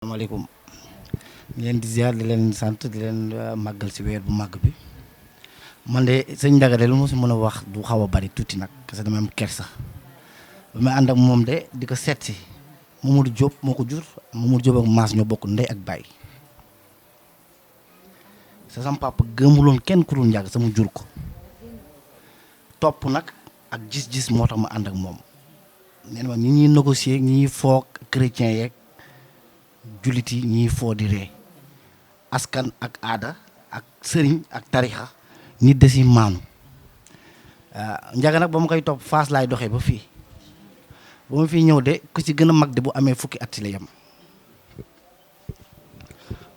Assalamualaikum. Di leen di ziar di leen sant di leen màggal si weer bu màgg bi man de sëñ Ndiaga de lu ma si mën a wax du xaw a bari tuuti nag parce que dama am kersa ba may ànd ak moom de di ko seet si Mamadou Diop moo ko jur Mamadou Diop ak Maas ñoo bokk ndey ak baay sa sama papa gëmuloon kenn ku dul Ndiaga sama jur ko topp nag ak gis-gis moo tax ma ànd ak moom nee na ma ñi ñuy négocier ñi ñuy foog chrétien yeeg jullit yi ñiy foo di ree askan ak aada ak sëriñ ak tarixa nit da si maanu Ndiaga nag ba ma koy topp Fass laay doxee ba fii ba ma fii ñëw de ku ci gën a mag de bu amee fukki at ci la yem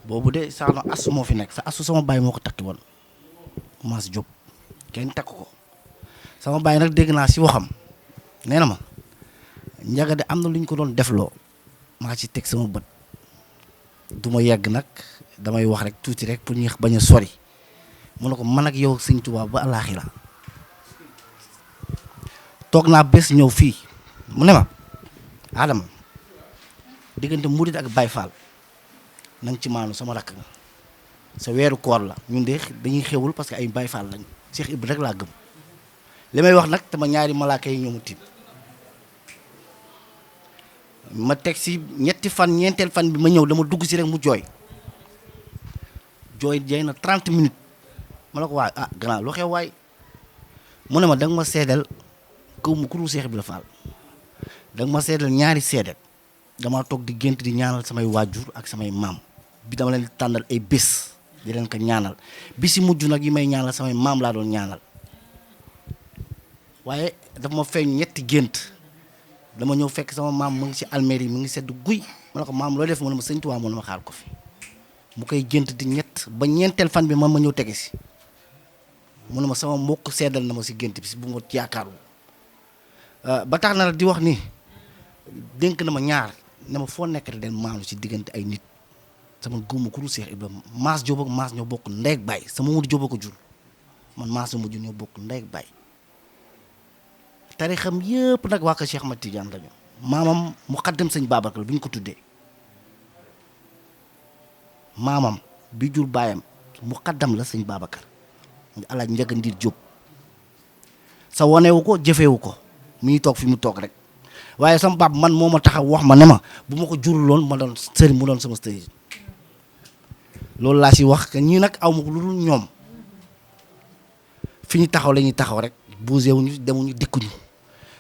boobu de saano asu moo fi nekk sa asu sama baay moo ko takki woon Mass Diop kenn takk ko sama baay nag dégg naa si waxam nee na ma Ndiaga de am na lu ñu ko doon defloo maa ci teg sama bët du ma yegg nag damay wax rek tuuti rek pour ñu bañ a sori mu ne ko man ak yow Sëñ Tuubaa ba alaaxira toog naa bés ñëw fii mu ne ma Adama diggante murit ak Baay Faal nang ci maanu sama rakk nga sa weeru koor la ñun de dañuy xewul parce que ay Baay Faal lañ Cheikh Ibra rek laa gëm li may wax nag tama ñaari malaaka yi ñoo ma tiim ma teg si ñetti fan ñeenteel fan bi ma ñëw dama dugg si rek mu jooy jooy na 30 minutes ma ne ko waay gannaaw lu xew waay mu ne ma danga ma seedal kaw mu ku dul Seex Ibra Faal danga ma seedal ñaari seedal dama toog di gént di ñaanal samay waajur ak samay maam bi dama leen tànnal ay bés di leen ko ñaanal bi si mujj nag yi may ñaanal samay maam laa doon ñaanal waaye dafa ma feeñ ñetti gént dama ñëw fekk sama maam mu ngi si alméeri mu ngi sedd guy ma ne ko maam loo def mu ne ma Sëñ Tuubaa mu ne ma xaar ko fi mu koy gént di ñett ba ñeenteel fan bi ma ñëw tege si mu ne ma sama mbokk seddal na ma si gént bi si bu ma yaakaarul ba tax na di wax ni dénk na ma ñaar ne ma foo nekk den maanu si diggante ay nit sama góomu ku dul Seex Ibrahima Maas Jóob ak Maas ñoo bokk ndey ak baay sama Mamadou Jóob ko jur man Maas la mujj ñoo bokk ndey ak baay tarixam yëpp nag waa ko Cheikh Ahmad Tidiane lañu maamam mu xaddam sëñ Babacar bi ñu ko tuddee maamam bi jur baayam mu xaddam la sëñ Babacar alaaj Ndiaga Ndiir Diop sa wonewu ko jëfewu ko mu ngi toog fi mu toog rek waaye sama baab man moo ma taxaw wax ma ne ma bu ma ko juruloon ma doon sëriñ mu doon sama sëriñ loolu laa si wax que ñii nag aw ma ko lu dul ñoom fi ñu taxaw la ñuy taxaw rek bougé wuñu demuñu dikkuñu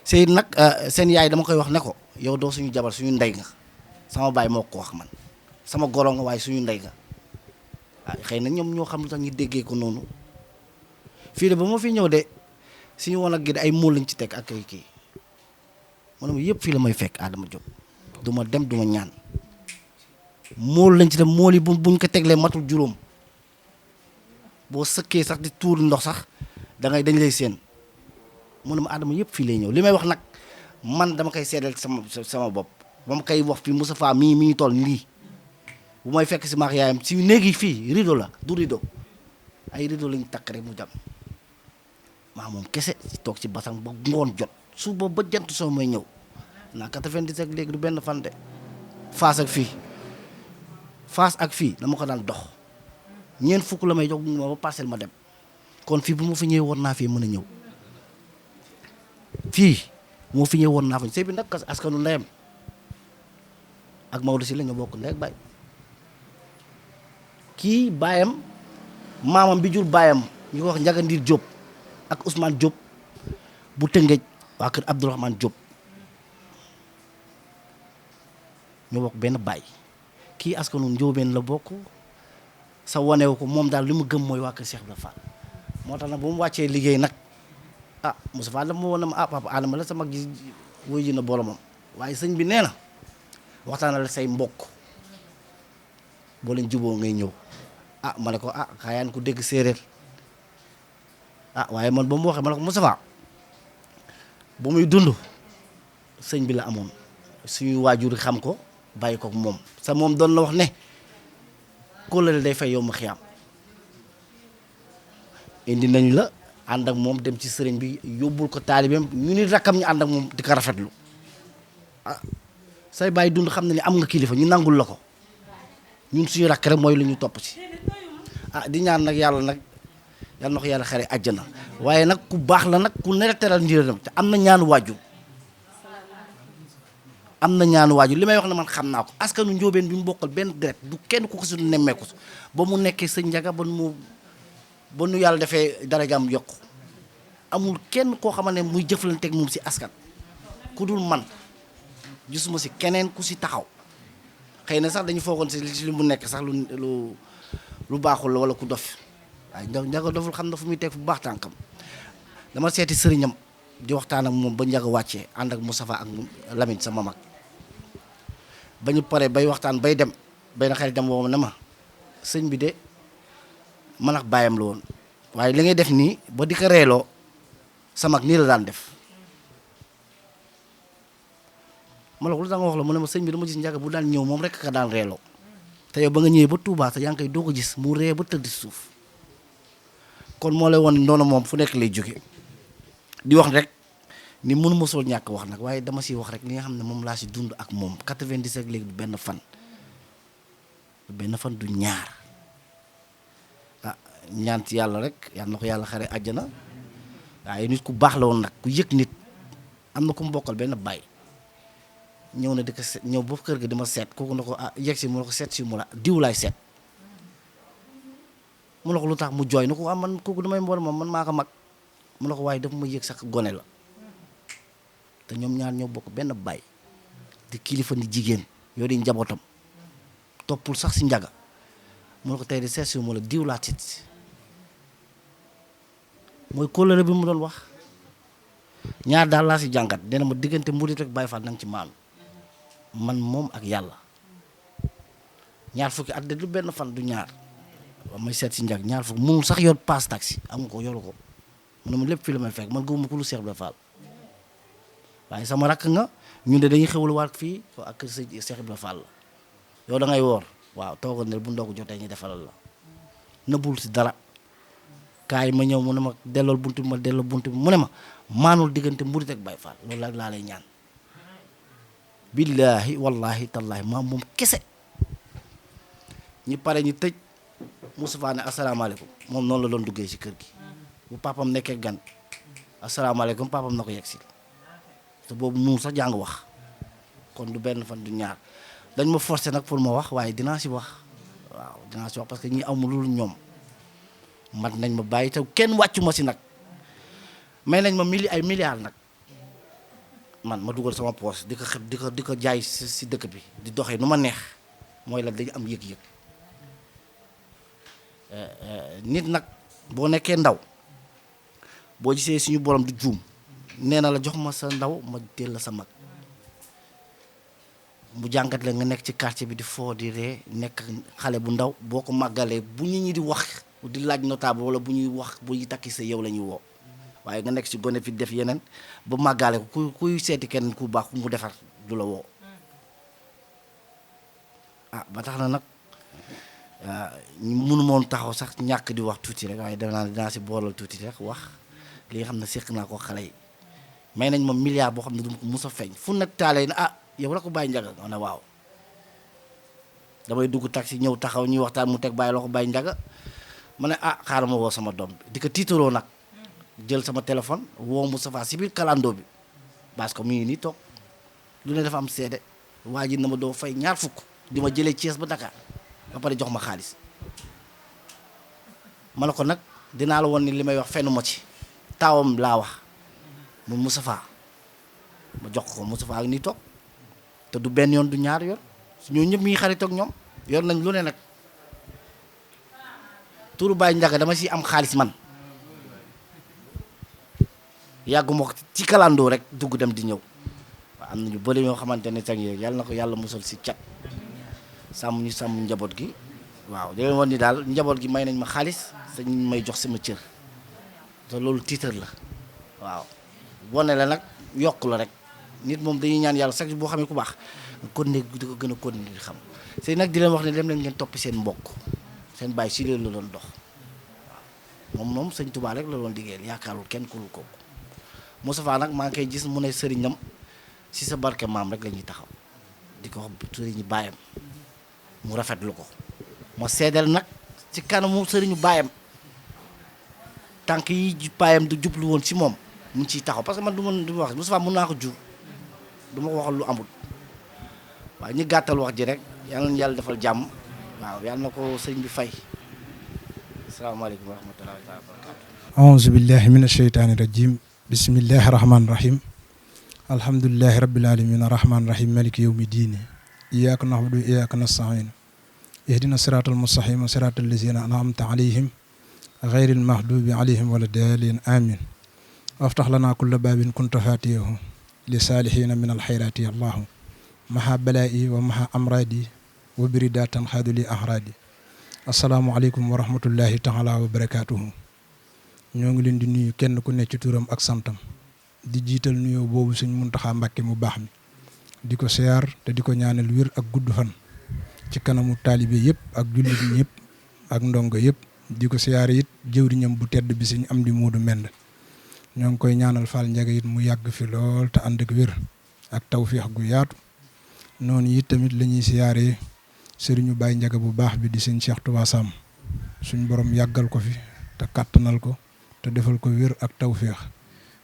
sëy nag seen yaay dama koy wax ne ko yow doo suñu jabar suñu ndey nga sama baay moo ko wax man sama goro nga waaye suñu ndey nga xëy na ñoom ñoo xam lu tax ñu déggee ko noonu fii de ba ma fi ñëw de suñu woon ak gi de ay mool lañ ci teg ak ay kii mu ne ma yëpp fii la may fekk Adama Diop du ma dem du ma ñaan mool lañ ci dem mool yi buñ ko teglee matul juróom boo sëkkee sax di tuur ndox sax dañ lay seen mu ne ma Adama yëpp fii lay ñëw li may wax nag man dama koy seedal sama bopp ba ma koy wax fi Moustapha mii toll nii bu may fekk si maax yaayam si néegi fii rideau la du rideau ay rideau lañ takk rek mu jam maa moom kese si toog ci basang ba ngoon jot suba ba jant soo may ñëw naa 90 ak léegi du benn fan de Fass ak fii dama ko daan dox ñeent fukk la may jox ma ba parcelle ma dem kon fii bu ma fi ñëwee war naa fii mën a ñëw fii moo fi ñëwee woon naa fa sëy bi nag askanu ndeyam ak Maodo si la ñu bokk ndey ak baay kii baayam maamam bi jur baayam ñu ko wax Ndiaga Ndiir Diop ak Ousmane Diop bu Tëngéej waa kër Abdourahmane Diop ñu bokk benn baay kii askanu Njóobeen la bokk sa wanewu ko moom daal li mu gëm mooy waa kër Cheikh Ibra Fall moo tax nag bu mu wàccee liggéey nag Moustapha dama woon na ma papa Adama la sama gis woy ji na boromam waaye sëñ bi nee na waxtaanal say mbokk boo leen juboo ngay ñëw ma ne ko xaayaan ku dégg séeréer waaye man ba mu waxee ma ne ko Moustapha ba muy dund sëñ bi la amoon suñuy waajur xam ko bàyyi ko moom sa moom doon la wax ne kóllëre day fay yow ma xiyaam indi nañ la ànd ak moom dem ci sëriñ bi yóbbul ko taalibeem ñu ni rakkam ñu ànd ak moom di ko rafetlu say bàyyi dund xam na ni am nga kilifa ñu nangul la ko ñun suñu rakk rek mooy lu ñu topp ci di ñaan nag yàlla nag yàlla na ko yàlla xare àjjana waaye nag ku baax la nag ku nere teral njëriñam te am na ñaanu waajur li may wax ne man xam naa ko askanu njóobeen bi mu bokkal benn deret du kenn ku ko si nemmeeku ba mu nekkee sëñ Njaga ba nu yàlla defee darajaam yokku amul kenn koo xamante ne muy jëflanteeg moom si askan ku dul man gisuma si keneen ku si taxaw xëy na sax dañu foogoon si li mu nekk sax lu baaxul la wala ku dof waaye Njaga doful xam na fu muy teg fu baax tànkam dama seeti sëriñam di waxtaan ak moom ba Njaga wàccee ànd ak Moustapha ak Lamine sama mag ba ñu pare bay waxtaan bay dem benn xarit dem woo ne ma sëñ bi de man ak bàyyam la woon waaye li ngay def nii ba di ko reeloo sa mag nii la daan def ma la ko lu tax nga wax la mu ne ma sëñ bi dama gis Njaga bu daan ñëw moom rek ka daan reeloo te yow ba nga ñëwee ba Touba te yaa ngi koy doo ko gis mu ree ba tëdd suuf kon moo lay woon ndono moom fu nekk lay jóge di wax rek ni mënu ma sol ñàkk wax nag waaye dama siy wax rek li nga xam ne moom laa si dund ak moom 97 léegi du benn fan du ñaar ñaan ci yàlla rek yal na ko yàlla xare àjjana waaye nit ku baax la woon nag ku yëg nit am na ku mu bokkal benn baay ñëw na di ko seet ñëw ba kër ga di ma seet kooku na ko yegg si mu ne ko seet si mu la diw laay seet mu ne ko lu tax mu jooy na ko man kooku damay mbool moom man maa ko mag mu ne ko waaye dafa ma yëg sax gone la te ñoom ñaar ñoo bokk benn baay di kilifa ni jigéen yoo di njabootam toppul sax si Njaga mu ne ko tey de seet si mu la diw laa seet si mooy kóllëre bi mu doon wax ñaar daal laa si jàngat dina ma diggante murit rek Baay Faal nanga ci maanu man moom ak yàlla ñaar fukki at de du benn fan du ñaar waaw may seet si Njaga ñaar fukki mënul sax yor paas taxi amu ko yoru ko mu ne ma lépp fii la may fekk man gëwuma ko lu Seex Ibra Faal waaye sama rakk nga ñun de dañuy xewal waat fii ak kër Seex Ibra Faal la yow da ngay woor waaw toogal ne bu ndogu jotee ñu defalal la nëbbul si dara kaay ma ñëw mu ne ma dellool bunt bi ma delloo bunt bi mu ne ma maanul diggante murit ak Baay Faal loolu laa lay ñaan billaahi wallaahi tallaahi maam moom kese ñi pare ñi tëj Moustapha ne asalaamaaleykum moom noonu la doon duggee si kër gi bu papam nekkee gan asalaamaaleykum papam na ko yegg si te boobu mu sax jàng wax kon du benn fan du ñaar dañ ma forcé nag pour ma wax waaye dinaa si wax waaw dinaa si wax parce que ñi amul lu ñoom mat nañ ma bàyyi te kenn wàccu ma si nag may nañ ma ay milliards nag man ma dugal sama poche di ko xeb di ko jaay si dëkk bi di doxee nu ma neex mooy la dañu am yëg-yëg nit nag boo nekkee ndaw boo gisee suñu borom du juum nee na la jox ma sa ndaw ma teel la sa mag mu jàngat la nga nekk ci quartier bi di foo di ree nekk xale bu ndaw boo ko màggalee bu nit ñi di wax di laaj notable wala bu ñuy wax bu ñuy takki sa yow la ñuy woo waaye nga nekk ci gone fi def yeneen ba màggale ko kuy seeti kenn ku baax ku mu defar du la woo ba tax na nag mënu moon taxaw sax ñàkk di wax tuuti rek waaye dinaa si boolal tuuti rek wax li nga xam ne séq naa ko xale yi may nañ ma milliard boo xam ne du ma ko mus a feeñ fu nag taalee ne yow rek ko Baye Njaga ma ne waaw damay dugg taxi ñëw taxaw ñuy waxtaan mu teg bàyyi loo ko Baye Njaga ma ne xaaral ma woo sama doom bi di ko tiitaroo nag jël sama téléphone woo Moustapha si biir kalandoo bi parce que mu ngi nii toog lu ne dafa am seede waa ji na ma doo fay ñaar fukk di ma jëlee Thiès ba Dakar ba pare jox ma xaalis ma ne ko nag dinaa la woon ni li may wax fenn ma ci taawam laa wax mu Moustapha ma jox ko Moustapha ak nii toog te du benn yoon du ñaar yoon ñoo ñëpp mi ngi xarit ak ñoom yor nañ lu ne nag turu Baye Njaga dama si am xaalis man yàgguma ko ci kalandoo rek dugg dem di ñëw waaw am na ñu bëri ñoo xamante ne teg yooyu yàlla na ko yàlla musal si cat sàmm ñu sàmm njaboot gi waaw di leen woon ni daal njaboot gi may nañ ma xaalis te ñu may jox sama cër te loolu tiitar la waaw wane la nag yokk la rek nit moom dañuy ñaan yàlla sax boo xamee ku baax kon ne di ko gën a continuer di xam c'est nag di leen wax ne dem leen ngeen topp seen mbokk seen bàyyi si leen la doon dox waaw moom sëñ Tuubaa rek la doon liggéeyal yaakaarul kenn ku dul kooku Moustapha nag maa ngi koy gis mu ne sëriñam si sa barke maam rek la ñuy taxaw di ko wax sëriñi baayam mu rafetlu ko ma seedal nag ci kanamu sëriñu baayam tànk yi baayam du jublu woon ci moom mu ngi ciy taxaw parce que man du ma wax Moustapha mën naa ko jur du ma ko waxal lu amul waaye ñu gàttal wax ji rek yal na yàlla defal jàmm waaw yal na ko sëriñ bi fay asalaamaaleykum wa rahmatullahi wa barakatu aouzu billahi min asheytaani rajim bismillahi rahmaani rahim alhamdulilahi rabbil alamin arrahmaani rahim maliki yawmi diini iyyaka na'budu wa iyyaka nasta'in ihdina siratal mustaqima siratal lazina an'amta alayhim ghayril maghdubi alayhim wala daalin amin waftax lana kulla baabin kunta fatihahu li saalihina min alxayrati allahu maha balaa'i wa maha amradi wa biridatan xaaduli ahradi asalaamualeykum wa rahmatullahi taala wa barakatuhu ñoo ngi leen di nuyu kenn ku nekk ci turam ak santam di jiital nuyoo boobu Sëñ Muntaxa Mbàkke mu baax mi di ko siyaar te di ko ñaanal wér ak gudd fan ci kanamu taalibe yëpp ak jullit ñëpp ak ndongo yëpp di ko siyaare it jëwriñam bu tedd bi Sëñ Amdi Moodu Mend ñoo ngi koy ñaanal Fall Ndiaga it mu yàgg fi lool te ànd ak wér ak tawféex gu yaatu noonu it tamit la ñuy siyaaree sëriñu Baye Ndiaga bu baax bi di Sëñ Cheikh Touba Sam suñ borom yàggal ko fi te kàttanal ko te defal ko wér ak tawféex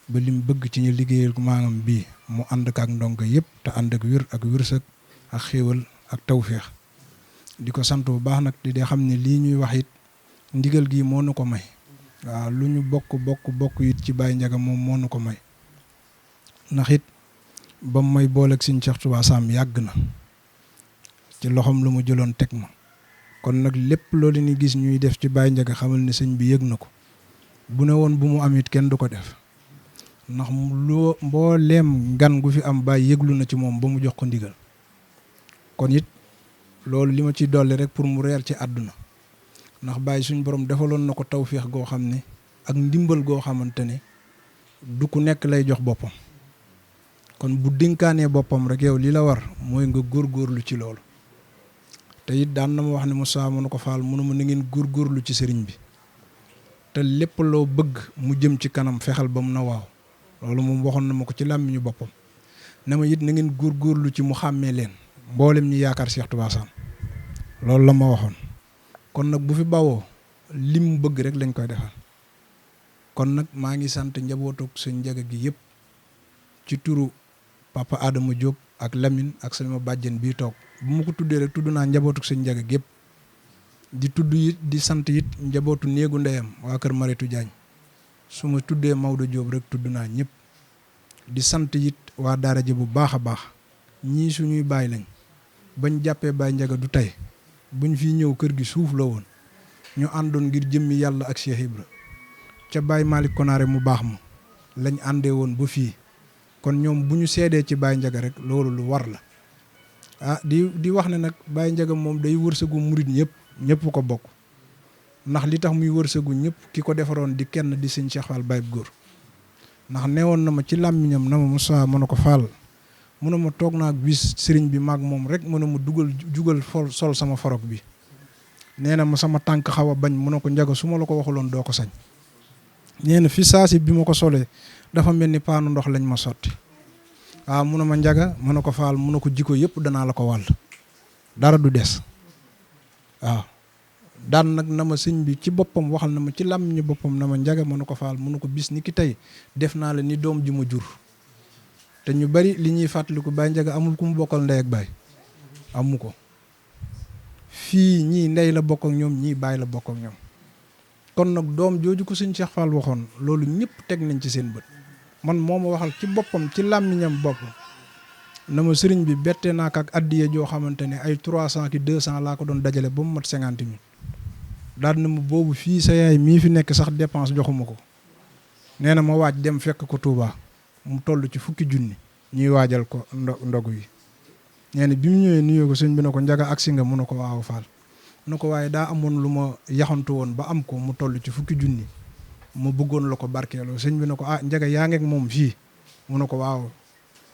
ba lim bëgg ci ñu liggéeyal ko maamam bii mu ànd ak ndongo yëpp te ànd ak wér ak wërsëg ak xéewal ak tawféex di ko sant bu baax nag di xam ne lii ñuy wax it ndigal gi moo nu ko may waaw lu ñu bokk it ci Baye Ndiaga moom moo nu ko may ndax it ba mu may booleeg Sëñ Cheikh Touba Sam yàgg na ci loxoom lu mu jëloon teg ma kon nag lépp loolu ni gis ñuy def ci Baye Ndiaga xamal ne sëñ bi yëg na ko bu ne woon bu mu am it kenn du ko def ndax loo mbooleem gan gu fi am Baye yëglu na ci moom ba mu jox ko ndigal kon it loolu li ma ciy dolli rek pour mu reer ci àdduna ndax Baye suñ borom defaloon na ko tawféex goo xam ne ak ndimbal goo xamante ne du ku nekk lay jox boppam kon bu dénkaanee boppam rek yow li la war mooy nga góorgóorlu ci loolu te it daan na ma wax ne Moussa mënu ko faal mënuma na ngeen góorgóorlu ci sëriñ bi te lépp loo bëgg mu jëm ci kanam fexal ba mu na waaw loolu moom waxoon na ma ko ci làmmiñu boppam ne ma it na ngeen góorgóorlu ci mu xàmmee leen mboolem ñi yaakaar Cheikh Touba Sam loolu la ma waxoon kon nag bu fi bawoo lim bëgg rek lañ koy defal kon nag maa ngi sant njabootuk Sëñ Ndiaga gi yëpp ci turu papa Adama Diop ak Lamine ak sama bàjjen bii toog bu ma ko tuddee rek tudd naa njabootuk Sëñ Ndiaga gi yëpp di tudd it di sant it njabootu néegu ndeyam waa kër Maritu Diagne su ma tuddee Maodo Diop rek tudd naa ñëpp di sant it waa daara ji bu baax a baax ñii suñuy baay lañ bañ jàppee Baye Ndiaga du tey buñ fi ñëw kër gi suuf la woon ñu àndoon ngir jëmmi yàlla ak Cheikh Ibra ca Baye Malick Konaare mu baax ma lañ àndee woon ba fii kon ñoom bu ñu seedee ci Baye Ndiaga rek loolu lu war la di wax ne nag Baye Ndiaga moom day wërsëgu murit ñëpp ko bokk ndax li tax muy wërsëgu ñëpp ki ko defaroon di kenn di Sëñ Cheikh Fall Baye góor ndax neewoon na ma ci làmmiñam na ma Moussa mën a ko faal mun na ma toog naa bis sëriñ bi maag moom rek mën na ma jugal sol sama forog bi nee na ma sama tànk xaw a bañ mun na ko Ndiaga su ma la ko waxuloon doo ko sañ nee na fi saasi bi ma ko solee dafa mel ni paanu ndox lañ ma sotti waaw mun na ma Ndiaga mën na ko faal mun na ko jikko yëpp danaa la ko wàll dara du des waaw daan nag na ma sëñ bi ci boppam waxal na ma ci làmmiñu boppam na ma Ndiaga mën na ko faal mun na ko bis ni ki tey def naa la ni doom ji ma jur te ñu bari li ñuy fàttaliku Baye Ndiaga amul ku mu bokkal ndey ak baay amu ko fii ñii ndey la bokk ak ñoom ñii baay la bokk ak ñoom kon nag doom jooju ko Sëñ Cheikh Fall waxoon loolu ñëpp teg nañ ci seen bët man moo ma waxal ci boppam ci làmmiñam boppam na ma sëriñ bi bette naa ko ak addiye joo xamante ne ay 300 ki 200 laa ko doon dajale ba mu mat 50 000 daal na ma boobu fii sa yaay mii fi nekk sax dépense joxuma ko nee na ma waaj dem fekk ko Touba mu toll ci 10 000 ñuy waajal ko ndogu yi nee na bi mu ñëwee nuyoo ko sëñ bi ne ko Ndiaga agsi nga mu ne ko waaw Fall mu ne ko waaye daa amoon lu ma yaxantu woon ba am ko mu toll ci 10 000 mu bëggoon la ko barkeeloo sëñ bi ne ko Ndiaga yaa ngeeg moom fii mu ne ko waaw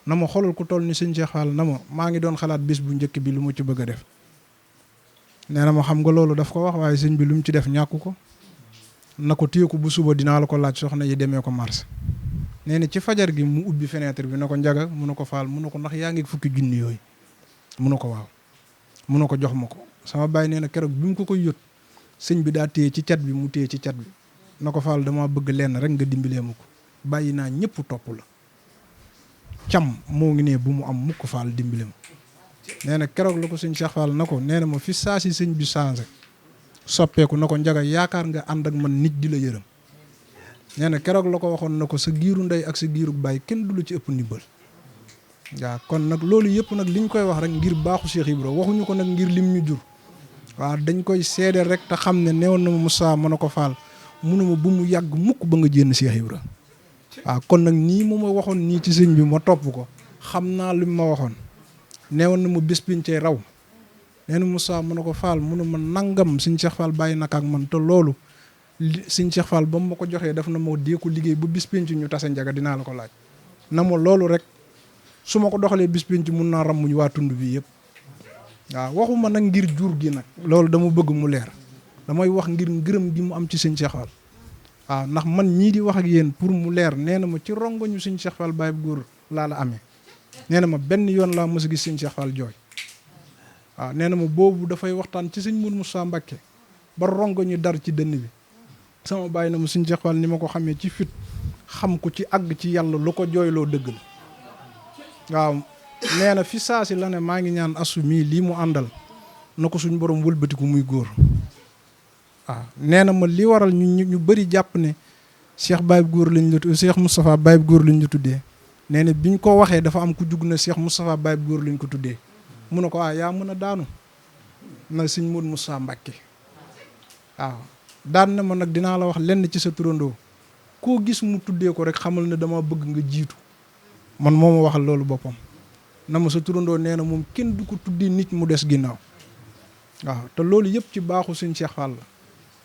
na ma xoolal ku toll ni Sëñ Cheikh Fall na ma maa ngi doon xalaat bis bu njëkk bi lu ma ci bëgg a def nee na ma xam nga loolu daf ko wax waaye sëñ bi lu mu ci def ñàkku ko na ko téye ko bu suba dinaa la ko laaj soxna yi demee ko mars nee na ci fajar gi mu ubbi fenêtre bi na ko Ndiaga mu ne ko Fall mu ne ko ndax yaa ngi 10 000 yooyu mu ne ko waaw mun na ko jox ma ko sama baay nee na keroog bi mu ko koy yót sëñ bi daa téye ci cat bi mu téye ci cat bi na ko Fall dama bëgg lenn rek nga dimbalee ma ko bàyyi naa ñëpp topp la cam moo ngi ne bu mu am mukk Fall dimbale ma nee na keroog la ko sëñ Cheikh Fall na ko nee na ma fi saa si sëñ bi changé soppeeku na ko Njaga yaakaar nga ànd ak man nit di la yërëm nee na keroog la ko waxoon na ko sa giiru ndey ak sa giiru baay kenn du la ci ëpp ndimbal waaw kon nag loolu yëpp nag liñ koy wax rek ngir baaxu Cheikh Ibra waxuñu ko nag ngir lim ñu jur waaw dañ koy seedeel rek te xam ne newoon na ma Moussa mën a ko Fall munuma bu mu yàgg mukk ba nga jénn Cheikh Ibra waaw kon nag nii mu ma waxoon nii ci sëñ bi ma topp ko xam naa li ma waxoon newoon na ma bés biñ cee raw nee na Moussa mën a ko Fall munuma nangam sëñ Cheikh Fall bàyyi naka ak man te loolu sëñ Cheikh Fall ba mu ma ko joxee daf na moo dee ko liggéey bu bis penc ñu tase Njaga dinaa la ko laaj na ma loolu rek su ma ko doxalee bis penc mun naa rammuñ waa tund bi yëpp waaw waxuma nag ngir jur gi nag loolu dama bëgg mu leer damay wax ngir ngërëm gi mu am ci sëñ Cheikh Fall waaw ndax man ñii di wax ak yéen pour mu leer nee na ma ci rongoñu sëñ Cheikh Fall Baye góor laa la amee nee na ma benn yoon laa mës a gis sëñ Cheikh Fall jooy waaw nee na ma boobu dafay waxtaan ci sëñ Mourou Moussa Mbacké ba rongoñu dar ci dënn bi sama bàyyi na ma sëñ Cheikh Fall ni ma ko xamee ci fit xam ko ci àgg ci yàlla lu ko jooyloo dëgg la waaw nee na fi saa si la ne maa ngi ñaan asu mii lii mu àndal na ko suñ borom wëlbatiku muy góor waaw nee na ma li waral ñu bëri jàpp ne Cheikh Baye góor lañ la Cheikh Moustapha Baye góor lañ la tuddee nee na biñ ko waxee dafa am ku jug na Cheikh Moustapha Baye góor lañ ko tuddee mu ne ko yaa mën a daanu na sëñ Modou Moussa Mbacké waaw daan na ma nag dinaa la wax lenn ci sa turandoo koo gis mu tuddee ko rek xamal ne dama bëgg nga jiitu man moo ma waxal loolu boppam na ma sa turandoo nee na moom kenn du ko tuddee nit mu des ginnaaw waaw te loolu yëpp ci baaxu sëñ Cheikh Fall la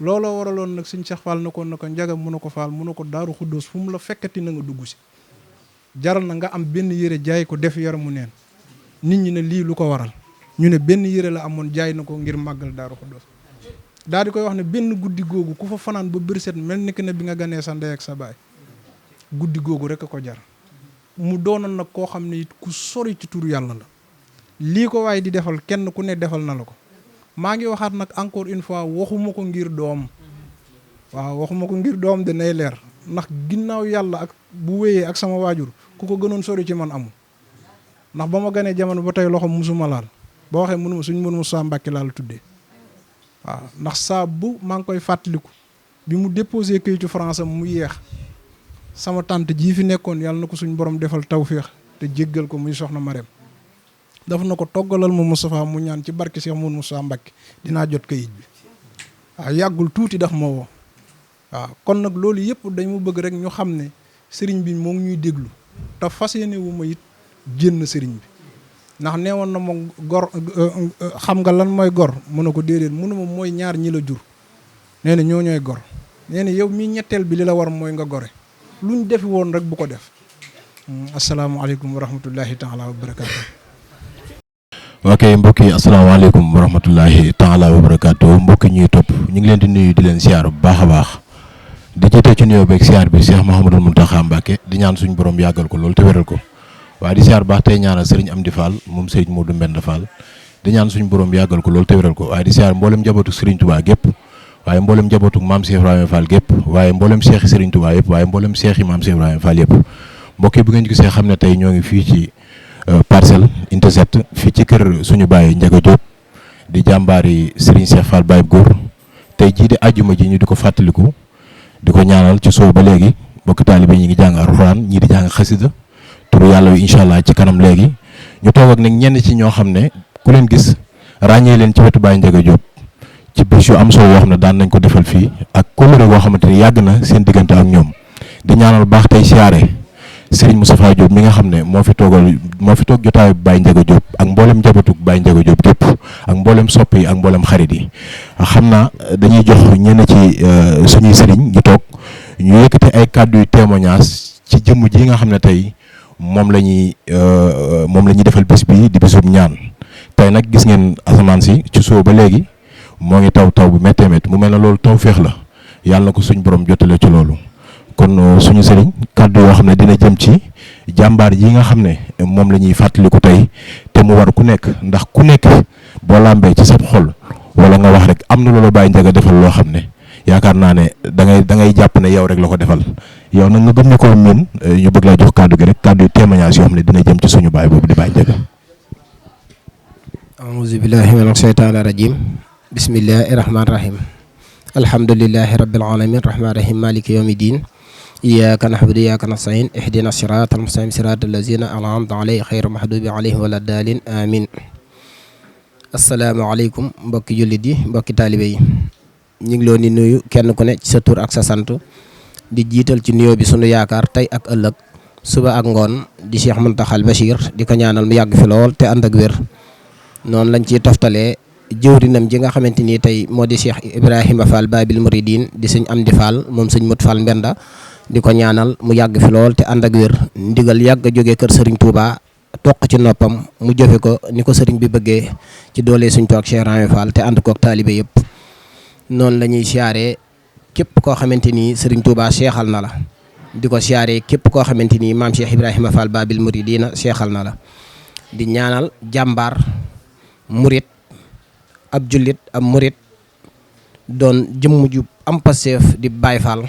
looloo waraloon nag sëñ Cheikh Fall na ko Njaga mun na ko Fall mun na ko Daaru Xuddoos fu mu la fekkati na nga dugg si jaral na nga am benn yére jaay ko def yaramu neen nit ñi ne lii lu ko waral ñu ne benn yére la amoon jaay na ko ngir màggal Daaru Xuddoos daal di koy wax ne benn guddi googu ku fa fanaan ba bëri set mel ni que ne bi nga ganee sa ndey ak sa baay guddi googu rek a ko jar mu doonoon nag koo xam ne it ku sori ci turu yàlla la lii ko waaye di defal kenn ku ne defal na la ko maa ngi waxaat nag encore une fois waxuma ko ngir doom waaw waxuma ko ngir doom de nay leer ndax ginnaaw yàlla ak bu wéyee ak sama waajur ku ko gënoon sori ci man amul ndax ba ma ganee jamono ba tey loxo musuma laal boo waxee mënuma suñ mënuma Moussa Mbacké laa la tuddee waaw ndax saa bu maa ngi koy fàttaliku bi mu déposé kayitu France am mu yeex sama tante jii fi nekkoon yàlla na ko suñ borom defal tawféex te jéggal ko muy soxna Marème daf na ko toggalal ma Moustapha mu ñaan ci barke Cheikh Mourou Moussa Mbacké dinaa jot kayit bi waaw yàggul tuuti daf ma woo waaw kon nag loolu yëpp dañu bëgg rek ñu xam ne sëriñ bi moo ngi ñuy déglu te fas yéene wu ma it génn sëriñ bi ndax neewoon na ma gor xam nga lan mooy gor mu ne ko déedéet mu ne ma mooy ñaar ñi la jur nee na ñoo ñooy gor nee na yow mii ñetteel bi li la war mooy nga gore luñ defi woon rek bu ko def asalaamaaleykum wa rahmatullahi taala wa barakaatu. ok mbokk yi asalaamaaleykum wa rahmatullahi taala wa barakaatu mbokk ñuy topp ñu ngi leen di nuyu di leen siyaar bu baax a baax di jiite ci nuyoo beeg siyaar bi Cheikh Mouhamadou Mountakha Mbacké di ñaan suñu borom yàggal ko loolu te wéral ko waaye di siyaar baax tey ñaanal Serigne Amdi Fall moom Serigne Modou Mbend Fall di ñaan suñu borom yàggal ko loolu te wéral ko waaye di siyaar mboolem njabootu Serigne Touba gépp waaye mboolem njabootu Maam Cheikh Ibrahima Fall gépp waaye mboolem Cheikh Serigne Touba yëpp waaye mboolem Cheikh yi Maam Cheikh Ibrahima Fall yëpp mbokk yi bu ngeen gisee xam ne tey ñoo ngi fii ci Parcelles Unité 7 fii ci kër suñu baay Ndiaga Diop di jàmbaari Serigne Cheikh Fall Baye góor tey jii di àjjuma ji ñu di ko fàttaliku di ko ñaanal ci soow ba léegi mbokki taalibe ñi ngi jàng alxuraan ñii di jàng xasida turu yàlla wi incha allah ci kanam léegi ñu toog ak nag ñenn ci ñoo xam ne ku leen gis ràññee leen ci wetu Baye Ndiaga Diop ci bis yu am solo yoo xam ne daan nañ ko defal fii ak kóllëre goo xamante ni yàgg na seen diggante ak ñoom di ñaanal baax tey siyaare Serigne Moustapha Diop mi nga xam ne moo fi toog jotaayu Baye Ndiaga Diop ak mboolem njabootug Baye Ndiaga Diop gépp ak mboolem sopp yi ak mboolem xarit yi xam naa dañuy jox ñenn ci suñuy sëriñ ñu toog ñu yëkkati ay kàddu yu témoignage ci jëmm ji nga xam ne tey moom la ñuy defal bés bi di bésub ñaan tey nag gis ngeen asamaan si ci suba ba léegi moo ngi taw bu méttee métti mu mel na loolu taw féex la yàlla na ko suñ borom jotale ci loolu kon suñu sëriñ kàddu yoo xam ne dina jëm ci jàmbaar yi nga xam ne moom la ñuy fàttaliku tey te mu war ku nekk ndax ku nekk boo làmbee ci sab xol wala nga wax rek am na loolu Baye Ndiaga defal loo xam ne yaakaar naa ne da ngay jàpp ne yow rek la ko defal yow nag nga gën ñu koo miin ñu bëgg laa jox kàddu gi rek kàddu yu témoignage yoo xam ne dina jëm ci suñu baay boobu di Baye Ndiaga. auzu billahi mina shaytaani rajim bismillahi rahmaani rahim alhamdulillahi rabbil alamin rahmaani rahim maliki yawmi din iyyaka na'budu wa iyyaka nasta'in ihdina siratal mustaqim siratal lazina an'amta alayhim ghayril maghdubi alayhim wala daalin amin asalaamaaleykum mbokki jullit yi mbokki taalibe yi ñu ngi leen di nuyu kenn ku ne ci sa tur ak sa sant di jiital ci nuyoo bi sunu yaakaar tey ak ëllëg suba ak ngoon di Cheikh Mountakhal Bachir di ko ñaanal mu yàgg fi lool te ànd ak wér noonu lañ ciy toftalee jëwrinam ji nga xamante ni tey moo di Cheikh Ibrahima Fall Babil Mouridine di sëñ Amdi Fall moom sëñ Mut Fall Mbenda di ko ñaanal mu yàgg fi lool te ànd ak wér ndigal yàgg a jógee kër Serigne Touba toq ci noppam mu jëfe ko ni ko sëriñ bi bëggee ci doole suñ toog Cheikh Ibrahima Fall te ànd koog taalibe yëpp noonu la ñuy siyaaree képp koo xamante ni sëriñ Touba seexal na la di ko siyaaree képp koo xamante ni maam Cheikh Ibrahima Fall Babil Mouridina seexal na la di ñaanal jàmbaar murit ab jullit ab murit doon jëmm ju am passeef di Baye Fall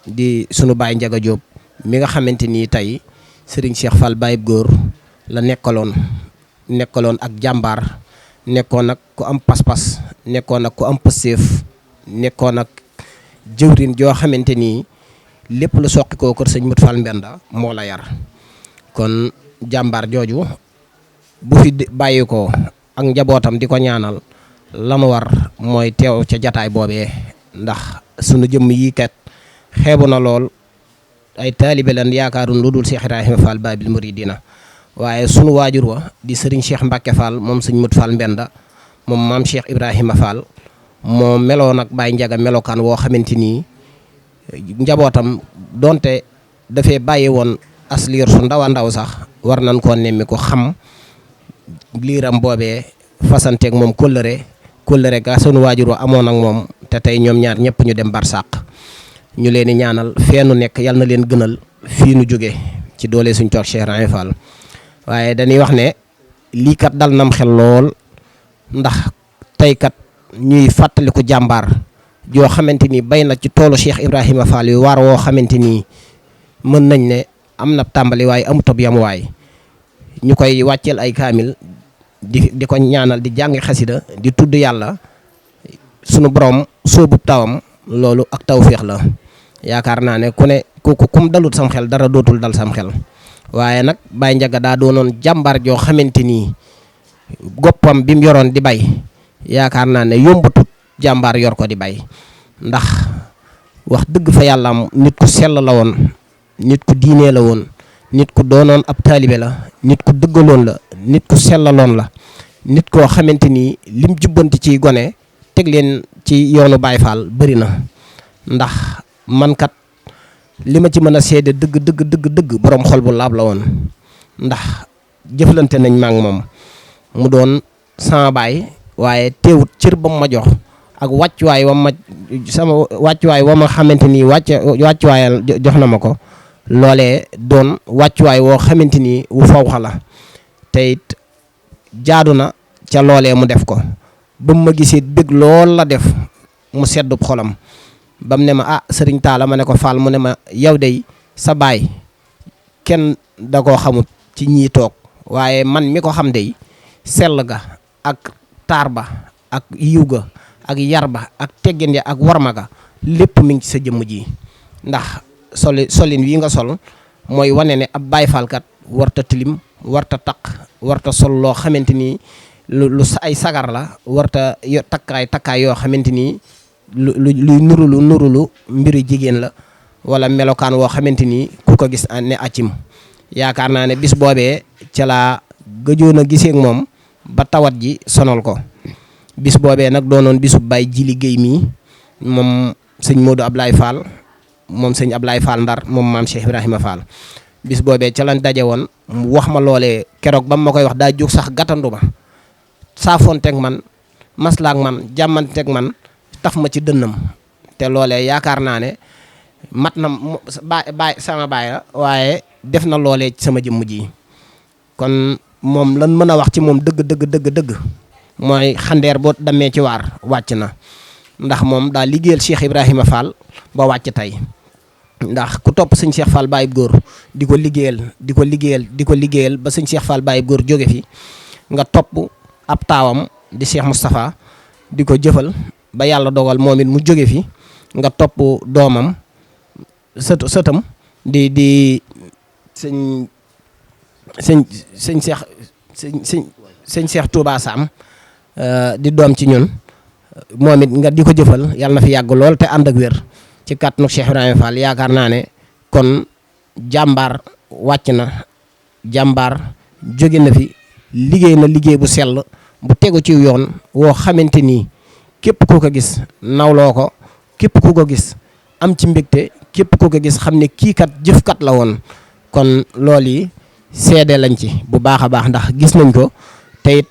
di sunu Baye Ndiaga Diop mi nga xamante ni tey sëriñ Cheikh Fall Baye góor la nekkaloon ak jàmbaar nekkoon ak ku am pas-pas nekkoon ak ku am passeef nekkoon ak jëwrin joo xamante ni lépp lu soqi koo kër sëñ Mut Fall Mbenda moo la yar kon jàmbaar jooju bu fi bàyyi ko ak njabootam di ko ñaanal la mu war mooy teew ca jataay boobee ndax sunu jëmm yi kat xeebu na lool ay taalibe lan yaakaarun lu dul Cheikh Ibrahima Fall Babil Mouridina waaye sunu waajur wa di sëriñ Cheikh Mbacke Fall moom sëñ Mut Fall Mbenda moom maam Cheikh Ibrahima Fall moo meloon ak Baye Ndiaga melokaan woo xamante ni njabootam donte dafay bàyyi woon as liir su ndaw a ndaw sax war nañ koo nemmi ko xam liiram boobee fasanteeg moom kóllëre ga sunu waajur wa amoon ak moom te tey ñoom ñaar ñëpp ñu dem barsàq ñu leen di ñaanal feenu nekk yal na leen gënal fii nu jóge ci doole suñ toog Cheikh Ibrahima Fall waaye dañuy wax ne lii kat dal nam xel lool ndax tey kat ñuy fàttaliku jàmbaar joo xamante ni bay na ci toolu Cheikh Ibrahima Fall yu waar woo xamante ni mën nañ ne am na tàmbali waaye amut ab yamuwaay ñu koy wàcceel ay kaamil di ko ñaanal di jàngi xasida di tudd yàlla sunu borom sóobub tawam loolu ak tawféex la yaakaar naa ne ku ne kum dalut sam xel dara dootul dal sam xel waaye nag Baye Ndiaga daa doonoon jàmbaar joo xamante ni goppam bi mu yoroon di bay yaakaar naa ne yombutut jàmbaar yor ko di bay ndax wax dëgg fa yàlla am nit ku sell la woon nit ku diinee la woon nit ku doonoon ab taalibe la nit ku dëggaloon la nit ku sellaloon la nit koo xamante ni lim jubbanti ciy gone teg leen ci yoonu Baye Fall bëri na ndax man kat li ma ci mën a seede dëgg borom xol bu laab la woon ndax jëflante nañ ma ak moom mu doon sama baay waaye teewut cër ba mu ma jox ak wàccuwaay wa ma xamante ni wàccuwaayal jox na ma ko loolee doon wàccuwaay woo xamante ni wu fawxa la te it jaadu na ca loolee mu def ko ba mu ma gisee bëgg lool la def mu seddub xolam ba mu ne ma ah sëriñ Talla ma ne ko Fall mu ne ma yow dey sa baay kenn da koo xamut ci ñii toog waaye man mi ko xam dey sell ga ak taar ba ak yiw ga ak yar ba ak teggin ya ak warma ga lépp mi ngi ci sa jëmm ji ndax solin wi nga sol mooy wane ne ab Baay Faal kat warta tilim warta taq warta sol loo xamante ni lu ay sagar la warta takkaay yoo xamante ni luy nurulu mbiri jigéen la wala melokaan woo xamante ni ku ko gis ne accim yaakaar naa ne bis boobee ca laa gëjoon a gisee ak moom ba tawat ji sonal ko bis boobee nag doonoon bisu Baye Jili Guèye mii moom sëñ Modou Ablaye Fall moom sëñ Ablaye Fall Ndar moom maam Cheikh Ibrahima Fall bis boobee ca lañ daje woon mu wax ma loolee keroog ba ma koy wax daa jóg sax gàttandu ma saafoonteeg man maslaak man jàmmanteeg man taf ma ci dënnam te loolee yaakaar naa ne mat na sama baay la waaye def na loolee ci sama jëmm ji kon moom lan mën a wax ci moom dëgg mooy xandeer boo demee ci waar wàcc na ndax moom daa liggéeyal Cheikh Ibrahima Fall ba wàcc tey ndax ku topp sëñ Cheikh Fall Baye góor di ko liggéeyal ba sëñ Cheikh Fall Baye góor jóge fi nga topp ab taawam di Cheikh Moustapha di ko jëfal ba yàlla dogal moom it mu jóge fi nga topp doomam sëtam di sëñ Cheikh Touba Sam di doom ci ñun moom it nga di ko jëfal yàlla na fi yàgg lool te ànd ak wér ci kàttanu Cheikh Ibrahima Fall yaakaar naa ne kon jàmbaar wàcc na jàmbaar jóge na fi liggéey na liggéey bu sell bu tegu ci yoon woo xamante ni képp ku ko gis nawloo ko képp ku ko gis am ci mbégte képp ku ko gis xam ne kii kat jëfkat la woon kon loolu yi seede lañ ci bu baax a baax ndax gis nañ ko te it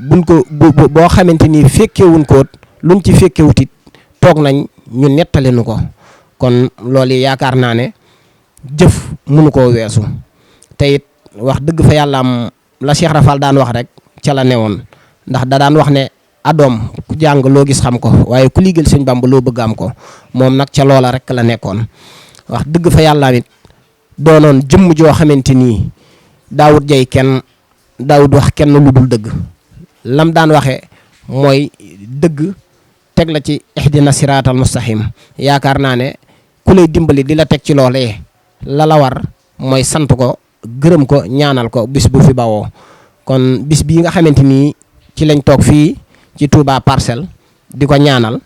buñ ko boo xamante ni fekkewuñ ko luñ ci fekkewut it toog nañ ñu nettali nu ko kon loolu yi yaakaar naa ne jëf mënu koo weesu te it wax dëgg fa yàlla am la Cheikh Rafal daan wax rek ca la newoon ndax da daan wax ne adoom ku jàng loo gis xam ko waaye ku liggéeyal sëñ Bamba loo bëgg am ko moom nag ca loola rek la nekkoon wax dëgg fa yàlla it doonoon jëmm joo xamante ni daawut jay kenn daawut wax kenn lu dul dëgg lam daan waxee mooy dëgg teg la ci ihdina siraatal mustaqim yaakaar naa ne ku lay dimbali di la teg ci loolee la la war mooy sant ko gërëm ko ñaanal ko bis bu fi bawoo kon bis bii nga xamante ni ci lañ toog fii ci Touba Parcelles di ko ñaanal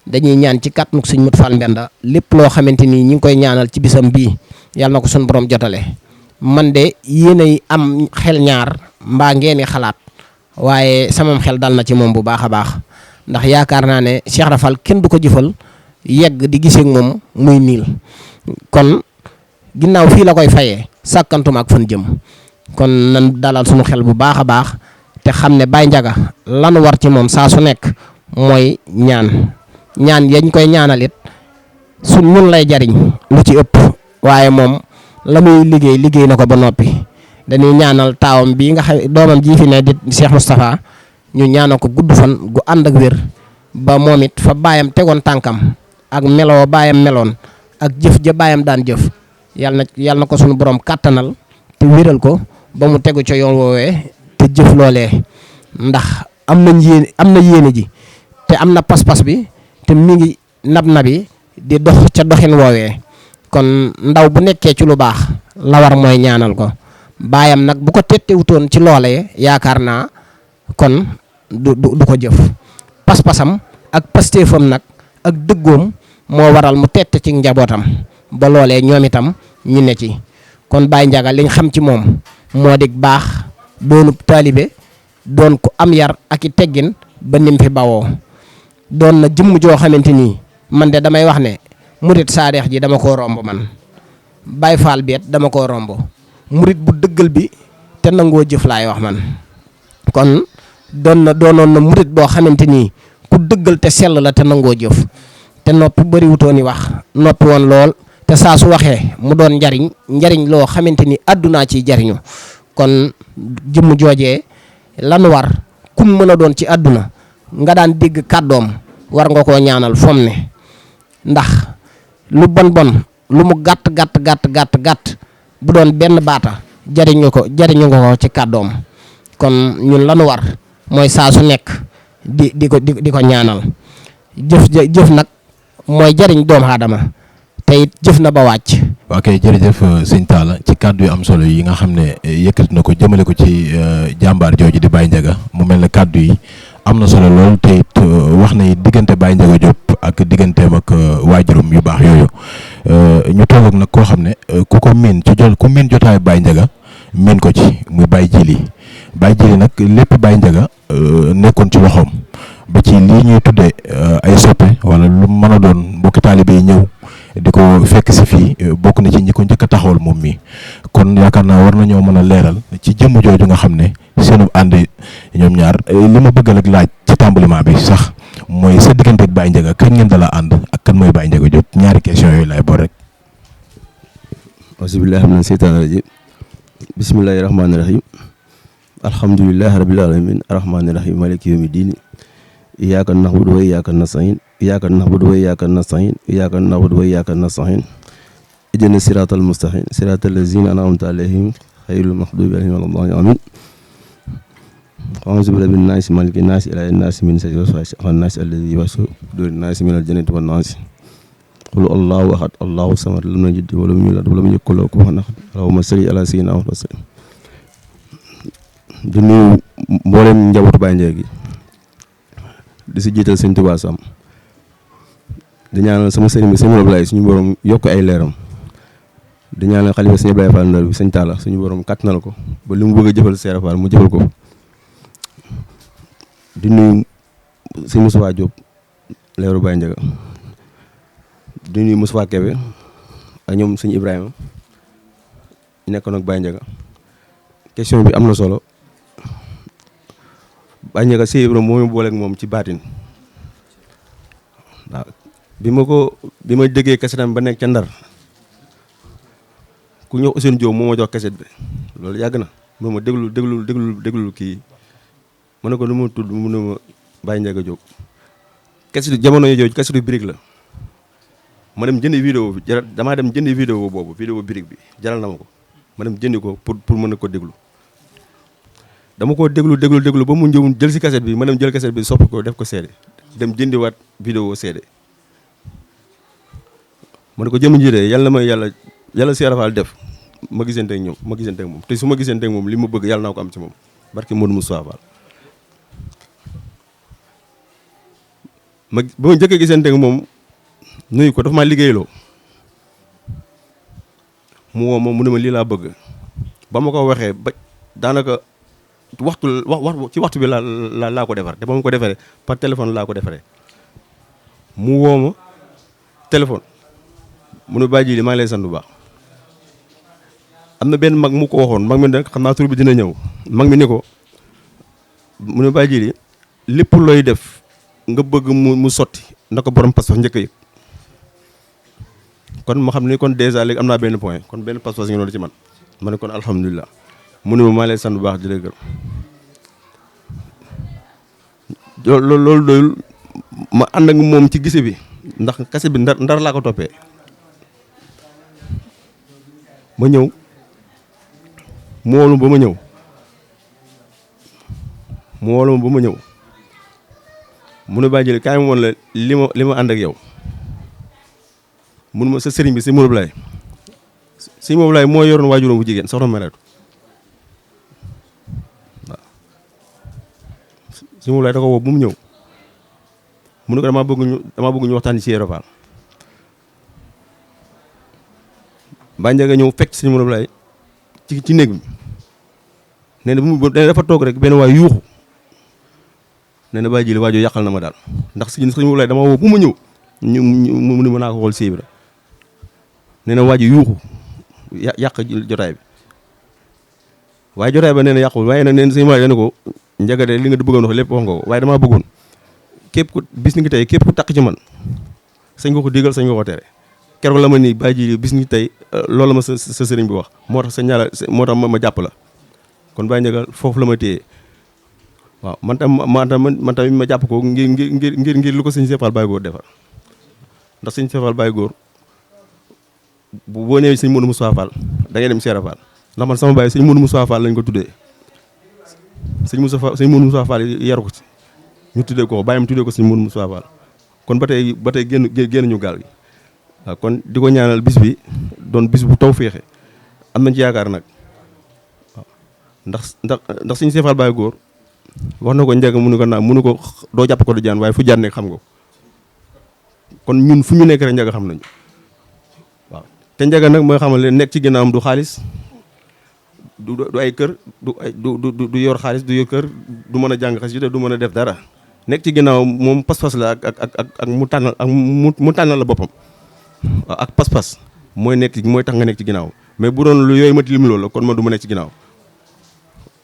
dañuy ñaan ci kàttanu sëñ Modou Fall Mbenda lépp loo xamante ni ñi ngi koy ñaanal ci bisam bii yàlla na ko suñu borom jotale man de yéenay am xel ñaar mbaa ngeeni xalaat waaye samam xel dal na ci moom bu baax a baax ndax yaakaar naa ne Cheikh Rafal kenn du ko jëfal yegg di gisee ak moom muy niil kon ginnaaw fii la koy fayee sàkkantuma ak fan jëm kon nan dalal suñu xel bu baax a baax te xam ne Baye Ndiaga lanu war ci moom saa su nekk mooy ñaan yañ koy ñaanalit su ñun lay jariñ lu ci ëpp waaye moom la muy liggéey na ko ba noppi dañuy ñaanal taawam bii nga xam doomam ji fi ne di Cheikh Moustapha ñu ñaanal ko gudd fan gu ànd ak wér ba moom it fa baayam tegoon tànkam ak meloo baayam meloon ak jëf ja baayam daan jëf yàlla na ko suñu borom kàttanal te wéral ko ba mu tegu ca yoon woowee te jëf loolee ndax am na yéene ji te am na pas-pas bi te mi ngi nabi di dox ca doxin woowee kon ndaw bu nekkee ci lu baax la war mooy ñaanal ko baayam nag bu ko tettewutoon ci loolee yaakaar naa kon du ko jëf pas-pasam ak pastéefam nag ak dëggoom moo waral mu tette ci njabootam ba loolee ñoom itam ñu ne ci kon Baye Ndiaga liñ xam ci moom moo di baax doonu taalibe doon ku am yar ak i teggin ba nim fi bawoo doon na jëmm joo xamante ni man de damay wax ne murit saadeex ji dama koo romb man Baye Fall beet dama koo romb murit bu dëggal bi te nangoo jëf laay wax man kon doonoon na murit boo xamante ni ku dëggal te sell la te nangoo jëf te noppi bëriwutoon i wax noppi woon lool te saa su waxee mu doon njariñ loo xamante ni àddunaa ciy jariñu kon jëmm joojee lan war kum mën a doon ci àdduna nga daan dégg kàddoom war nga koo ñaanal fom ne ndax lu bon lu mu gàtt bu doon benn baata jariñu nga ko ci kàddoom kon ñun lanu war mooy saa su nekk di ko ñaanal jëf nag mooy jariñ doomu aadama te it jëf na ba wàcc. waa kay jërëjëf sëñ Talla ci kàddu yu am solo yi nga xam ne yëkkati na ko jëmale ko ci jàmbaar jooju di Baye Ndiaga mu mel ne kàddu yi am na solo lool te it wax na diggante Baye Ndiaga Diop ak digganteem ak waajurum yu baax yooyu ñu toog ak nag koo xam ne ku miin jotaay Baye Ndiaga miin ko ci muy Baye Jili nag lépp Baye Ndiaga nekkoon ci loxoom ba ci lii ñuy tuddee ay soppe wala lu mën a doon mbokki taalibe yi ñëw di ko fekk si fii bokk na ci ñi ko njëkk a taxawal moom mi kon yaakaar naa war nañoo mën a leeral ci jëmm jooju nga xam ne seenu ànd ñoom ñaar li ma bëgg nag laaj ci tàmbaliment bi sax mooy sa diggante ak Baye Ndiaga kañ ngeen dala ànd ak kan mooy Baye Ndiaga Diop ñaari question yooyu laay bool rek. auzubillahi mina seytaani rajim bismillahi rahmaani rahim alhamdulillahi rabbil alamin arrahmanir rahim maliki yawmi din iyyaka na'budu wa iyyaka nasta'in iyyaka na'budu wa iyyaka nasta'in iyyaka na'budu wa iyyaka nasta'in ihdina siratal mustaqim siratal ladzina an'amta alayhim ghayril maghdubi alayhim waladdallin amin a'udzu billahi minan nasi malikin nasi ilahin nasi min sharril waswasil khannas alladhi yuwaswisu nasi minal jannati wan nas qul allahu ahad allahu samad lam yalid wa lam yulad wa lam yakul lahu kufuwan ahad allahumma salli ala sayyidina Muhammad wa sallim. di nuyu mboolem njabootu Baye Ndiaye gi di si jiital sëñ Tuubaa Sam di ñaanal sama sëriñ bi sëñ Ablaye suñu borom yokk ay leeram di ñaanal xalifa sëñ Ablaye Fall Ndar bi sëñ Talla suñu borom kàttanal ko ba li mu bëgg a jëfal Seera Fall mu jëfal ko. di nuyu sëñ Moussa Diop leeru Baye Ndiaga di nuyu Moussa Kébé ak ñoom sëñ Ibrahima nekkoon ak Baye Ndiaga question bi am na solo. Baye Ndiaga Cheikh Ibrahima moo ma booleeg moom ci baatin waaw bi ma déggee kasetam ba nekk ca Ndar ku ñëw Ousseynou Diop moo ma jox kaset bi loolu yàgg na moo ma déglu kii ma ne ko nu ma tudd mu ne ma Baye Ndiaga Diop kasetu jamono yooyu kasetu birig la ma dem jëndi vidéo bi damaa dem jëndi vidéo boobu vidéo birig bi jaral na ma ko ma dem jëndi ko pour mën a ko déglu dama ko déglu ba mu ñëw jël si cassette bi ma dem jël cassette bi soppi ko def ko CD dem jëndiwaat vidéo CD ma ne ko jëm ji de yàlla na ma yàlla Seera Fall def ma gisante ak moom te su ma gisante ak moom li ma bëgg yàlla naa ko am ci moom barke Modou Moussa Fall ba ma njëkkee gisante ak moom nuyu ko dafa maa liggéeyloo mu woo moom mu ne ma lii laa bëgg ba ma ko waxee ba daanaka ci waxtu bi laa ko defar te ba ma ko defaree par téléphone laa ko defaree mu woo ma téléphone mu ne Baye Djily maa ngi lay sant bu baax am na benn mag mu ko waxoon mag mi nag xam naa tur bi dina ñëw mag mi ni ko mu ne Baye Djily lépp looy def nga bëgg mu sotti na ko borom pas-pas njëkk a yëg kon ma xam ne kon dèjà léegi am naa benn point kon benn pas-pas ngi noonu ci man ma ne kon alhamdulilah mu ne ma maa lay sant bu baax di la gërëm loolu doyul ma ànd ak moom ci gise bi ndax kase bi ndar laa ko toppee ma ñëw mu woolu ba ma ñëw mu ne Baye Djily kaay ma woon la li ma ànd ak yow mun ma sa sëriñ bi si Modou Ablaye si Modou Ablaye moo yoroon waajuram bu jigéen soxna Mareetu waaw si Modou Ablaye da ko woo bu mu ñëw mu ne ko damaa bëgg ñu waxtaan ci Seera Fall Baye Ndiaga ñëw fekk si Modou Ablaye ci néeg bi nee na dafa toog rek benn waay yuuxu nee na Baye Djily waajoo yàqal na ma daal ndax si Modou Ablaye dama woo bu ma ñëw mu ne mën naa ko xool Seera nee na waaj yuuxu yàq jotaay bi waaye jotaay ba nee na yàqul waaye nag nee na sëñ Malick dana ko Ndiaga de li nga bëggoon wax lépp wax nga ko waaye damaa bëggoon képp ku bis ni ngi tey képp ku takk ci man sañ nga ko digal sañ nga ko tere keroog la ma ni Baye Djily bis ni tey loolu ma sa sëriñ bi wax moo tax ma jàpp la kon Baye Ndiaga foofu la ma téye waaw man tamit ma jàpp ko ngir lu ko sëñ Seera Fall Baye Góor defar ndax sëñ Seera Fall Baye Góor boo ñëwee sëñ Modou Moussa Fall da ngay dem Seera Fall ndax man sama baay sëñ Modou Moussa Fall lañ ko tuddee sëñ Modou Moussa Fall yaru ko ci ñu tuddee ko bàyyam tuddee ko sëñ Modou Moussa Fall kon ba tey génn ñu gaal gi waaw kon di ko ñaanal bis bi doon bis bu taw féexe am nañ ci yaakaar nag waaw ndax sëñ Seera Fall Baye Góor wax na ko Ndiaga mu ne ko doo jàpp ko du jaan waaye fu jaan nekk xam nga ko kon ñun fu ñu nekk rek Ndiaga xam nañu waaw te Ndiaga nag mooy xamal leen nekk ci ginnaawam du xaalis du ay kër du yor xaalis du yor kër du mën a jàng xasida du mën a def dara nekk ci ginnaaw moom pas-pas la ak mu tànnal la boppam waaw ak pas-pas mooy tax nga nekk ci ginnaaw mais bu doon lu yooyu ma lim loolu la kon man du ma nekk ci ginnaaw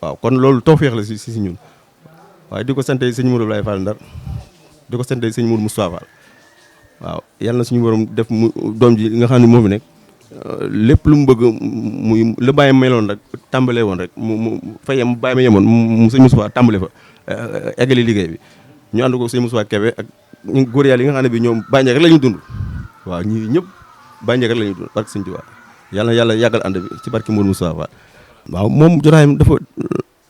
waaw kon loolu tawfeex la si ñun waaye di ko sante sëñ Modou Ablaye Fall Ndar di ko sante sëñ Modou Moustapha Fall waaw yàlla na suñu borom def mu doom ji nga xam ne moo fi nekk lépp lu mu bëgg muy la bàyyi meloon rek tàmbalee woon rek mu fayam bàyyi ma yemoon mu sëñ Moustapha tàmbale fa eggali liggéey bi ñu ànd ko sëñ Moustapha Kébé ak ñu góor yàlla yi nga xam ne bi ñoom Baye Ndiaga rek la ñu dund waaw ñii ñëpp Baye Ndiaga rek la ñu dund barke sëñ Tuubaa yàlla na yàlla yàggal ànd bi ci barke Modou Moustapha Fall waaw moom jotaayam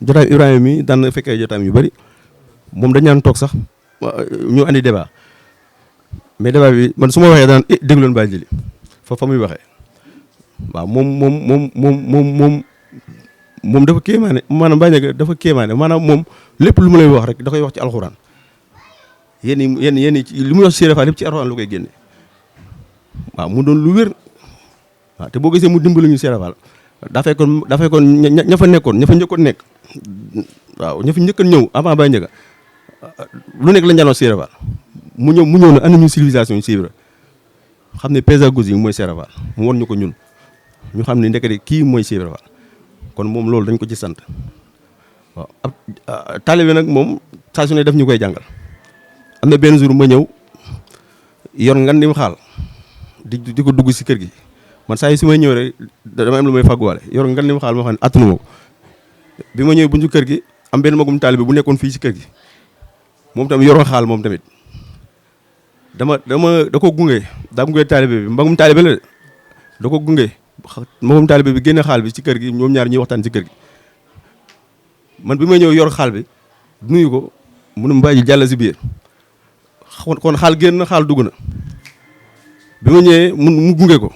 Ibrahima mi daan na fekkee jotaayam yu bëri moom dañ naan toog sax ñu andi débat mais débat bi man su ma waxee daan déglu leen Baye Jili fa muy waxee waaw moom dafa kéemaane maanaam Baye Ndiaga dafa kéemaane maanaam moom lépp lu mu lay wax rek da koy wax ci alxuraan yéen li muy wax ci Serigne Fall lépp ci alxuraan lu koy génne waaw mu doon lu wér waaw te boo gisee mu dimbali ñu Serigne Fall daa fekkoon ña fa nekkoon ña fa njëkkoon nekk waaw ña fa njëkkoon ñëw avant Baye Ndiaga lu nekk lañ daan wax Serigne Fall mu ñëw na andi ñu civilisation Serigne xam ne pédagogie mooy Serigne Fall mu won ñu ko ñun ñu xam ne ndekete kii mooy Serigne Fall kon moom loolu dañ ko ci sant waaw taalibe nag moom saa su ne daf ñu koy jàngal am na benn jour ma ñëw yor ngan dim xaal di ko dugg si kër gi man saa yi su may ñëw rek dama am lu may fàgguwaale yor ngan dim xaal moo xam ne attanu ma ko bi ma ñëwee buntu kër gi am benn magum taalibe bu nekkoon fii si kër gi moom tam yoroon xaal moom tamit da ko gunge daa gunge taalibe bi magum taalibe la da ko gunge magum taalibe bi génne xaal bi ci kër gi ñoom ñaar ñuy waxtaan ci kër gi man bi ma ñëw yor xaal bi nuyu ko mu ne mbaa ji jàll si biir kon xaal génn na xaal dugg na bi ma ñëwee mu gunge ko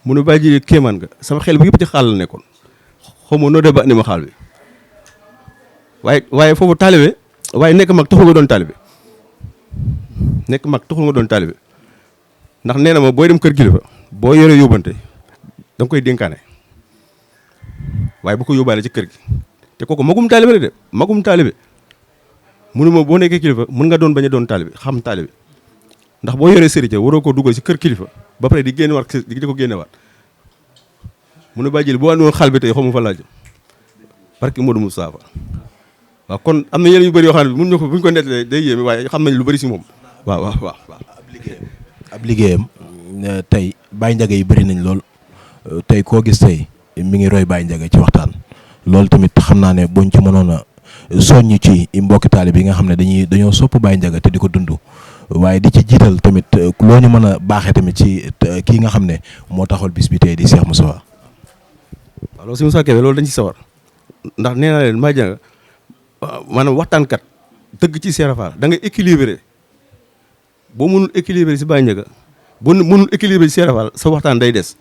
mu ne bàyyi ji kéemaan nga sama xel bi yëpp ci xaal la nekkoon xaw ma noo dee ba ni ma xaal bi waaye foofu taalibe waaye nekk mag taxul nga doon taalibe nekk mag taxul nga doon taalibe ndax nee na ma booy dem kër kilifa boo yoree yóbbante da nga koy dénkaane waaye bu ko yóbbaale ci kër gi te kooku magum taalibe la de magum taalibe munu ma boo nekkee kilifa mën nga doon bañ a doon taalibe xam taalibe ndax boo yoree sëriñ waroo ko dugal ci kër kilifa ba pare di génne waat di ko génne waat mu ne bàyyi jël boo andi woon xaal bi tey xaw ma fa laaj parce que Modou Moustapha waaw kon am na yeneen yu bëri yoo xam ne mun ñu ko buñ ko nettalee day yéeme waaye xam nañ lu bëri si moom waaw. ab liggéeyam tey Baye Ndiaga yi bëri nañ lool tey koo gis tey mi ngi roy Baye Ndiaga ci waxtaan loolu tamit xam naa ne buñ ci mënoon a soññ ci mbokki taalibe yi nga xam ne dañoo sopp Baye Ndiaga te di ko dund waaye di ci jiital tamit loo ñu mën a baaxee tamit ci kii nga xam ne moo taxawal bis bi tey di Cheikh Moustapha. waaw loolu si Moussa Kébé loolu dañ ci sawar ndax nee naa leen Baye Ndiaga maanaam waxtaankat dëgg ci Serigne Fall da ngay équilibré boo mënul équilibré si Baye Ndiaga boo mënul équilibré si Serigne Fall sa waxtaan day des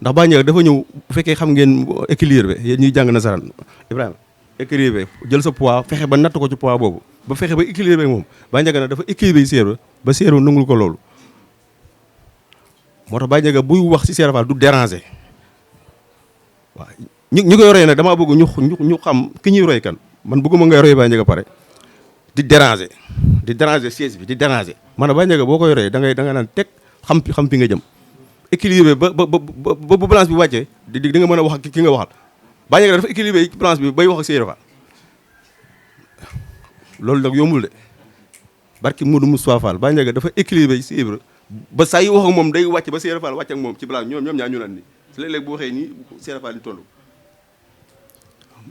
ndax Baye Ndiaga dafa ñëw bu fekkee xam ngeen équilibré yéen ñuy jàng nasaraan Ibrahima équilibré jël sa poids fexe ba natt ko ci poids boobu ba fexe ba équilibré moom Baye Ndiaga nag dafa équilibré Serigne ba Serigne nangul ko loolu moo tax Baye Ndiaga buy wax si Serigne Fall du déranger waaw ñu koy roy nag damaa bëgg ñu xam ki ñuy roy kan man bëgguma ngay roy Baye Ndiaga pare di déranger siège bi di déranger maanaam Baye Ndiaga boo koy roy da nga naan teg xam fi nga jëm équilibré ba balance bi wàccee di nga mën a wax ak ki nga waxal Baye Ndiaga dafa équilibré balance bi bay wax ak Serigne Fall loolu nag yombul de barki Modou Moustapha Fall Baye Ndiaga dafa équilibré si Ibra ba saa yi wax ak moom day wàcc ba Serigne Fall wàcc ak moom ci balance ñoom ñaar ñu naan nii su léeg-léeg bu waxee nii Serigne Fall di toll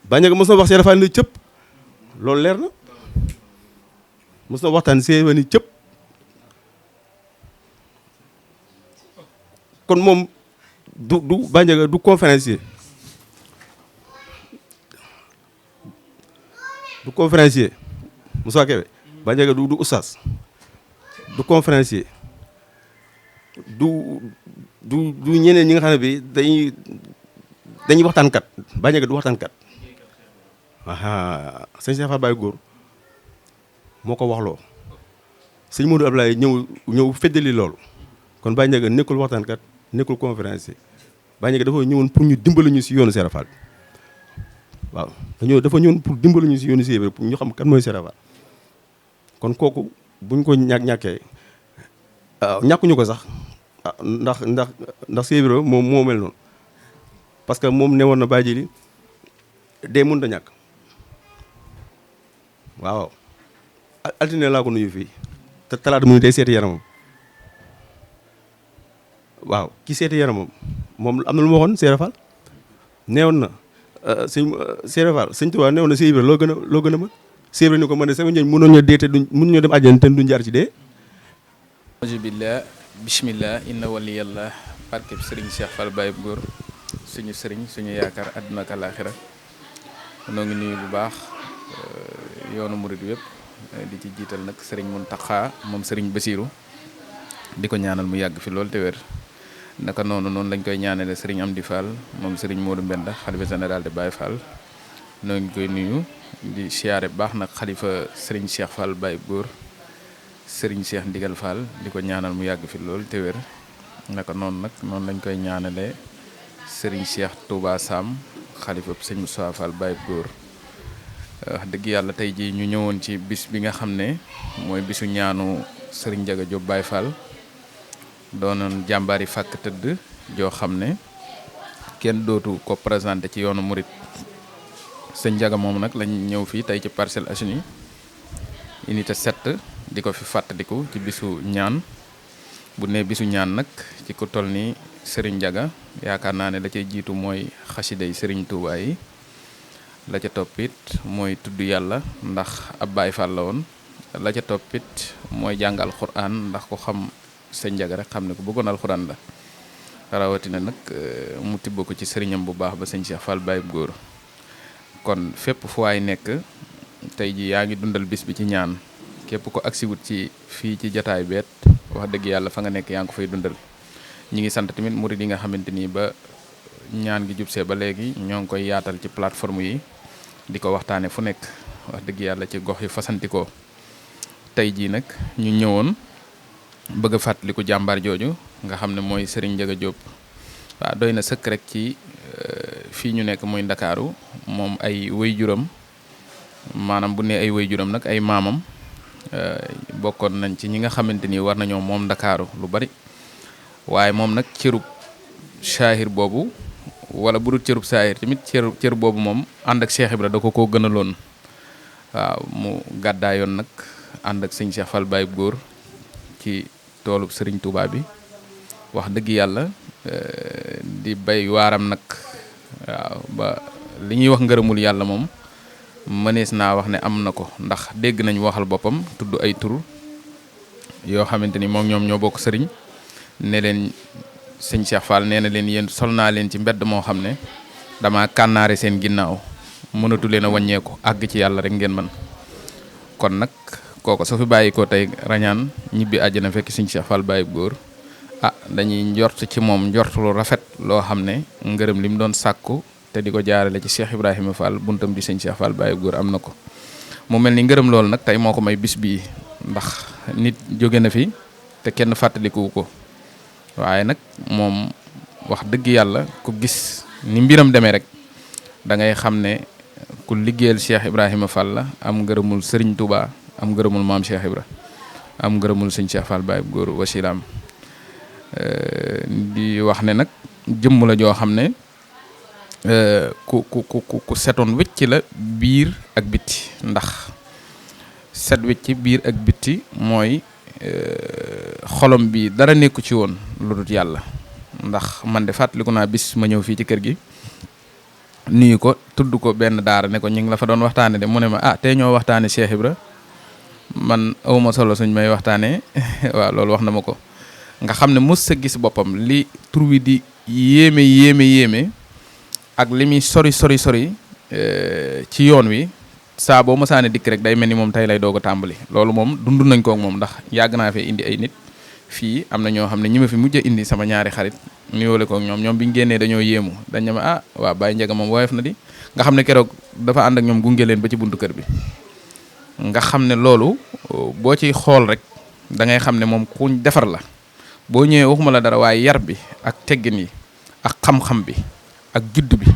Baye Ndiaga mos na wax Serigne Fall ni cëpp loolu leer na mos na waxtaan Serigne Fall ni cëpp kon moom du Baye Ndiaga du conférencier Moussa Kébé Baye Ndiaga du oustaz du conférencier du ñeneen ñi nga xam ne bi dañuy waxtaankat Baye Ndiaga du waxtaankat sëñ Cheikh Fall Baye góor moo ko waxloo sëñ Modou Ablaye ñëw feddali loolu kon Baye Ndiaga nekkul waxtaankat nekkul conférencier Baye Ndiaga dafa ñëwoon pour ñu dimbali ñu si yoonu Serigne Fall waaw dafa ñëwoon pour dimbali ñu si yoonu Serigne pour ñu xam kan mooy Serigne Fall kon kooku buñ ko ñàkkee ñàkkuñu ko sax ndax Serigne moom moo mel noonu parce que moom ne woon na Baye Jili dee mënut a ñàkk waaw altine laa ko nuyu fii te talaata mu day seeti yaramam waaw ki seeti yaramam moom am na lu ma waxoon Seera Fall neewoon na sëñ Seera Fall sëñ Tuubaa neewoon na Seex Ibra loo gën a mën Seex Ibra ni ko man de sama ñooñ mënoon ñoo dee te mënuñoo dem àjjana te duñ jaar ci dee. auzu billah bismillah inna waliyallah barkeb sëriñ Cheikh Fall Baye Góor suñu sëriñ suñu yaakaar àdduna ak àllaaxira noo ngi nuyu bu baax yoonu murid yëpp di ci jiital nag sëriñ Muntaxa moom sëriñ Basiiru di ko ñaanal mu yàgg fi lool te wér naka noonu lañ koy ñaanale sëriñ Amdi Fall moom sëriñ Modou Mbenda xalifa général de Baye Fall noo ngi koy nuyu di siyaare baax nag xalifa sëriñ Cheikh Fall Baye Góor sëriñ Cheikh Ndigal Fall di ko ñaanal mu yàgg fi lool te wér naka noonu lañ koy ñaanale sëriñ Cheikh Touba Sam xalifa sëñ Moussa Fall Baye Góor wax dëgg yàlla tey jii ñu ñëwoon ci bis bi nga xam ne mooy bisu ñaanu sëriñ Ndiaga Diop Baye Fall doonoon jàmbaari fàkk tëdd joo xam ne kenn dootu ko présenté ci yoonu murit sëñ Ndiaga moom nag lañ ñëw fii tey ci Parcelles Assainies unité 7 di ko fi fàttaliku ci bisu ñaan bu ne bisu ñaan nag ci ku toll ni sëriñ Ndiaga yaakaar naa ne la cay jiitu mooy xasida yi sëriñ Touba yi la ca toppit mooy tudd yàlla ndax ab Baye Fall la woon la ca toppit mooy jàng alxuraan ndax ko xam sëñ Ndiaga rek xam ne ko bëggoon alxuraan la rawatina nag mu tibb ko ci sëriñam bu baax ba sëñ Cheikh Fall Baye Góor kon fépp fu waay nekk tey ji yaa ngi dundal bis bi ci ñaan képp ko agsiwut ci fii ci jataay beet wax dëgg yàlla fa nga nekk yaa ngi ko fay dundal ñi ngi sant tamit murid yi nga xamante ni ba ñaan gi jubsee ba léegi ñoo ngi koy yaatal ci plateforme yi di ko waxtaane fu nekk wax dëgg yàlla ci gox yi fasantikoo tey jii nag ñu ñëwoon bëgg a fàttaliku jàmbaar jooju nga xam ne mooy Serigne Ndiaga Diop waaw doy na sëkk rek ci fii ñu nekk muy Ndakaaru moom ay waajuram maanaam bu ne ay waajuram nag ay maamam bokkoon nañ ci ñi nga xamante ni war nañoo moom Ndakaaru lu bari waaye moom nag cërub saahir boobu wala bu dul cërub saahir tamit cër boobu moom ànd ak Cheikh Ibra da ko koo gënaloon waaw mu gàddaayoon nag ànd ak sëñ Cheikh Fall Baye Góor ci toolub Serigne Touba bi wax dëgg yàlla di bay waaram nag waaw ba li ñuy wax ngërëmul yàlla moom mënees naa wax ne am na ko ndax dégg nañ waxal boppam tudd ay tur yoo xamante ni moom ñoom ñoo bokk sëriñ ne leen sëñ Cheikh Fall nee na leen yéen sol naa leen ci mbedd moo xam ne dama kànnaare seen ginnaaw mënatu leen a wàññeeku àgg ci yàlla rek ngeen man kon nag kooko su fi bàyyi ko tey rañaan ñibbi àjjana fekk sëñ Cheikh Fall Baye Góor dañuy njort ci moom njort lu rafet loo xam ne ngërëm li mu doon sàkku te di ko jaarale ci Cheikh Ibrahima Fall buntam di sëñ Cheikh Fall Baye Góor am na ko mu mel ni ngërëm loolu nag tey moo ko may bis bii ndax nit jóge na fi te kenn fàttalikuwu ko waaye nag moom wax dëgg yàlla ku gis ni mbiram demee rek da ngay xam ne ku liggéeyal Cheikh Ibrahima Fall la am ngërëmul Serigne Touba am ngërëmul maam Cheikh Ibra am ngërëmul sëñ Cheikh Fall Baye Góor wasilaam di wax ne nag jëmm la joo xam ne ku setoon wecc la biir ak bitti ndax set wecc biir ak bitti mooy xolom bi dara nekku ci woon lu dul yàlla ndax man de fàttaliku naa bis ma ñëw fii ci kër gi nuyu ko tudd ko benn daara ne ko ñu ngi la fa doon waxtaane de mu ne ma tey ñoo waxtaane Cheikh Ibra man awma solo suñ may waxtaane waaw loolu wax na ma ko nga xam ne mos sa gis boppam li tur wi di yéeme ak li muy sori ci yoon wi saa boo mosaane dikk rek day mel ni moom tey lay doog a tàmbali loolu moom dund nañ ko ak moom ndax yàgg naa fee indi ay nit fii am na ñoo xam ne ñi ma fi mujj a indi sama ñaari xarit nuyoole ko ak ñoom bi ñu génnee dañoo yéemu dañ ne ma waaw Baye Ndiaga moom woyof na di nga xam ne keroog dafa ànd ak ñoom gunge leen ba ci buntu kër bi nga xam ne loolu boo ciy xool rek da ngay xam ne moom kuñ defar la boo ñëwee waxuma la dara waaye yar bi ak teggin yi ak xam-xam bi ak judd bi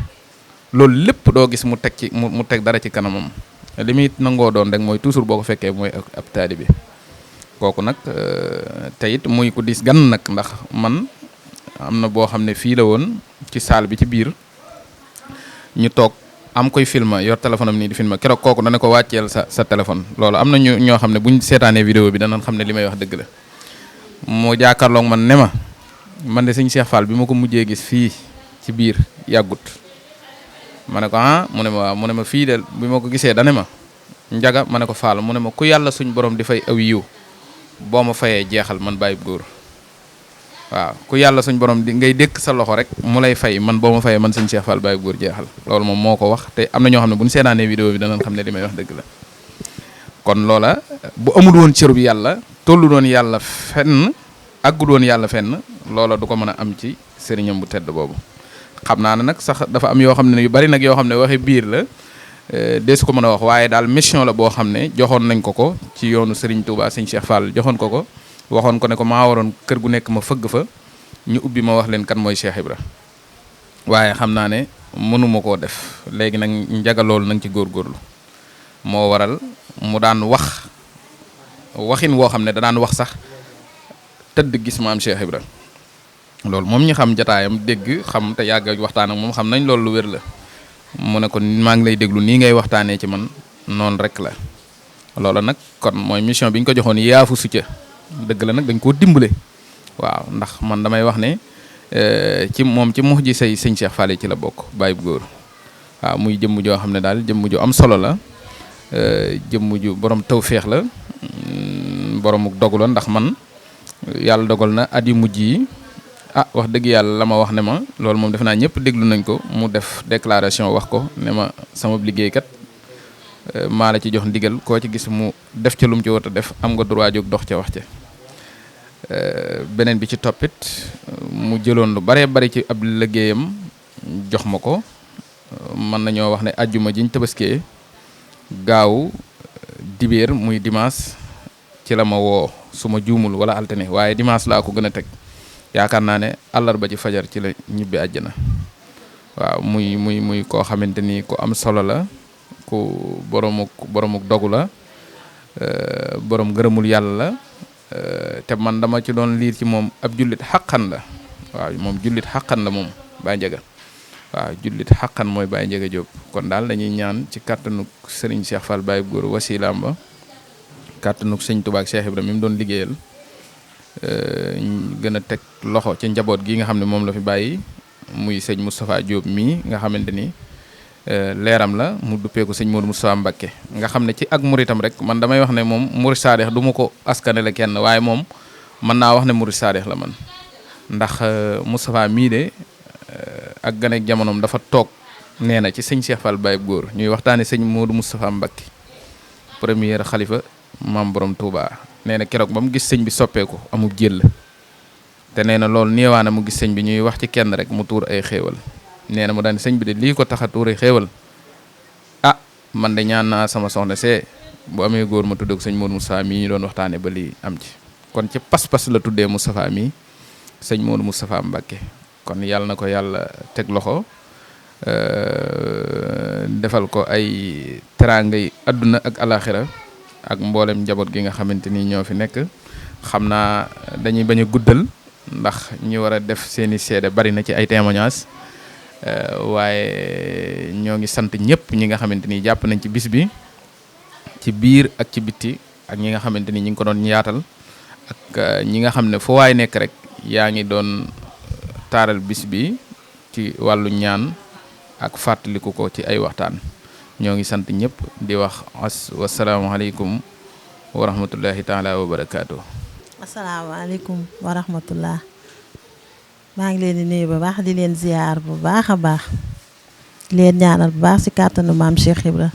loolu lépp doo gis mu teg dara ci kanamam li muy nangoo doon rek mooy toujours boo ko fekkee mooy ab taalibe kooku nag te it muy ko dis gan nag ndax man am na boo xam ne fii la woon ci salle bi ci biir ñu toog am koy filma yor téléphone am nii di filma keroog kooku dana ko wàcceel sa téléphone loolu am na ñoo xam ne buñ seetaanee vidéo bi danañ xam ne li may wax dëgg la moo jàkkaarloog man ne ma man de sëñ Cheikh Fall bi ma ko mujjee gis fii ci biir yàggut. ma ne ko mu ne ma waaw mu ne ma fii de bi ma ko gisee dane ma Njaga ma ne ko Fall mu ne ma ku yàlla suñ borom di fay aw yiw boo ma fayee jeexal man Baye Góor waaw ku yàlla suñ borom di ngay dékk sa loxo rek mu lay fay man boo ma fayee man sëñ Cheikh Fall Baye Góor jeexal loolu moom moo ko wax te am na ñoo xam ne bu ñu seetaanee vidéo bi danañ xam ne li may wax dëgg la. kon loola bu amul woon cërub yàlla tollu doon yàlla fenn àggu doon yàlla fenn loola du ko mën a am ci sëriñam bu tedd boobu. xam naa ne nag sax dafa am yoo xam ne yu bari nag yoo xam ne waxi biir la deesu ko mën a wax waaye daal mission la boo xam ne joxoon nañ ko ci yoonu Serigne Touba sëñ Cheikh Fall joxoon ko waxoon ko ne ko maa waroon kër gu nekk ma fëgg fa ñu ubbi ma wax leen kan mooy Cheikh Ibra waaye xam naa ne mënuma koo def léegi nag Njaga loolu nang ci góorgóorlu moo waral mu daan waxin woo xam ne da daan wax sax tëdd gis maam Cheikh Ibra loolu moom ñi xam jataayam dégg xam te yàgg waxtaan ak moom xam nañ loolu lu wér la mu ne ko maa ngi lay déglu nii ngay waxtaanee ci man noonu rek la loolu nag kon mooy mission bi ñu ko joxoon yaafu su ca dëgg la nag dañ koo dimbale waaw ndax man damay wax ne ci moom ci mux ji say sëñ Cheikh Fall ci la bokk Baye Góor waaw muy jëmm joo xam ne daal jëmm ju am solo la jëmm ju borom tawféex la borom dogu la ndax man yàlla dogal na at yu mujj yi wax dëgg yàlla la ma wax ne ma loolu moom defe naa ñëpp déglu nañ ko mu def déclaration wax ko ne ma sama liggéeykat maa la ci jox ndigal koo ci gis mu def ca lu mu ci war a def am nga droit jóg dox ca wax ca beneen bi ci toppit mu jëloon lu baree bari ci ab liggéeyam jox ma ko mën nañoo wax ne ajjuma jiñ tabaskee gaaw dibéer muy dimanche ci la ma woo su ma juumul wala altine waaye dimanche laa ko gën a teg yaakaar naa ne àllarba ci fajar ci la ñibbi àjjana waaw muy koo xamante ni ku am solo la ku boromuk dogu la borom gërëmul yàlla la te man dama ci doon liir ci moom ab jullit xaqan la waaw moom jullit xaqan la moom Baye Njaga waaw jullit xaqan mooy Baye Njaga Jóob kon daal dañuy ñaan ci kàttanuk Serigne Cheikh Fall Baye Góor wasilaam ba kàttanuk Sëñ Tuubaa ak Cheikh Ibra mi mu doon liggéeyal gën a teg loxo ci njaboot gi nga xam ne moom la fi bàyyi muy sëñ Moustapha Diop mii nga xamante ni leeram la mu duppeeku sëñ Modou Moustapha Mbacké nga xam ne ci ak muritam rek man damay wax ne moom murit saadeex du ma ko askanele kenn waaye moom mën naa wax ne murit saadeex la man ndax Moustapha mii de ak ganeek jamonoom dafa toog nee na ci sëñ Cheikh Fall Baye Góor ñuy waxtaane sëñ Modou Moustapha Mbacké premier xalifa maam borom Touba nee na keroog ba mu gis sëñ bi soppeeku amul jël te nee na loolu néewaana mu gis sëñ bi ñuy wax ci kenn rek mu tuur ay xéewal nee na mu daan sëñ bi de lii ko tax a tuur ay xéewal man de ñaan naa sama soxna see bu amee góor ma tuddee ko sëñ Modou Moustapha mii ñu doon waxtaanee ba lii am ci kon ci pas-pas la tuddee Moustapha mii sëñ Modou Moustapha Mbacké kon yàlla na ko yàlla teg loxo defal ko ay teraangay adduna ak alaxira ak mboolem njaboot gi nga xamante ni ñoo fi nekk xam naa dañuy bañ a guddal ndax ñi war a def seeni seede bari na ci ay témoignages waaye ñoo ngi sant ñëpp ñi nga xamante ni jàpp nañ ci bis bi ci biir ak ci bitti ak ñi nga xamante ni ñi ngi ko doon yaatal ak ñi nga xam ne foo waay nekk rek yaa ngi doon taaral bis bi ci wàllu ñaan ak fàttaliku ko ci ay waxtaan ñoo ngi sant ñëpp di wax wasalaamaaleykum wa rahmatullahi taala wa barakaatu. asalaamaaleykum wa rahmatullah maa ngi leen di nuyu bu baax di leen ziar bu baax a baax di leen ñaanal bu baax ci kàttanu maam Cheikh Ibra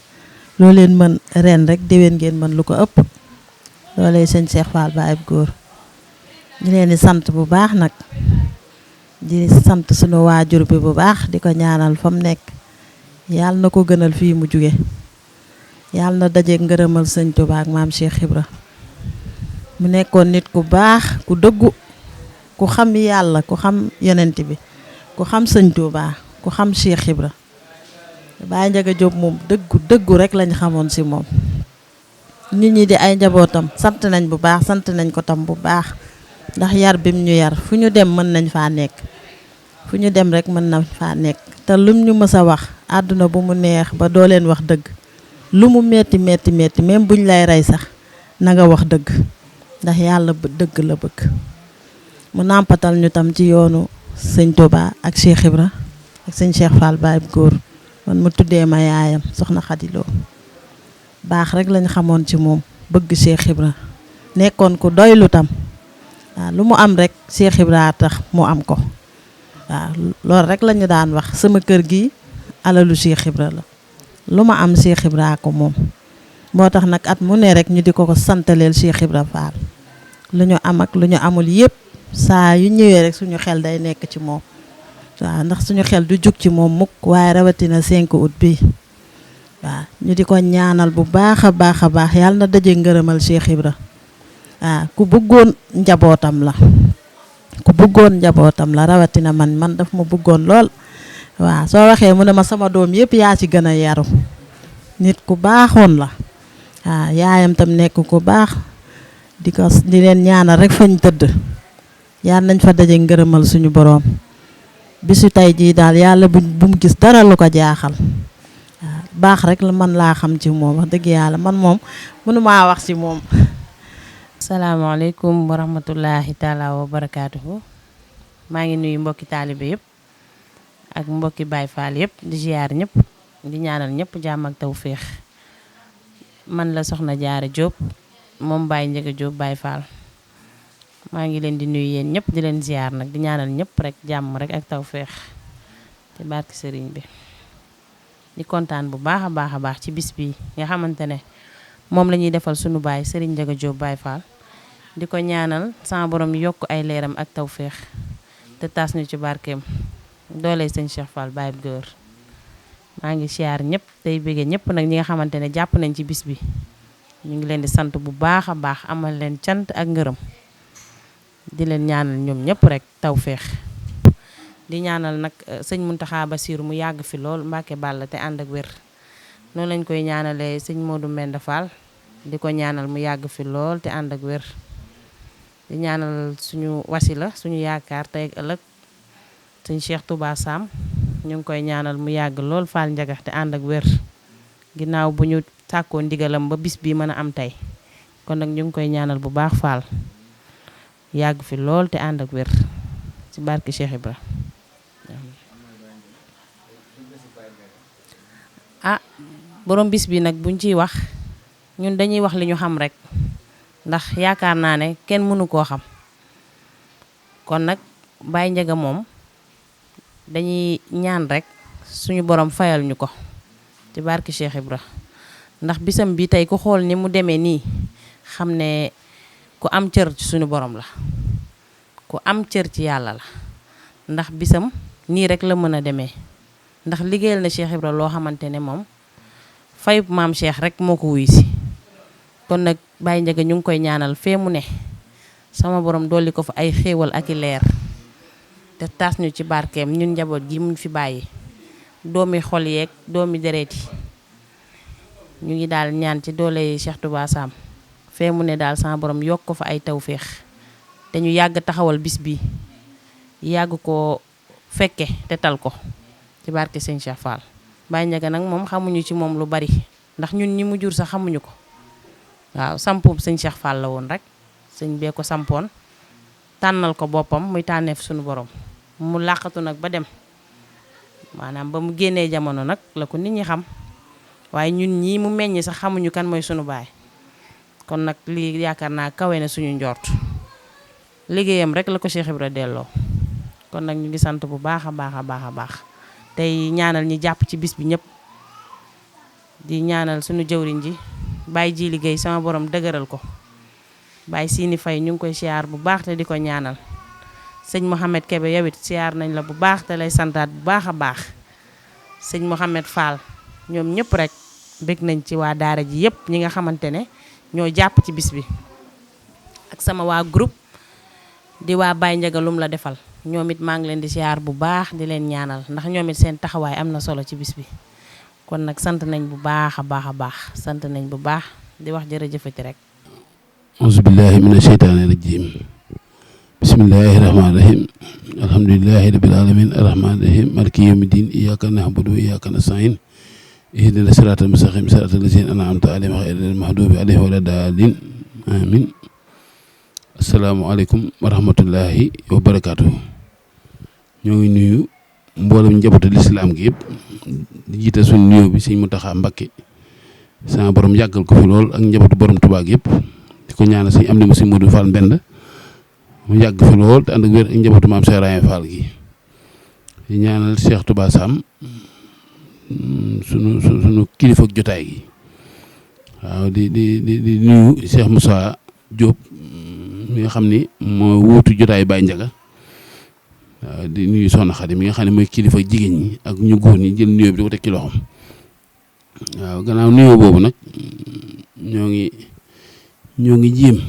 loo leen mën ren rek déwén ngeen mën lu ko ëpp loolee sëñ Cheikh Fall Baye Góor ñu leen di sant bu baax nag di sant sunu waajur bi bu baax di ko ñaanal fa mu nekk yàlla na ko gënal fii mu jóge yàlla na daje ngërëmal sëñ Tuubaa ak maam Cheikh Ibra mu nekkoon nit ku baax ku dëggu ku xam yàlla ku xam yonent bi ku xam sëñ Tuubaa ku xam Cheikh Ibra Baye Njaga Jóob moom dëggu rek lañ xamoon si moom nit ñi di ay njabootam sant nañ bu baax sant nañ ko tam bu baax ndax yar bim ñu yar fu ñu dem mën nañ faa nekk fu ñu dem rek mën na faa nekk te lum ñu mës a wax àdduna bu mu neex ba doo leen wax dëgg lu mu metti metti metti même buñ lay rey sax na nga wax dëgg ndax yàlla dëgg la bëgg mu nàmpatal ñu tam ci yoonu sëñ Touba ak Cheikh Ibra ak sëñ Cheikh Fall Baye góor man mu tuddee ma yaayam soxna Khady Lo baax rek lañ xamoon ci moom bëgg Cheikh Ibra nekkoon ku doylu tam waaw lu mu am rek Cheikh Ibra tax mu am ko waaw loolu rek lañu daan wax sama kër gi alalu Cheikh Ibra la lu ma am Cheikh Ibra ko moom moo tax nag at mu ne rek ñu di ko santaleel Cheikh Ibra Fall lu ñu am ak lu ñu amul yépp saa yu ñëwee rek suñu xel day nekk ci moom waaw ndax suñu xel du jug ci moom mukk waaye rawatina 5 août bi waaw ñu di ko ñaanal bu baax a baax yàlla na daje ngërëmal Cheikh Ibra waaw ku bëggoon njabootam la rawatina man daf ma bëggoon lool waaw soo waxee mu ne ma sama doom yëpp yaa ci gën a yaru nit ku baaxoon la waaw yaayam tam nekk ku baax di leen ñaanal rek fañ tëdd yàlla nañ fa daje ngërëmal suñu boroom bisu tey jii daal yàlla bu mu gis dara lu ko jaaxal waaw baax rek la man laa xam ci moom wax dëgg yàlla man moom mënumaa wax ci moom. asalaamaaleykum wa rahmatullahi taala wa barakaatuhu maa ngi nuyu mbokki taalibe yëpp ak mbokki Baye Fall yëpp di ziar ñëpp di ñaanal ñëpp jàmm ak tawféex man la soxna Jaara Diop moom Baye Ndiaga Diop Baye Fall maa ngi leen di nuyu yéen ñëpp di leen ziar nag di ñaanal ñëpp rek jàmm rek ak tawféex ci barki sëriñ bi di kontaan bu baax a baax ci bis bi nga xamante ne moom la ñuy defal sunu baay Serigne Ndiaga Diop Baye Fall di ko ñaanal sama borom yokk ay leeram ak tawféex te taas ñu ci barkeem doole sëñ Cheikh Fall Baye góor maa ngi siyaar ñëpp tey bëggee ñëpp nag ñi nga xamante ne jàpp nañ ci bis bi ñu ngi leen di sant bu baax a baax amal leen cant ak ngërëm di leen ñaanal ñoom ñëpp rek tawféex di ñaanal nag sëñ Mountakha Bassirou mu yàgg fi lool Mbacke Balla te ànd ak wér noonu lañ koy ñaanalee sëñ Modou Mbenda Fall di ko ñaanal mu yàgg fi lool te ànd ak wér di ñaanal suñu wasila suñu yaakaar tey ak ëllëg sëñ Cheikh Touba Sam ñu ngi koy ñaanal mu yàgg lool Fall Ndiaga te ànd ak wér ginnaaw bu ñu sàkkoo ndigalam ba bis bi mën a am tey kon nag ñu ngi koy ñaanal bu baax Fall yàgg fi lool te ànd ak wér ci barke Cheikh Ibra borom bis bi nag buñ ciy wax ñun dañuy wax li ñu xam rek ndax yaakaar naa ne kenn mënu koo xam kon nag Baye Ndiaga moom dañuy ñaan rek suñu borom fayal ñu ko ci barki Cheikh Ibra ndax bisam bi tey ku xool ni mu demee nii xam ne ku am cër ci suñu borom la ku am cër ci yàlla la ndax bisam nii rek la mën a demee ndax liggéeyal na Cheikh Ibra loo xamante ne moom fayub maam Cheikh rek moo ko wuy si kon nag Baye Ndiaga ñu ngi koy ñaanal fee mu ne sama borom dolli ko fa ay xéewal ak i leer te taas ñu ci barkeem ñun njaboot gi muñ fi bàyyi doomi xol yeeg doomi deret yi ñu ngi daal ñaan ci doole Cheikh Touba Sam fee mu ne daal sama borom yokk ko fa ay tawféex te ñu yàgg taxawal bis bi yàgg ko fekke te tal ko ci barke sëñ Cheikh Fall Baye Ndiaga nag moom xamuñu ci moom lu bari ndax ñun ñi mu jur sax xamuñu ko waaw sampum sëñ Cheikh Fall la woon rek sëñ bee ko sampoon tànnal ko boppam muy tànneef suñu borom mu làqatu nag ba dem maanaam ba mu génnee jamono nag la ko nit ñi xam waaye ñun ñii mu meññ sax xamuñu kan mooy sunu baay kon nag lii yaakaar naa kawe na suñu njort liggéeyam rek la ko Cheikh Ibra delloo kon nag ñu ngi sant bu baax a baax tey ñaanal ñi jàpp ci bis bi ñëpp di ñaanal suñu jëwriñ ji Baye ji liggéey sama borom dëgëral ko Baye Sini Faye ñu ngi koy siyaar bu baax te di ko ñaanal sëñ Mouhamed Kebe yow it siyaar nañ la bu baax te lay santaat bu baax a baax sëñ Mouhamed Fall ñoom ñëpp rek bég nañ ci waa daara ji yëpp ñi nga xamante ne ñoo jàpp ci bis bi ak sama waa groupe di waa Baye Ndiaga lum la defal ñoom it maa ngi leen di siyaar bu baax di leen ñaanal ndax ñoom it seen taxawaay am na solo ci bis bi kon nag sant nañ bu baax a baax sant nañ bu baax di wax jërëjëfati rek auzu billahi mina sheytaani rajim bismillahi rahmaani rahim alhamdulillahi rabbil alamin arrahmaani rahim maliki yawmi din iyyaka na'budu wa iyyaka nasta'in ihdina siratal mustaqim siratal lazina an'amta alayhim ghayril maghdubi alayhim wala daalin amin asalaamaaleykum wa rahmatullahi wa barakaatu. ñoo ngi nuyu mboolem njabootu lislaam gi yëpp di jiite suñu nuyoo bi sëñ Mountakha Mbacké sama borom yàggal ko fi lool ak njabootu borom Tuubaa gi yëpp di ko ñaanal sëñ Amdi mu sëñ Modou Fall Mbend mu yàgg fi lool te ànd ak wér ak njabootu maam Cheikh Ibrahima Fall gi di ñaanal Cheikh Touba Sam sunu kilifa ak jotaay gi waaw di nuyu Cheikh Moussa Diop mi nga xam ni moo wuutu jotaay Baye Ndiaga waaw di nuyu Soxna Xadi mi nga xam ne mooy kilifa jigéen ñi ak ñu góor ñi jël nuyoo bi di ko teg ci loxoom waaw gannaaw nuyoo boobu nag ñoo ngi jéem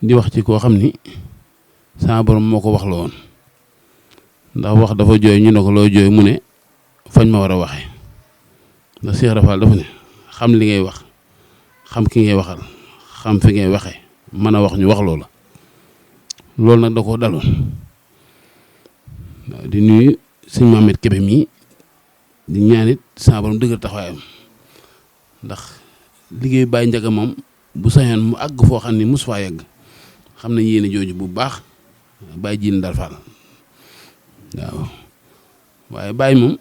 di wax ci koo xam ni sama borom moo ko wax la woon ndax wax dafa jooy ñu ne ko loo jooy mu ne fañ ma war a waxee ndax Cheikh Rafal dafa ne xam li ngay wax xam ki ngay waxal xam fi ngay waxee mën a wax ñu wax loola loolu nag da koo daloon waaw di nuyu sëñ Mohamed Kébé mii di ñaanit sama borom dëgër taxawaayam ndax liggéey Baye Ndiaga moom bu sañoon mu àgg foo xam ni mos faa yegg xam nañ yéene jooju bu baax Baye Jiin Ndar Fall waaw waaye Baye moom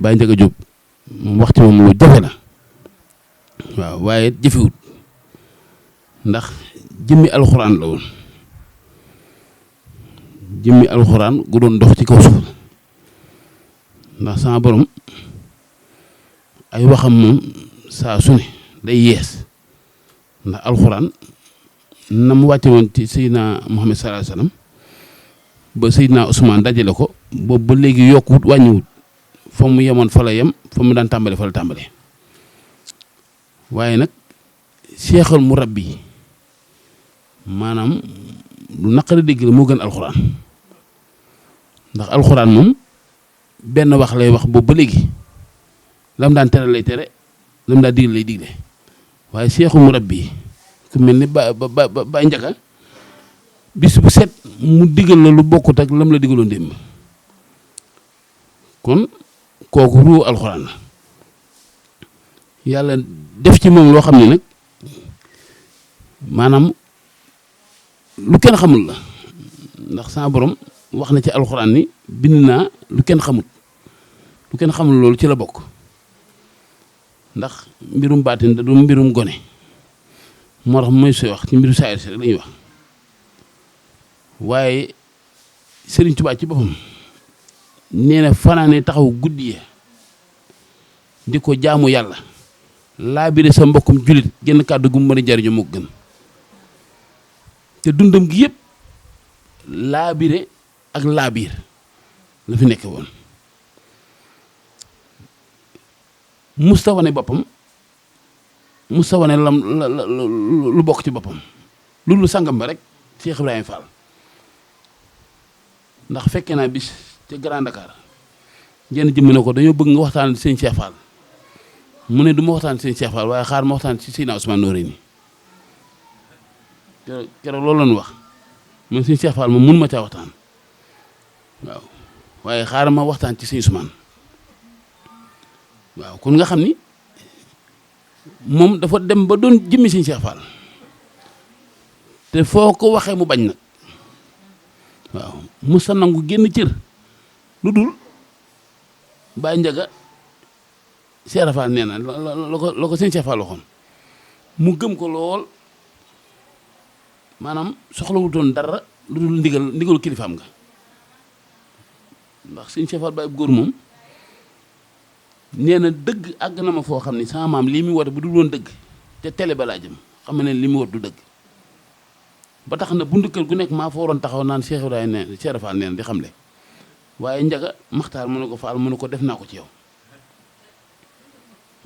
Baye Ndiaga Diop moom wax ci moom lu jafe la waaw waaye jëfewut ndax jëmmi alxuraan la woon jëmmi alxuraan gu doon dox ci kaw suuf ndax sama borom ay waxam moom saa su ne day yees ndax alxuraan na mu wàcce woon ci Seydina Muhammad sallallahu alayhi wasallam ba Seydina Ousmane dajale ko boobu ba léegi yokkuwut wàññiwut fa mu yemoon fa la yem fa mu daan tàmbale fa la tàmbale waaye nag seexal mu rabbi maanaam lu naqari dégg la moo gën alxuraan ndax alxuraan moom benn wax lay wax boobu ba léegi lam daan tere lay tere lam daan digle lay digle waaye seexul mu rabbi ku mel ni Baye Ndiaga bis bu set mu digal la lu bokkut ak lam la digaloon démb kon kooku ruu alxuraan la yàlla def ci moom loo xam ne nag maanaam lu kenn xamul la ndax sama borom wax na ci alxuraan ni bind naa lu kenn xamul loolu ci la bokk ndax mbirum baatin da du mbirum gone moo tax mooy sooy wax ci mbiru saayir si rek lañuy wax waaye Sëriñ Tuubaa ci boppam nee na fanaane taxaw guddi ya di ko jaamu yàlla laabire sa mbokkum jullit genn kàddu gu mu mën a jariñu moo gën te dundam gi yëpp laabire ak laabiir la fi nekk woon musta wane boppam musta wane lu bokk ci boppam lu sangam ba rek Cheikh Ibrahima Fall ndax fekkee naa bis ca Grand Dakar jenn jëmm ne ko dañoo bëgg nga waxtaan ci sëñ Cheikh Fall mu ne du ma waxtaan ci sëñ Cheikh Fall waaye xaar ma waxtaan ci Seydina Ousmane Noreyni keroog loolu lañu wax man sëñ Cheikh Fall moom mun ma caa waxtaan waaw waaye xaaral ma waxtaan ci sëñ Ousmane waaw kon nga xam ni moom dafa dem ba doon jëmmi sëñ Cheikh Fall te foo ko waxee mu bañ nag waaw musa nangu génn cër lu dul Baye Ndiaga Cheikh Fall nee na la ko sëñ Cheikh Fall waxoon mu gëm ko lool maanaam soxlawutoon dara lu dul ndigalu kilifaam nga ndax sëñ Cheikh Fall Baye góor moom nee na dëgg àgg na ma foo xam ni sama maam lii muy woote bu dul woon dëgg te télé ba laa jëm xam ne li muy woote du dëgg ba tax na buntu kër gu nekk maa fa waroon taxaw naan Cheikh Ibrahima nee Cheikh Fall nee na di xamle waaye Ndiaga Maxtaar mu ne ko Fall mu ne ko def naa ko ci yow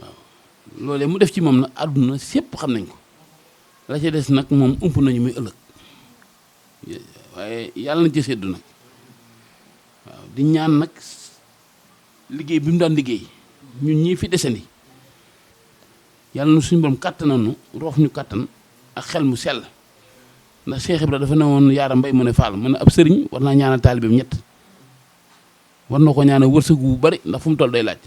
waaw loolee mu def ci moom nag àdduna sépp xam nañ ko la ca des nag moom ump nañu muy ëllëg waaye yàlla na ci seddu nag waaw di ñaan nag liggéey bi mu daan liggéey ñun ñii fi desandi yàlla na suñu borom kàttananu roof ñu kàttan ak xel mu sell ndax Cheikh Ibra dafa ne woon Yaara Mbay mu ne Fall mu ne ab sëriñ war naa ñaanal taalibeem ñett war na ko ñaanal wërsëg bu bari ndax fu mu toll day laaj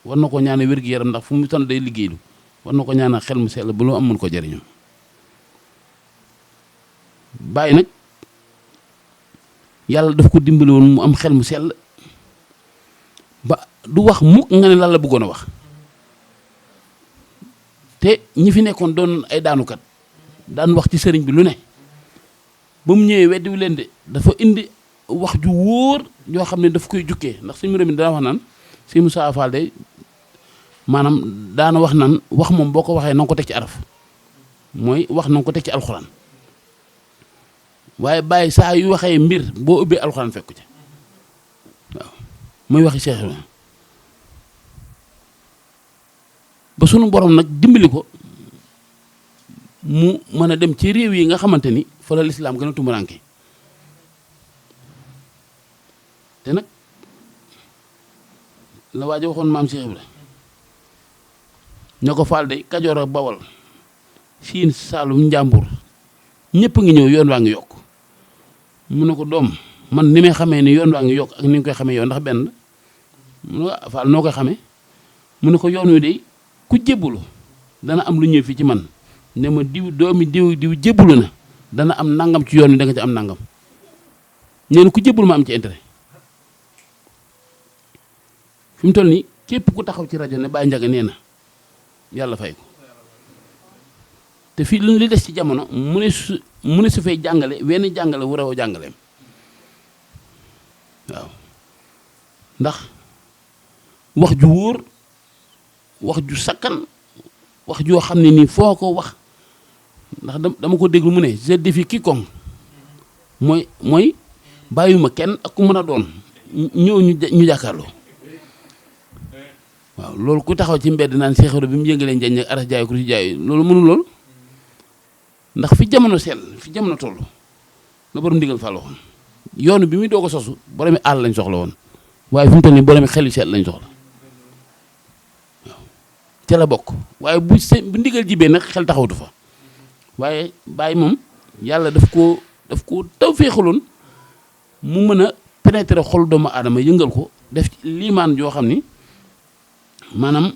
war na ko ñaanal wér-gi-yaram ndax fu mu toll day liggéeylu war na ko ñaanal xel mu sell bu loo am mën ko jariñoo Baye nag yàlla daf ko dimbali woon mu am xel mu sell ba du wax mukk nga ne lan la bëggoon a wax te ñi fi nekkoon doon ay daanukat daan wax ci sëriñ bi lu ne ba mu ñëwee weddiwu leen de dafa indi wax ju wóor yoo xam ne daf koy jukkee ndax suñu réew mi dana wax naan si Moussa Fall de maanaam daana wax naan wax moom boo ko waxee na nga ko teg ci araf mooy wax na nga ko teg ci alxuraan waaye Baye saa yu waxee mbir boo ubbee alxuraan fekku ci waaw muy waxi Cheikh Ibrahima ba sunu borom nag dimbali ko mu mën a dem ci réew yi nga xamante ni fa la lislaam gën a tumuraanke te nag la waaja waxoon maam Cheikh Ibrahima ña ko faal de Kajoor ak Bawol Siin Saalum Njàmbur ñëpp ngi ñëw yoon waa ngi yokk mu ne ko doom man ni may xamee ni yoon waa ngi yokk ak ni nga koy xamee yow ndax benn mu ne ko faal noo koy xamee mu ne ko yoon wi de ku jébbulu dana am lu ñëw fii ci man ne ma diw doomi diw jébbulu na dana am nangam ci yoon wi da nga ci am nangam nee na ku jébbulu ma am ci intérêt fi mu toll nii képp ku taxaw ci rajo ne Baye Ndiaga nee na yàlla fay ko te fii li des ci jamono mu ne su fay jàngale wenn jàngale wu raw jàngaleem waaw ndax wax ju wóor wax ju sakkan wax joo xam ne nii foo ko wax ndax dama ko déglu mu ne je défie quiconque mooy bàyyuma kenn ak ku mën a doon ñëw ñu jàkkaarloo waaw loolu ku taxaw ci mbedd naan Cheikh Ibra bi mu yëngalee njañ ak aras jaay ku ci jaay loolu mënul lool ndax fi jamono sell fi jamono toll la borom ndigal fa la waxoon yoonu bi muy doog a sosu boromi àll lañ soxla woon waaye fi mu toll nii boromi xel yu sell lañ soxla waaw ca la bokk waaye bu ndigal jibee nag xel taxawtu fa waaye Baye moom yàlla daf koo taw féexaloon mu mën a pénétrer xol doomu aadama yëngal ko def ci liimaan yoo xam ni maanaam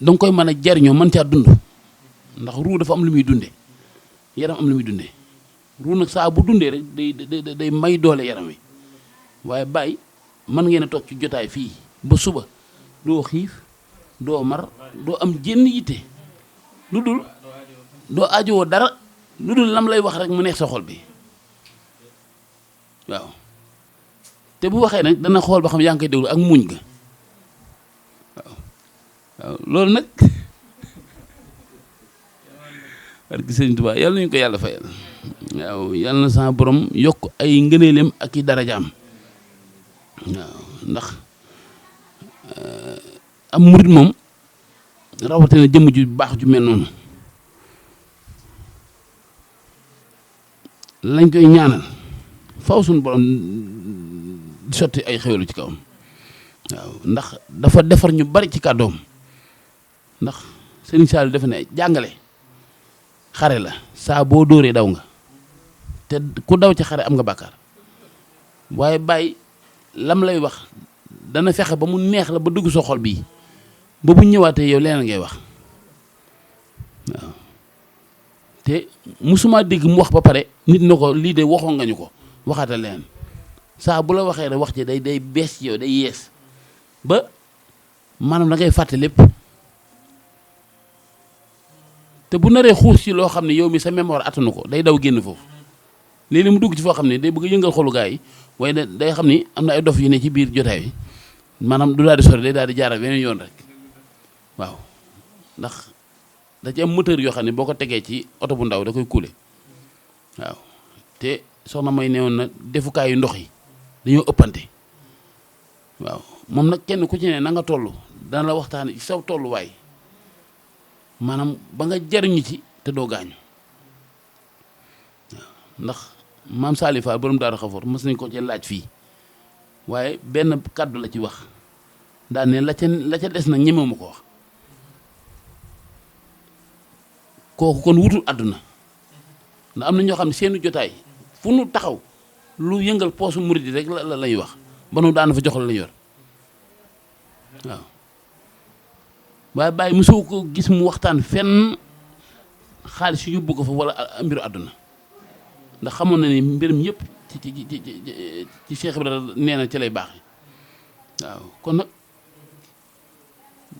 danga koy mën a jariñoo mën caa dund ndax ruu dafa am lu muy dunde yaram am lu muy dunde ruu nag saa bu dundee rek day may doole yaram wi waaye Baye mën ngeen a toog ci jotaay fii ba suba doo xiif doo mar doo am jenn yitte lu dul doo aajowoo dara lu dul lam lay wax rek mu neex sa xol bi waaw te bu waxee nag dana xool ba xam yaa ngi koy déglu ak muñ ga waaw loolu nag war gi Sëriñ Tuubaa yàlla nañu ko yàlla fayal waaw yàlla na sa borom yokk ay ngëneelem ak i darajaam waaw ndax am murit moom rawatina jëmm ju baax ju mel noonu lañ koy ñaanal faw suñu borom di sotti ay xéwalu ci kawam waaw ndax dafa defar ñu bari ci kàddoom ndax Sëriñ Saliou dafa ne jàngale xare la saa boo dóoree daw nga te ku daw ci xare am nga bàkkaar waaye Baye lam lay wax dana fexe ba mu neex la ba dugg sa xol bii ba bu ñëwaatee yow leneen ngay wax waaw te musuma dégg mu wax ba pare nit na ko lii de waxoon nga ñu ko waxaata leneen saa bu la waxee rek wax ci day bees ci yow day yees ba maanaam da ngay fàtte lépp te bu naree xuus ci loo xam ne yow mi sa mémoire attanu ko day daw génn foofu léeg-léeg mu dugg ci foo xam ne day bëgg a yëngal xolu gaa yi waaye day xam ni am na ay dof yu ne ci biir jotaay bi maanaam du daal di sori day daal di jaaral beneen yoon rek waaw ndax da ci am moteur yoo xam ne boo ko tegee ci oto bu ndaw da koy kuule waaw te soxna may neewoon na defukaayu ndox yi dañoo ëppante waaw moom nag kenn ku ci ne na nga toll dana la waxtaane ci saw tolluwaay maanaam ba nga jariñu ci te doo gaañu waaw ndax maam Saliou Fall borom Daaru Xafoor mës nañ ko ci laaj fii waaye benn kàddu la ci wax daan ne la ca des na ñemewu ma ko wax kooku kon wutul àdduna ndax am na ñoo xam ne seenu jotaay fu nu taxaw lu yëngal poosu murid yi rek la lay wax ba nu daana fa jox la lañ yor waaw waaye Baye mosoo ko gis mu waxtaan fenn xaalis yu yóbbu ko fa wala mbiru àdduna ndax xamoon na ni mbirum yëpp ci Cheikh Ibrahima nee na ci lay baax waaw kon nag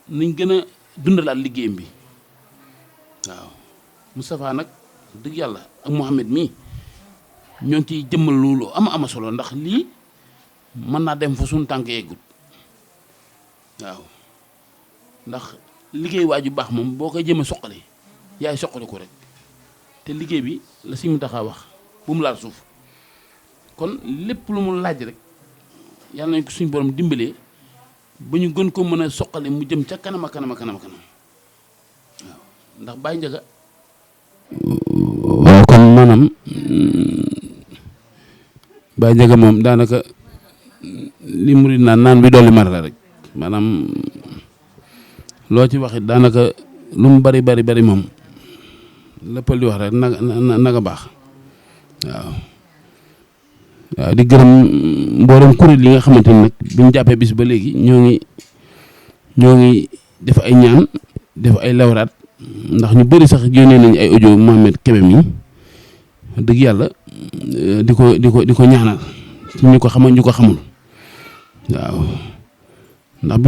nañ gën a dundalaat liggéeyam bi waaw Moustapha nag dëgg yàlla ak Mouhamed mii ñoo ngi ciy jëmmal loolu ama solo ndax lii mën naa dem fa suñu tànk yeggut waaw ndax liggéey waa ju baax moom boo koy jëmee soqali yaay soqali ko rek te liggéey bi la si mu taxaa wax bu mu laal suuf kon lépp lu mu laaj rek yàlla nañ ko suñu borom dimbalee ba ñu gën ko mën a soqali mu jëm ca kanam waaw ndax Baye Ndiaga waaw kon maanaam Baye Ndiaga moom daanaka li murid naan bi dolli mar la rek maanaam loo ci waxit daanaka lu mu bari moom léppal di wax rek naga baax waaw di gërëm mboolem kuréel yi nga xamante ni nag bi ñu jàppee bis ba léegi ñoo ngi def ay ñaan def ay lawraat ndax ñu bëri sax yónnee nañu ay audio Mohamed Kébé mi dëgg yàlla di ko ñaanal ci ñu ko xamal ñu ko xamul waaw ndax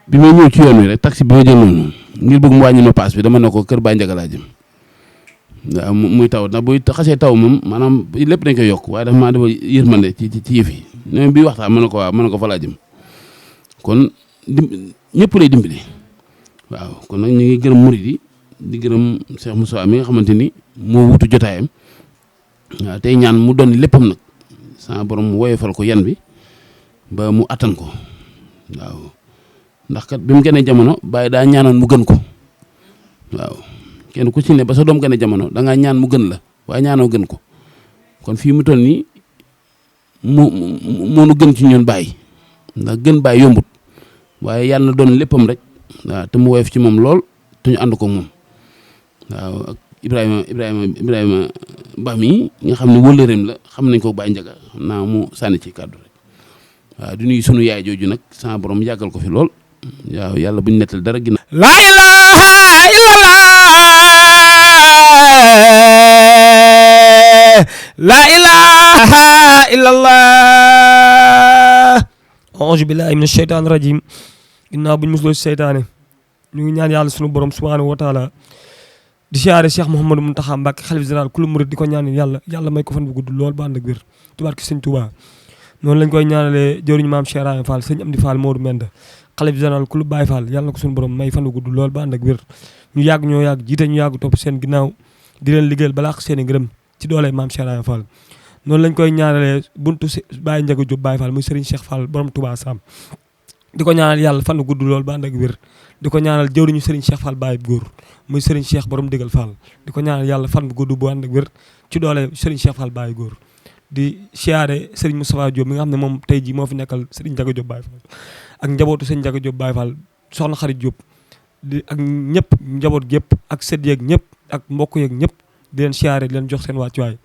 bi may ñëw ci yoon wi rek taxi bi ma jël noonu ngir bëgg mu wàññi ma paas bi dama ne ko kër Baye Ndiaga laa jëm waaw muy taw ndax buy xasee taw moom maanaam lépp dañ koy yokk waaye dafa maa dafa yërmande ci yëf yi ñoom bi waxtaan mën na ko waaw mën na ko fa laa jëm kon ñëpp lay dimbali waaw kon nag ñu ngi gërëm murid yi di gërëm Cheikh Moussa mi nga xamante ni moo wutu jotaayam waaw tey ñaan mu doon léppam nag sama borom mu woyofal ko yan bi ba mu attan ko waaw ndax kat bi mu gënee jamono Baye daa ñaanoon mu gën ko waaw kenn ku ci ne ba sa doom gënee jamono da ngaa ñaan mu gën la waaye ñaanoo gën ko kon fii mu toll nii moo nu gën ci ñun Baye ndax gën Baye yombut waaye yàlla na doon léppam rek waaw te mu woyof ci moom lool te ñu ànd ko moom waaw ak Ibrahima Ba mi nga xam ne wëllëreem la xam nañ ko Baye Ndiaga xam naa mu sànni ci kàddu rek waaw di nuyu sunu yaay jooju nag sama borom yàggal ko fi lool waaw yàlla buñ nettal dara ginnaaw. laa ilaaha illallah laa ilaaha illallah auzu billahi mina sheytaani rajim ginnaaw buñ musloo si seytaane ñu ngi ñaan yàlla sunu borom subhanahu wa taala di siyaare Cheikh Mouhamadou Mountakha Mbacké xalif général kulu murid di ko ñaan yàlla may ko fan bu gudd lool ba ànd ak wér tubaarki sëñ Touba noonu lañ koy ñaanalee jëriñu maam Cheikh Rahim Fall sëñ Amdi Fall Modou Menda xalif général kulu Baye Fall yàlla na ko suñu borom may fan bu gudd lool ba ànd ak wér ñu yàgg jiite ñu yàgg topp seen ginnaaw di leen liggéeyal balaa ak seen i ngërëm ci doole maam Cheikh Rahim Fall noonu lañ koy ñaanalee buntu Baye Ndiaga Diop Baye Fall muy Serigne Cheikh Fall borom Touba Sam di ko ñaanal yàlla fan bu gudd lool ba ànd ak wér di ko ñaanal jëwriñu Serigne Cheikh Fall Baye góor muy Serigne Cheikh borom digal Fall di ko ñaanal yàlla fan bu gudd bu ànd ak wér ci doole Serigne Cheikh Fall Baye góor di siyaare Serigne Moustapha Diop mi nga xam ne moom tey jii moo fi nekkal Serigne Ndiaga Diop Baye Fall ak njabootu Serigne Ndiaga Diop Baye Fall soxna Xarit Diop di ak ñëpp njaboot gépp ak sët yeeg ñëpp ak mbokk yeeg ñëpp di leen siyaare di leen jox seen wàccuwaay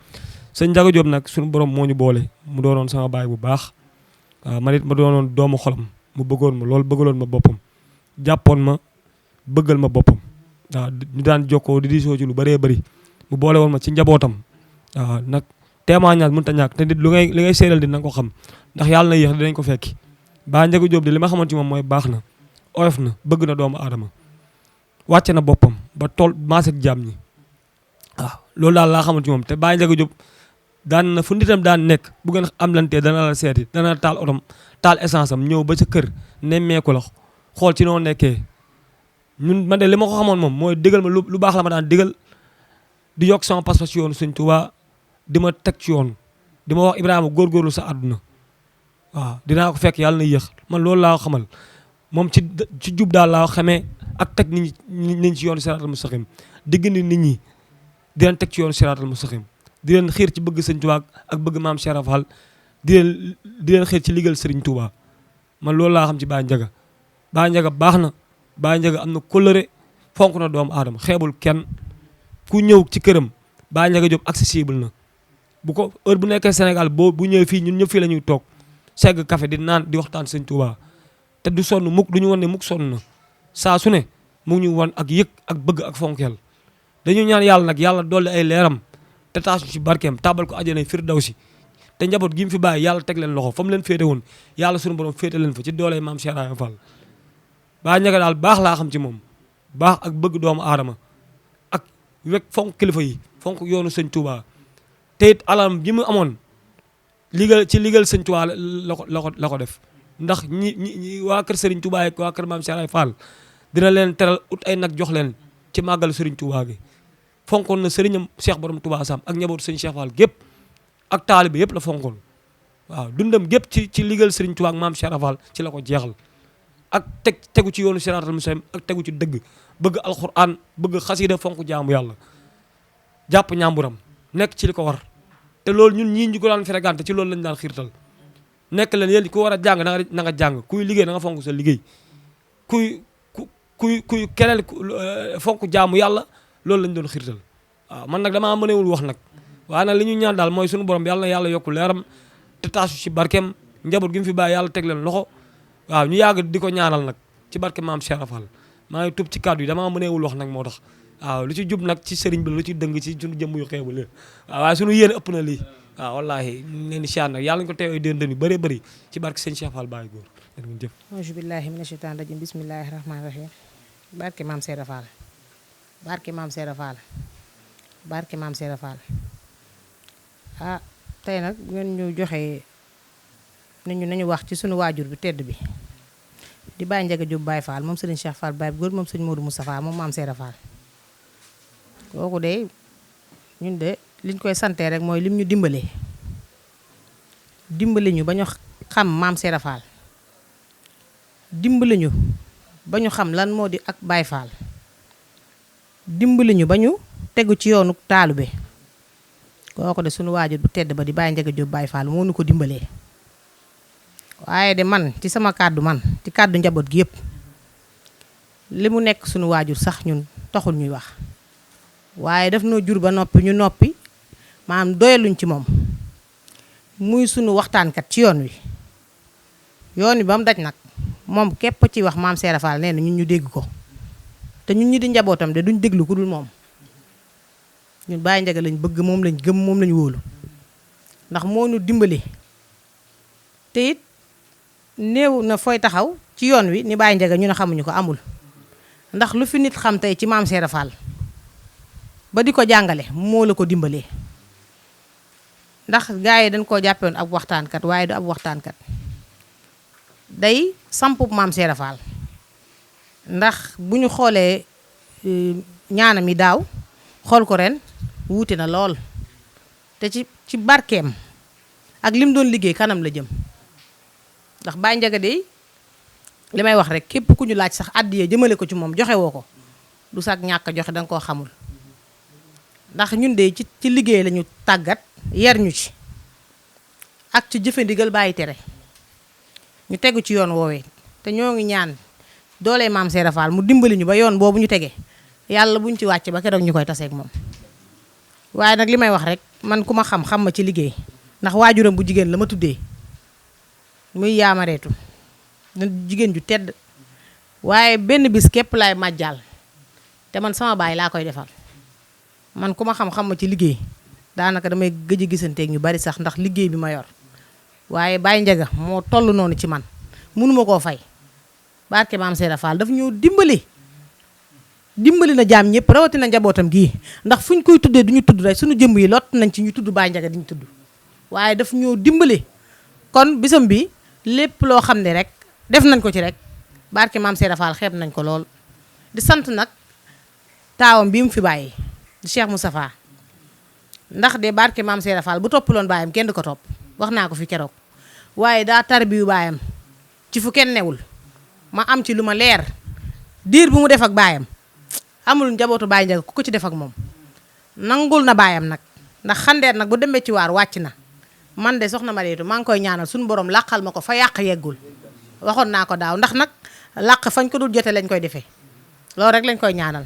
Serigne Ndiaga Diop nag suñu borom moo ñu boole mu doonoon sama baay bu baax waaw man it ma doonoon doomu xolam mu bëggoon ma loolu bëggaloon ma boppam jàppoon ma bëggal ma boppam waaw ñu daan jokkoo di diisoo ci lu bëree bëri mu boole woon ma ci njabootam waaw nag témoignage mënut a ñàkk te nit li ngay seedal di na ko xam ndax yàlla na yéex dinañ ko fekki Baye Ndiaga Diop de li ma xamante ci moom mooy baax na oyof na bëgg na doomu aadama wàcce na boppam ba tool maas ak jaam ñi waaw loolu daal laa xamante ci moom te Baye Ndiaga Diop daan na fu nitam daan nekk bu ngeen am lantee dana la seeti dana taal otom taal essence am ñëw ba sa kër nemmeeku la xool ci noo nekkee ñun man de li ma ko xamoon moom mooy digal ma lu baax la ma daan digal di yokk sama pas-pas ci yoonu Sëñ Tuubaa di ma teg ci yoon di ma wax Ibrahima góorgóorlu sa àdduna waaw dinaa ko fekk yàlla na yéex man loolu laa xamal moom ci jub daal laa xamee ak teg nit ñi ci yoonu siraatal mustaqim diggante nit ñi di leen teg ci yoonu siraatal mustaqim di leen xiir ci bëgg Sëñ Tuubaa ak bëgg maam Cheikh Rafal di leen xiir ci liggéeyal Sëriñ Tuubaa man loolu laa xam ci Baye Ndiaga Baye Ndiaga baax na Baye Ndiaga am na kóllëre fonk na doomu aadama xeebul kenn ku ñëw ci këram Baye Ndiaga Diop accessible na bu ko heure bu nekkee Sénégal bu ñëwee fii ñun ñëpp fii la ñuy toog segg café di naan di waxtaan Sëñ Tuubaa te du sonn mukk du ñu wan ne mukk sonn na saa su ne mu ngi ñu wan ak yëg ak bëgg ak fonkeel dañu ñaan yàlla nag yàlla dolli ay leeram te taas ci barkeem tabal ko àjjana firdawsi te njaboot gi mu fi bàyyi yàlla teg leen loxo fa mu leen féete woon yàlla sunu borom féete leen fa ci doole maam Cheikh Ibrahima Fall Baye Ndiaga daal baax laa xam ci moom baax ak bëgg doomu aadama ak wek fonk kilifa yi fonk yoonu sëñ Touba te it alam ji mu amoon ligal sëñ Touba la ko def ndax ñi waa kër Serigne Touba ak waa kër maam Cheikh Ibrahima Fall dina leen teral ut ay nag jox leen ci màggal Serigne Touba gi fonkoon na Serignam Cheikh borom Touba Sam ak njabootu sëñ Cheikh Fall gépp ak taalibe yëpp la fonkoon waaw dundam gépp ci ligal Serigne Touba ak maam Cheikh Fall ci la ko jeexal ak tegu ci yoonu siraatal mustaqim ak tegu ci dëgg bëgg alxuraan bëgg xasida fonk jaamu yàlla jàpp ñàmburam nekk ci li ko war te loolu ñun ñii ñu ko daan fréquenté ci loolu lañu daan xiirtal nekk leen yéen ku war a jàng na nga jàng kuy liggéey na nga fonk sa liggéey kuy keneen fonk jaamu yàlla loolu lañ doon xiirtal waaw man nag damaa mënewul wax nag waaye nag li ñu ñaan daal mooy suñu borom yàlla na yàlla yokku leeram te taasu ci barkeem njaboot gi mu fi bàyyi yàlla teg leen loxo waaw ñu yàgg di ko ñaanal nag ci barke maam Cheikh Fall maa ngi tub ci kàddu yi damaa mënewul wax nag moo tax waaw lu ci jub nag ci sëriñ bi lu ci dëng ci suñu jëmm yu xeebu la waaw waaye suñu yéene ëpp na lii waaw wallaahi ñu leen di siyaar nag yàlla ñu ko teewee déen yu bëree bëri ci barke sëñ Cheikh Fall Baye Góor jëf auzu billahi mina shaytaani rajim bismillahi rahmaani rahim barke maam Cheikh Fall barke maam Cheikh Fall barke maam Cheikh Fall ah tey nag ngeen ñu joxe nañu wax ci sunu waajur bi tedd bi di Baye Ndiaga Diop Baye Fall moom sëriñ Cheikh Fall Baye Góor moom sëñ Modou Moustapha moom maam Cheikh Fall kooku de ñun de liñ koy santee rek mooy lim ñu dimbali ñu ba ñu xam maam Cheikh Fall dimbali ñu ba ñu xam lan moo di ak Baye Fall dimbali ñu ba ñu tegu ci yoonu taalube kooku de sunu waajur bu tedd ba di Baye Ndiaga Diop Baye Fall moo nu ko dimbalee waaye de man ci sama kàddu man ci kàddu njaboot gi yëpp li mu nekk sunu waajur sax ñun taxul ñuy wax waaye daf noo jur ba noppi ñu noppi maanaam doyaluñ ci moom muy sunu waxtaankat ci yoon wi ba mu daj nag moom képp ci wax maam Cheikh Fall nee na ñun ñu dégg ko te ñun ñi di njabootam de duñ déglu ku dul moom ñun Baye Ndiaga lañ bëgg moom lañ gëm moom lañ wóolu ndax moo nu dimbali te it néew na fooy taxaw ci yoon wi ni Baye Ndiaga ñu ne xamuñu ko amul ndax lu fi nit xam tey ci maam Cheikh Fall ba di ko jàngale moo la ko dimbalee ndax gars yi dañ koo jàppewoon ab waxtaankat waaye du ab waxtaankat day sampub maam Cheikh Fall ndax bu ñu xoolee ñaanam yi daaw xool ko ren wuute na lool te ci barkeem ak lim doon liggéey kanam la jëm ndax Baye Ndiaga de li may wax rek képp ku ñu laaj sax àddiya jëmale ko ci moom joxe woo ko du sax ñàkk a joxe danga koo xamul ndax ñun de ci liggéey lañu tàggat yar ñu ci ak ci jëfe ndigal bàyyi tere ñu tegu ci yoon woowee te ñoo ngi ñaan doole maam Cheikh Fall mu dimbali ñu ba yoon boobu ñu tege yàlla buñ ci wàcc ba keroog ñu koy taseeg moom waaye nag li may wax rek man ku ma xam ma ci liggéey ndax waajuram bu jigéen la ma tuddee muy yaamareetu na jigéen ju tedd waaye benn bis képp laay màjjal te man sama baay laa koy defal man ku ma xam ma ci liggéey daanaka damay gëj a gisanteeg ñu bari sax ndax liggéey bi ma yor waaye Baye Ndiaga moo toll noonu ci man mënuma koo fay barke maam Cheikh Fall daf ñoo dimbali na jaam ñëpp rawatina njabootam gii ndax fu ñu koy tuddee du ñu tudd rek suñu jëmm yi lot nañ ci ñu tudd Baye Ndiaga di ñu tudd waaye daf ñoo dimbali kon bisam bi lépp loo xam ne rek def nañ ko ci rek barke maam Cheikh Fall xeeb nañ ko lool di sant nag taawam bi mu fi bàyyi di Cheikh Moustapha ndax de barke maam Cheikh Fall bu toppaloon baayam kenn du ko topp wax naa ko fi keroog waaye daa tarbiyu baayam ci fu kenn newul ma am ci lu ma leer diir bu mu def ak baayam amul njabootu Baye Ndiaga ku ko ci def ak moom nangul na baayam nag ndax xandeer nag bu demee ci waar wàcc na man de soxna Mariétu maa ngi koy ñaanal suñu borom làqal ma ko fa yàq yeggul waxoon naa ko daaw ndax nag làq fañ ko dul jote lañ koy defee loolu rek lañ koy ñaanal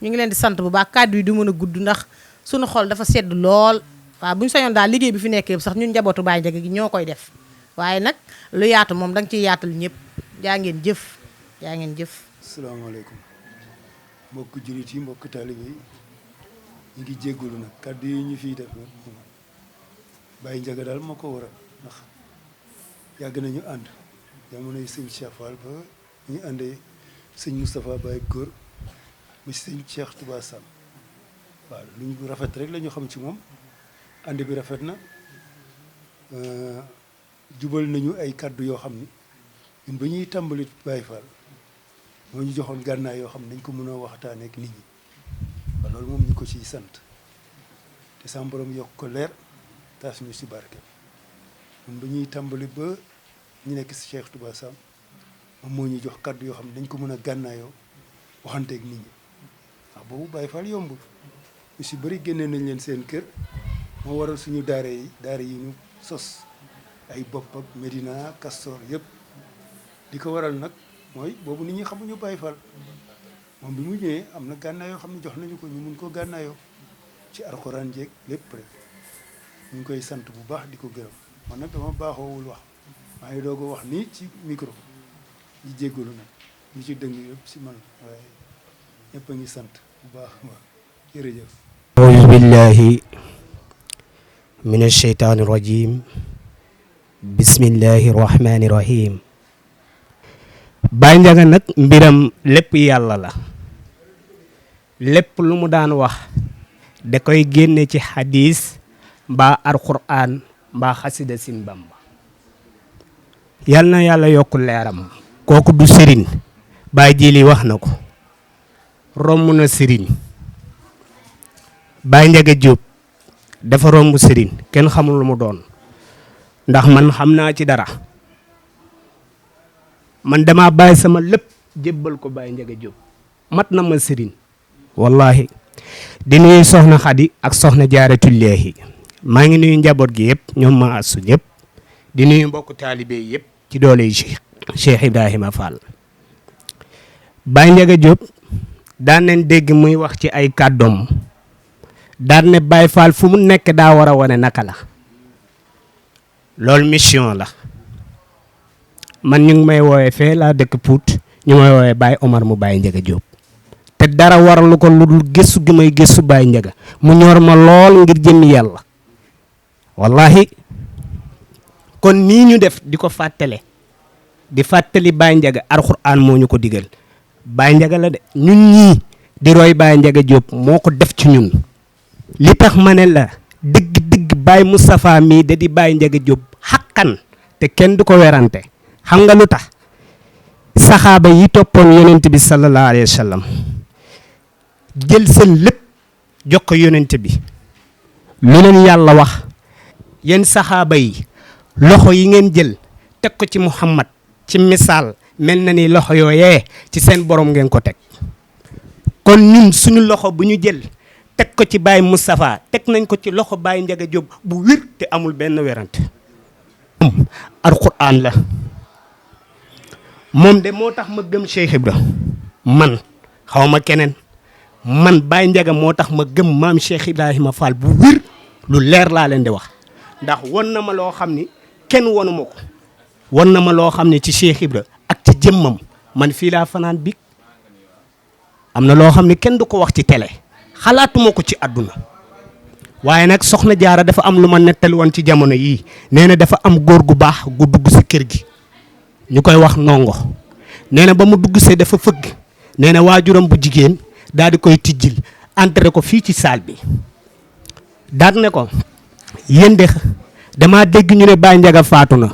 ñu ngi leen di sant bu baax kàddu yi du mën a gudd ndax suñu xol dafa sedd lool waaw bu ñu sañoon daal liggéey bi fi nekk yëpp sax ñun njabootu Baye Ndiaga gi ñoo koy def waaye nag lu yaatu moom danga ciy yaatal ñëpp jaa ngeen jëf jaa ngeen jëf. asalaamaaleykum mbokk jullit yi mbokk taalibe yi ñu ngi jéggulu nag kàddu yi ñu fiy def Baye Ndiaga daal moo ko waral ndax yàgg nañu ànd jamonoy sëñ Cheikh Fall ba ñu àndee sëñ Moustapha Baye góor ba sëñ Cheikh Touba Sam waaw lu ñu rafet rek la ñu xam ci moom ànd bi rafet na jubal nañu ay kàddu yoo xam ni ñun ba ñuy tàmbali Baye Fall moo ñu joxoon gànnaay yoo xam ne dañ ko mën a waxtaanee ak nit ñi waaw loolu moom ñu ko ciy sant te sama borom yokk ko leer taas ñu si barke ñun ba ñuy tàmbali ba ñu nekk si Cheikh Touba Sam moom moo ñu jox kàddu yoo xam ne dañ ko mën a gànnaayoo waxanteeg nit ñi waaw boobu Baye Fall yombul ñu si bëri génnee nañ leen seen kër moo waral suñu daara yi ñu sos ay bopp ak Medina Castor yëpp li ko waral nag mooy boobu nit ñi xamuñu Baye Fall moom bi mu ñëwee am na gànnaay yoo xam ne jox nañu ko ñu mun koo gànnaayoo ci alxuraan jeeg lépp rek ñu ngi koy sant bu baax di ko gërëm man nag dama baaxoowul wax maa ngi doog a wax nii ci micro di jéggalu nag ñi ci dëng yëpp si man waaye ñëpp a ngi sant bu baax waaw jërëjëf. auzu billahi min asheytaani rajim bismillahi rahmani rahim. Baye Ndiaga nag mbiram lépp yàlla la lépp lu mu daan wax da koy génne ci hadis mbaa alquran mbaa xasida sin Bamba yal na yàlla yokku leeram kooku du sëriñ Baye Jili wax na ko romb na sëriñ Baye Ndiaga Diop dafa romb sëriñ kenn xamul lu mu doon ndax man xam naa ci dara man dama bàyyi sama lépp jébbal ko Baye Ndiaga Diop mat na ma sëriñ wallahi di nuyu soxna Xadi ak soxna Jaaratullaahi maa ngi nuyu njaboot gi yëpp ñoom ma assu ñëpp di nuyu mbokku taalibe yëpp ci doole yi Cheikh Ibrahima Fall. Baye Ndiaga Diop daan nañ dégg muy wax ci ay kàddoom daan ne Baye Fall fu mu nekk daa war a wane naka la loolu mission la man ñu ngi may woowee fee laa dëkk Pout ñu may woowee Baye Omar mu Baye Ndiaga Diop te dara waralu ko lu dul gëstu gi may gëstu Baye Ndiaga mu ñor ma lool ngir jëmmi yàlla wallahi kon nii ñu def di ko fàttale di fàttali Baye Ndiaga alxuraan moo ñu ko digal Baye Ndiaga la de ñun ñii di roy Baye Ndiaga Diop moo ko def ci ñun li tax ma ne la dëgg-dëgg Baye Moustapha mii da di Baye Ndiaga Diop xaqan te kenn du ko werante xam nga lu tax saxaaba yi toppoon yonent bi sallallahu alayhi wa sallam jël seen lépp jox ko yonent bi lu leen yàlla wax yéen saxaaba yi loxo yi ngeen jël teg ko ci Muhammad ci misaal mel na ni loxo yooyee ci seen borom ngeen ko teg kon ñun suñu loxo bu ñu jël teg ko ci Baye Moustapha teg nañ ko ci loxo Baye Ndiaga Diop bu wér te amul benn werante alxuraan la moom de moo tax ma gëm Cheikh Ibra man xaw ma keneen man Baye Ndiaga moo tax ma gëm maam Cheikh Ibrahima Fall bu wér lu leer laa leen di wax ndax won na ma loo xam ni kenn wonu ma ko won na ma loo xam ne ci Cheikh Ibra ak ci jëmmam man fii laa fanaan big am na loo xam ne kenn du ko wax ci télé xalaatuma ko ci àdduna waaye nag soxna Jaara dafa am lu ma nettali woon ci jamono yii nee na dafa am góor gu baax gu dugg si kër gi ñu koy wax ndongo nee na ba mu dugg see dafa fëgg nee na waajuram bu jigéen daal di koy tijjil entré ko fii ci salle bi daal ne ko yéen de damaa dégg ñu ne Baye Ndiaga faatu na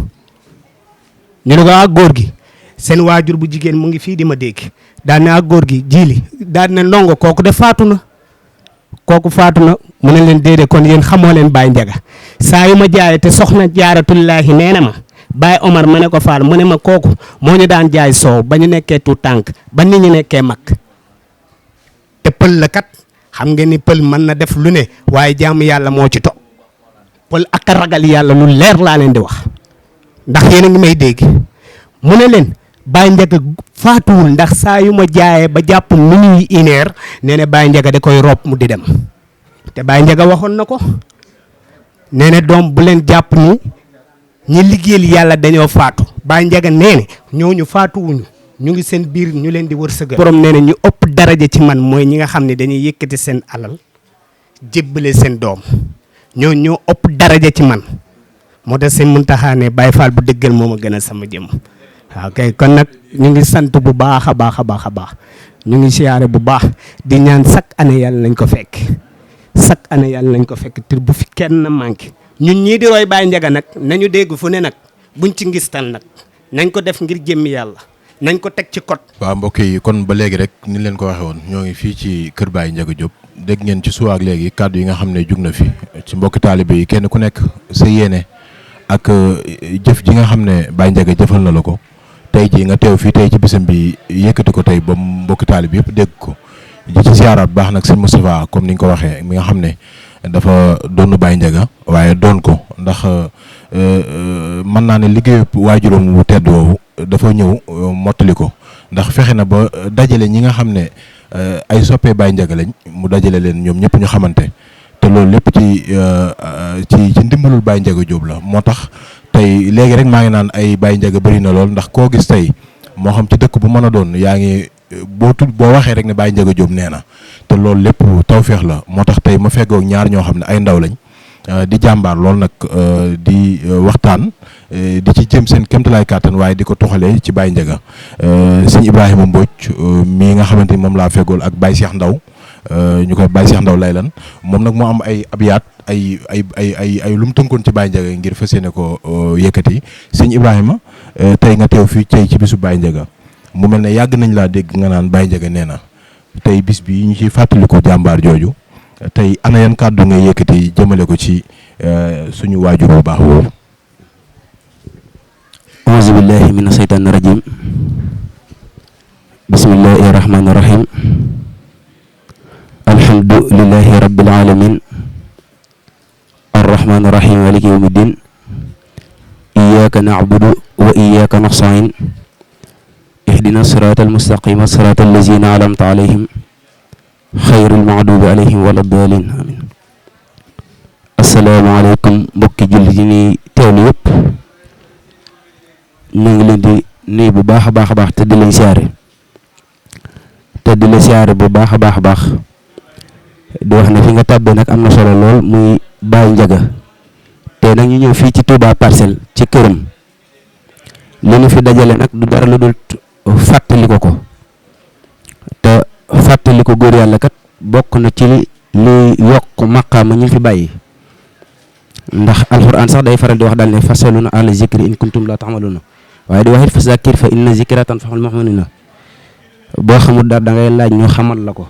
ñu ne ko ak góor gi seen waajur bu jigéen mu ngi fii di ma dégg daal ne ak góor gi jiili daal ne ndongo kooku de faatu na kooku faatu na mu ne leen déedéet kon yéen xamoo leen Baye Ndiaga saa yu ma jaayee te soxna Jaaratullaahi nee na ma Baye Omar ma ne ko Fall mu ne ma kooku moo ñu daan jaay soow ba ñu nekkee tuut tànk ba nit ñu nekkee mag te pël la kat xam nga ni pël mën na def lu ne waaye jaamu yàlla moo ci to pël ak a ragal yàlla lu leer laa leen di wax ndax yéen a ngi may dégg mu ne leen Baye Ndiaga faatuwul ndax saa yu ma jaayee ba jàpp minuit une heure nee na Baye Ndiaga da koy rob mu di dem te Baye Ndiaga waxoon na ko nee na doom bu leen jàpp ni ñi liggéeyal yàlla dañoo faatu Baye Ndiaga nee na ñooñu faatuwuñu ñu ngi seen biir ñu leen di wërsëgal borom nee na ñu ëpp daraja ci man mooy ñi nga xam ne dañuy yëkkati seen alal jébbale seen doom ñoo ëpp daraja ci man moo tax seen Muntaxa ne Baye Fall bu dëggal moo ma gën a sama jëm waaw kay kon nag ñu ngi sant bu baax a baax a baax a baax ñu ngi siyaare bu baax di ñaan chaque année yàlla nañ ko fekk chaque année yàlla nañ ko fekk te bu fi kenn manqué ñun ñii di roy Baye Ndiaga nag nañu dégg fu ne nag buñ ci ngistal nag nañ ko def ngir jëmmi yàlla nañ ko teg ci code. waaw mbokk yi kon ba léegi rek ni leen ko waxee woon ñoo ngi fii ci kër Baye Ndiaga Diop dégg ngeen ci suba ak léegi kàddu yi nga xam ne jug na fi ci mbokki taalibe yi kenn ku nekk sa yéene ak jëf ji nga xam ne Baye Ndiaga jëfal na la ko tey jii nga teew fii tey ci bisam bi yëkkati ko tey ba mbokki taalibe yëpp dégg ko di ci siyaaraat bu baax nag sëñ Moustapha comme ni nga ko waxee mi nga xam ne dafa doonu Baye Ndiaga waaye doon ko ndax mën naa ne liggéeyu waajuram wu tedd woowu dafa ñëw mottali ko ndax fexe na ba dajale ñi nga xam ne ay soppee Baye Ndiaga lañ mu dajale leen ñoom ñëpp ñu xamante te loolu lépp ci ndimbalul Baye Ndiaga Diop la moo tax tey léegi rek maa ngi naan ay Baye Ndiaga bëri na lool ndax koo gis tey moo xam ci dëkk bu mën a doon yaa ngi boo waxee rek ne Baye Ndiaga Diop nee na te loolu lépp tawféex la moo tax tey ma feggoog ñaar ñoo xam ne ay ndaw lañ di jàmbaar lool nag di waxtaan di ci jëm seen kéemtalaay kàttan waaye di ko toxalee ci Baye Ndiaga sëñ Ibrahima Mbodj mii nga xamante ni moom laa feggool ak Baye Cheikh Ndaw ñu koy Baye Cheikh Ndaw lay lan moom nag moo am ay abyaat ay lu mu tënkoon ci Baye Ndiaga ngir fas yéene ko yëkkati sëñ Ibrahima tey nga teew fii tey ci bisu Baye Ndiaga mu mel ne yàgg nañ laa dégg nga naan Baye Ndiaga nee na tey bis bi ñu ciy fàttaliku jàmbaar jooju tey ana yan kàddu nga yëkkati jëmale ko ci suñu waajur bu baax boobu. auzu billahi mina seytaani rajim bismillahi rahmaani rahim alhamdulillahi rabbil alamin arrahmaani rahim maliki yawmi din iyyaka na'budu wa iyyaka nasta'in ihdina siratal mustaqima siratal lazina an'amta alayhim xayril maxduubi alayhim wala daalin amin asalaamaaleykum mbokki jullit yi ni teewlu yëpp ñu ngi leen di nuyu bu baax a baax a baax te di leen siyaare bu baax a baax a baax di wax ne fi nga tàbbee nag am na solo lool muy Baye Ndiaga te nag ñu ñëw fii ci Touba Parcelles ci këram li ñu fi dajale nag du dara lu dul fàttali ko te fàttali ko góor yàlla kat bokk na ci li yokk maqaama ñu fi bàyyi ndax alxuraan sax day faral di wax daal ne fasaluna ala zikri in kuntum la taxmaluna waaye di wax it fa zakir fa inna zikra tanfaxul mu'minina boo xamul dara da ngay laaj ñu xamal la ko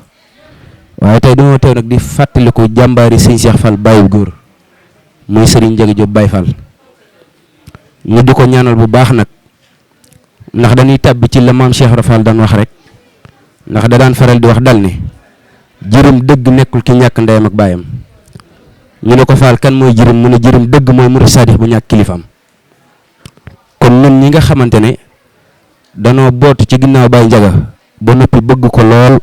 waaye tey dañoo teew nag di fàttali ko jàmbaari sëñ Cheikh Fall Baye góor muy Serigne Ndiaga Diop Baye Fall ñu di ko ñaanal bu baax nag ndax dañuy tàbbi ci la maam Cheikh Rafal daan wax rek ndax da daan faral di wax dal ne jërëm dëgg nekkul ki ñàkk ndeyam ak baayam ñu ne ko Fall kan mooy jërëm mu ne jërëm dëgg mooy murid sadix bu ñàkk kilifaam kon ñun ñi nga xamante ne danoo boot ci ginnaaw Baye Ndiaga ba noppi bëgg ko lool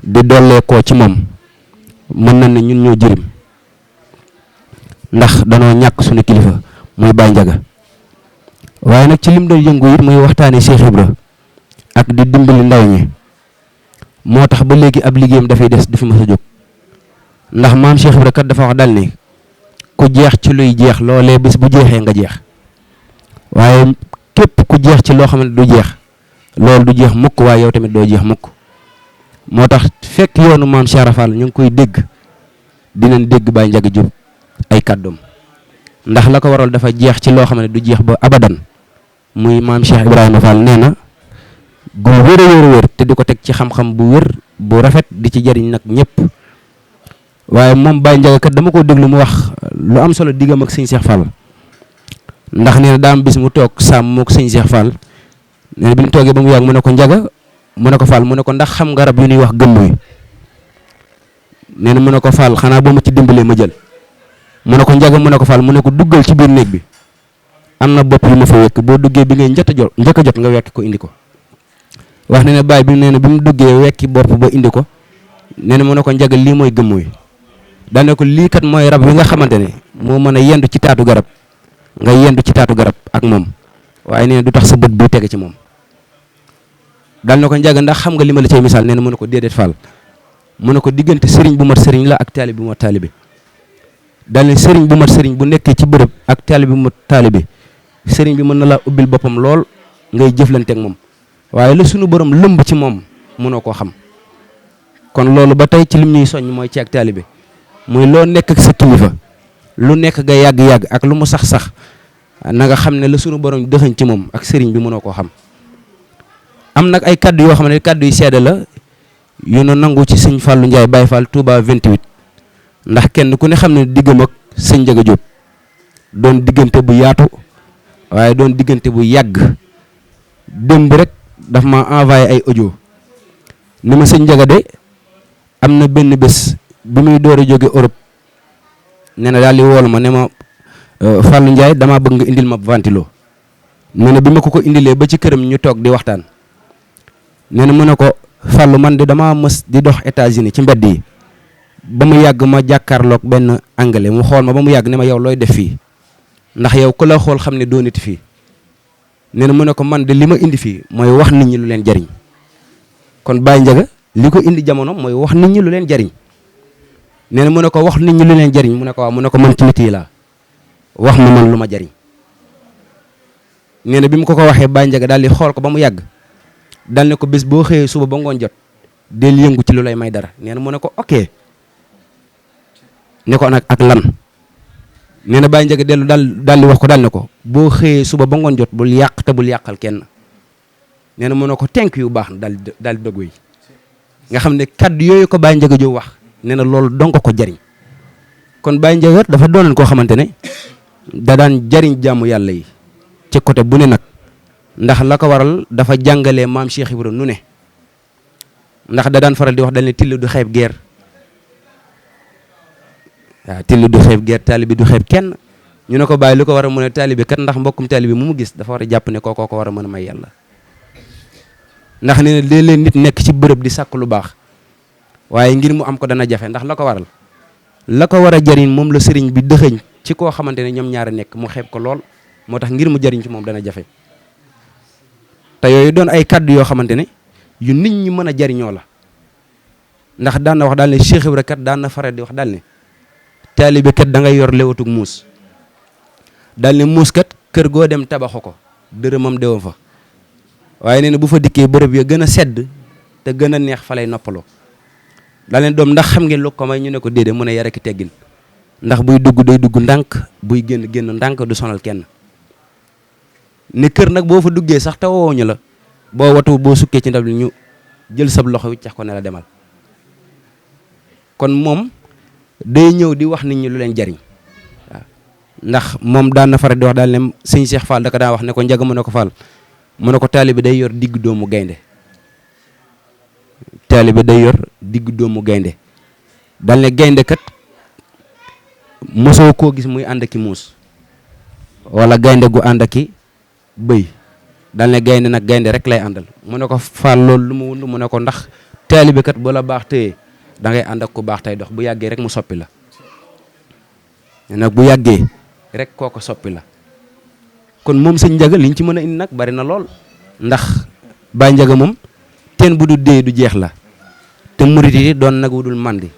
di dollee koo ci moom mën na ne ñun ñoo jërëm ndax danoo ñàkk suñu kilifa muy Baye Ndiaga waaye nag ci lim doon yëngu it muy waxtaane Cheikh Ibra ak di dimbali ndaw ñi moo tax ba léegi ab liggéeyam dafay des du fi mës a jóg ndax maam Cheikh Ibra kat dafa wax dal ni ku jeex ci luy jeex loolee bés bu jeexee nga jeex waaye képp ku jeex ci loo xam ne du jeex loolu du jeex mukk waaye yow tamit doo jeex mukk moo tax fekk yoonu maam Cheikh Rafal ñu ngi koy dégg dinañ dégg Baye Ndiaga Diop ay kàddoom ndax la ko waral dafa jeex ci loo xam ne du jeex ba abadan muy maam Cheikh Ibrahima Fall nee na gu wér a wér te di ko teg ci xam-xam bu wér bu rafet di ci jariñ nag ñëpp waaye moom Baye Ndiaga kat dama ko déglu mu wax lu am solo diggam ak sëñ Cheikh Fall ndax nee na daa am bis mu toog sàmm mook sëñ Cheikh Fall nee na bi ñu toogee ba mu yàgg mu ne ko Ndiaga mu ne ko Fall mu ne ko ndax xam nga rab yu ñuy wax gëmm yi nee na mu ne ko Fall xanaa boo ma ci dimbalee ma jël mu ne ko Ndiaga mu ne ko Fall mu ne ko duggal ci biir néeg bi am na bopp yu ma fa wekk boo duggee bi ngay njëkk a jot nga wekk ko indi ko wax ne ne Baye bi nee na bi mu duggee wekki bopp ba indi ko nee na mu ne ko Ndiaga lii mooy gëmm yi daane ko lii kat mooy rab wi nga xamante ne moo mën a yendu ci taatu garab nga yendu ci taatu garab ak moom waaye nee na du tax sa bët bi tege ci moom dal na ko Ndiaga ndax xam nga li ma la cay misaal nee na mu ne ko déedéet Fall mu ne ko diggante sëriñ bu mat sëriñ la ak taalibe bu mat taalibe daal ne sëriñ bu mat sëriñ bu nekkee ci bërëb ak taalibe bu mat taalibe sëriñ bi mën na laa ubbil boppam lool ngay jëflanteeg moom waaye la sunu borom lëmb ci moom mënoo koo xam kon loolu ba tey ci lim ñuy soññ mooy ci ak taalibe muy loo nekk ak sa kilifa lu nekk nga yàgg-yàgg ak lu mu sax-sax na nga xam ne la sunu borom dëxëñ ci moom ak sëriñ bi mënoo koo xam am nag ay kaddu yoo xam ne kaddu yu seede la yu nu nangu ci sëñ Fallou Ndiaye Baye Fall Touba 28 ndax kenn ku ne xam ne diggam ak sëñ Ndiaga Diop doon diggante bu yaatu waaye doon diggante bu yàgg démb rek daf ma envoyé ay audio ni ma sëñ Ndiaga de am na benn bés bi muy door a jóge Europe nee na daal di woolu ma ne ma Fallou Ndiaye damaa bëgg nga indil ma ventilo nee na bi ma ko indilee ba ci këram ñu toog di waxtaan nee na mu ne ko Fallou man de damaa mës di dox États-Unis ci mbedd yi ba mu yàgg ma jàkkaarloog benn anglais mu xool ma ba mu yàgg ne ma yow looy def fii ndax yow ku la xool xam ne doo nit fii nee na mu ne ko man de li ma indi fii mooy wax nit ñi lu leen jariñ kon Baye Ndiaga li ko indi jamono mooy wax nit ñi lu leen jariñ nee na mu ne ko wax nit ñi lu leen jariñ mu ne ko waaw mu ne ko man ci nit yi laa wax ma man lu ma jariñ nee na bi mu ko waxee Baye Ndiaga daal di xool ko ba mu yàgg dal ne ko bés boo xëyee suba ba ngoon jot del yëngu ci lu lay may dara nee na mu ne ko ok ne ko nag ak lan nee na Baye Ndiaga dellu daal di wax ko daal ne ko boo xëyee suba ba ngoon jot bul yàq te bul yàqal kenn nee na mu ne ko tenk yu baax na daal di dogu yi nga xam ne kaddu yooyu ko Baye Ndiaga Diop wax nee na loolu donk ko jariñ kon Baye Ndiaga dafa doonoon koo xamante ne da daan jariñ jaamu yàlla yi ci côté bu ne nag ndax la ko waral dafa jàngalee maam Cheikh Ibrahima nu ne ndax da daan faral di wax dañ ne till du xeeb geer waaw till du xeeb geer taalibi du xeeb kenn ñu ne ko bàyyi lu ko war a mën a taalibi kat ndax mbokkum taalibi mu gis dafa war a jàpp ne kookoo ko war a mën a may yàlla ndax nee na léeg-léeg nit nekk ci bërëb di sàkk lu baax waaye ngir mu am ko dana jafe ndax la ko waral la ko war a jariñ moom la sëriñ bi dëxëñ ci koo xamante ne ñoom ñaari nekk mu xeeb ko lool moo tax ngir mu jariñ ci moom dana jafe te yooyu doon ay kaddu yoo xamante ne yu nit ñi mën a jariñoo la ndax daan na wax daal ne Cheikh Ibra kat daan na faral di wax daal ne taalibe kat da ngay yor lewatug muus daal ne muus kat kër goo dem tabaxu ko dërëmam dewa fa waaye nee na bu fa dikkee bërëb ya gën a sedd te gën a neex fa lay noppaloo daal leen doom ndax xam ngeen lu ko may ñu ne ko déedéet mu ne yar ak teggin ndax buy dugg day dugg ndànk buy génn ndànk du sonal kenn ne kër nag boo fa duggee sax te wooñu la boo watu boo sukkee ci ndab li ñu jël sab loxo wiccax ko ne la demal kon moom day ñëw di wax nit ñi lu leen jariñ waaw ndax moom daan na faral di wax daal ne sëñ Cheikh Fall da ko daan wax ne ko Ndiaga mu ne ko Fall mu ne ko taalibe day yor digg doomu gaynde taalibe day yor digg doomu gaynde daal ne gaynde kat mosoo koo gis muy ànd aki muus wala gaynde gu ànd aki bëy daal ne gaynde nag gaynde rek lay àndal mu ne ko Fall loolu lu mu wund mu ne ko ndax taalibe kat bu la baax téye da ngay ànd ak ku baax tey dox bu yàggee rek mu soppi la nag bu yàggee rek kooko soppi la kon moom sëñ Ndiaga liñ ci mën a indi nag bari na lool ndax Baye Ndiaga moom teen bu du dee du jeex la te murit yi doon nag wudul mandi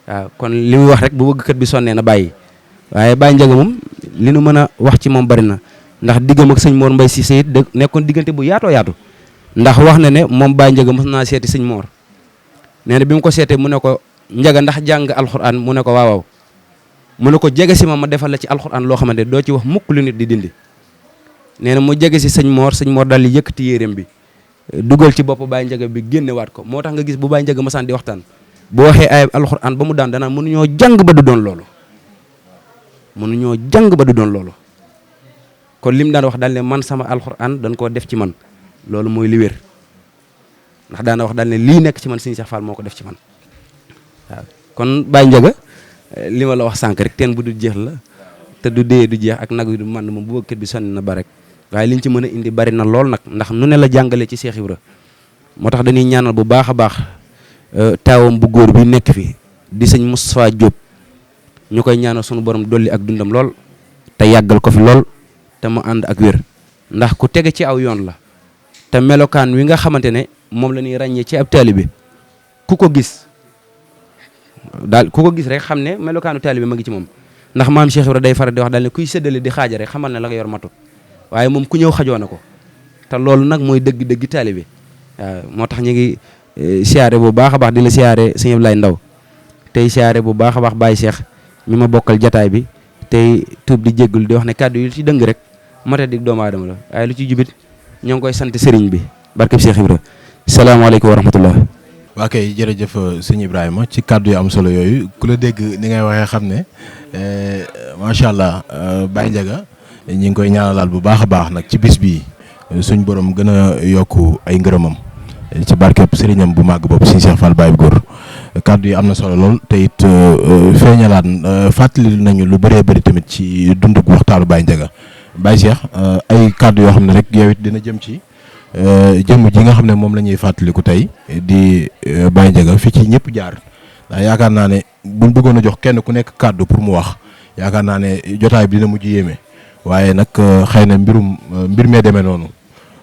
waaw kon li muy wax rek bu bëggkat bi sonnee na bàyyi waaye Baye Ndiaga moom li nu mën a wax ci moom bari na ndax diggam ak sëñ Mor Mbaye Cissé it nekkoon diggante bu yaatoo yaatu ndax wax na ne moom Baye Ndiaga mos naa seeti sëñ Mor nee na bi mu ko seetee mu ne ko Ndiaga ndax jàng alxuraan mu ne ko waaw mu ne ko jege si ma defal la ci alxuraan loo xamante doo ci wax mukk lu nit di dindi nee na mu jege si sëñ Mor daal di yëkkati yéreem bi dugal ci bopp Baye Ndiaga bi génnewaat ko moo tax nga gis bu Baye Ndiaga masaan di waxtaan bu waxee ay alxuraan ba mu daan danaa mënuñoo jàng ba du doon loolu mënuñoo jàng ba du doon loolu kon lim daan wax daal ne man sama alxuraan dañ koo def ci man loolu mooy li wér ndax daana wax daal ne lii nekk ci man sëñ Cheikh Fall moo ko def ci man waaw kon Baye Ndiaga li ma la wax sànq rek teen bu du jeex la te du dee du jeex ak nag yu du man moom bu bëggkat bi sonni na ba rek waaye liñ ci mën a indi bari na lool nag ndax nu ne la jàngalee ci Cheikh Ibra moo tax dañuy ñaanal bu baax a baax taawam bu góor bi nekk fi di sëñ Moustapha Diop ñu koy ñaanal sunu borom dolli ak dundam lool te yàggal ko fi lool te mu ànd ak wér ndax ku tege ci aw yoon la te melokaan wi nga xamante ne moom la ñuy ràññee ci ab taalibe ku ko gis daal ku ko gis rek xam ne melokaanu taalibe ma ngi ci moom ndax maam Cheikh Ibra day faral di wax daal ne kuy séddale di xaaja rek xamal ne la nga yor matut waaye moom ku ñëw xajoo na ko te loolu nag mooy dëgg taalibe waaw moo tax ñu ngi siyaare bu baax a baax di la siyaare sëñ Ablaye Ndaw tey siyaare bu baax a baax Baye Cheikh mi ma bokkal jataay bi tey tuub di jéggul di wax ne kàddu yi ci dëng rek mate di doomu aadama la waaye lu ci jubit ñoo ngi koy sant sëriñ bi barkeb Cheikh Ibra salaamaaleykum wa rahmatullah. waa kay jërëjëf sëñ Ibrahima ci kàddu yu am solo yooyu ku la dégg ni ngay waxee xam ne macha allah Baye Ndiaga ñi ngi koy ñaanalaal bu baax a baax nag ci bis bii suñ borom gën a yokk ay ngërëmam ci barkeb sëriñam bu màgg boobu sëñ Cheikh Fall Baye Góor kàddu yi am na solo lool te it feeñalaat fàttali nañu lu bëree bëri tamit ci dundug waxtaanu Baye Ndiaga Baye Cheikh ay kàddu yoo xam ne rek yow it dina jëm ci jëmm ji nga xam ne moom la ñuy fàttaliku tey di Baye Ndiaga fi ci ñëpp jaar ndax yaakaar naa ne buñ bëggoon a jox kenn ku nekk kàddu pour mu wax yaakaar naa ne jotaay bi dina mujj yéeme waaye nag xëy na mbir mee demee noonu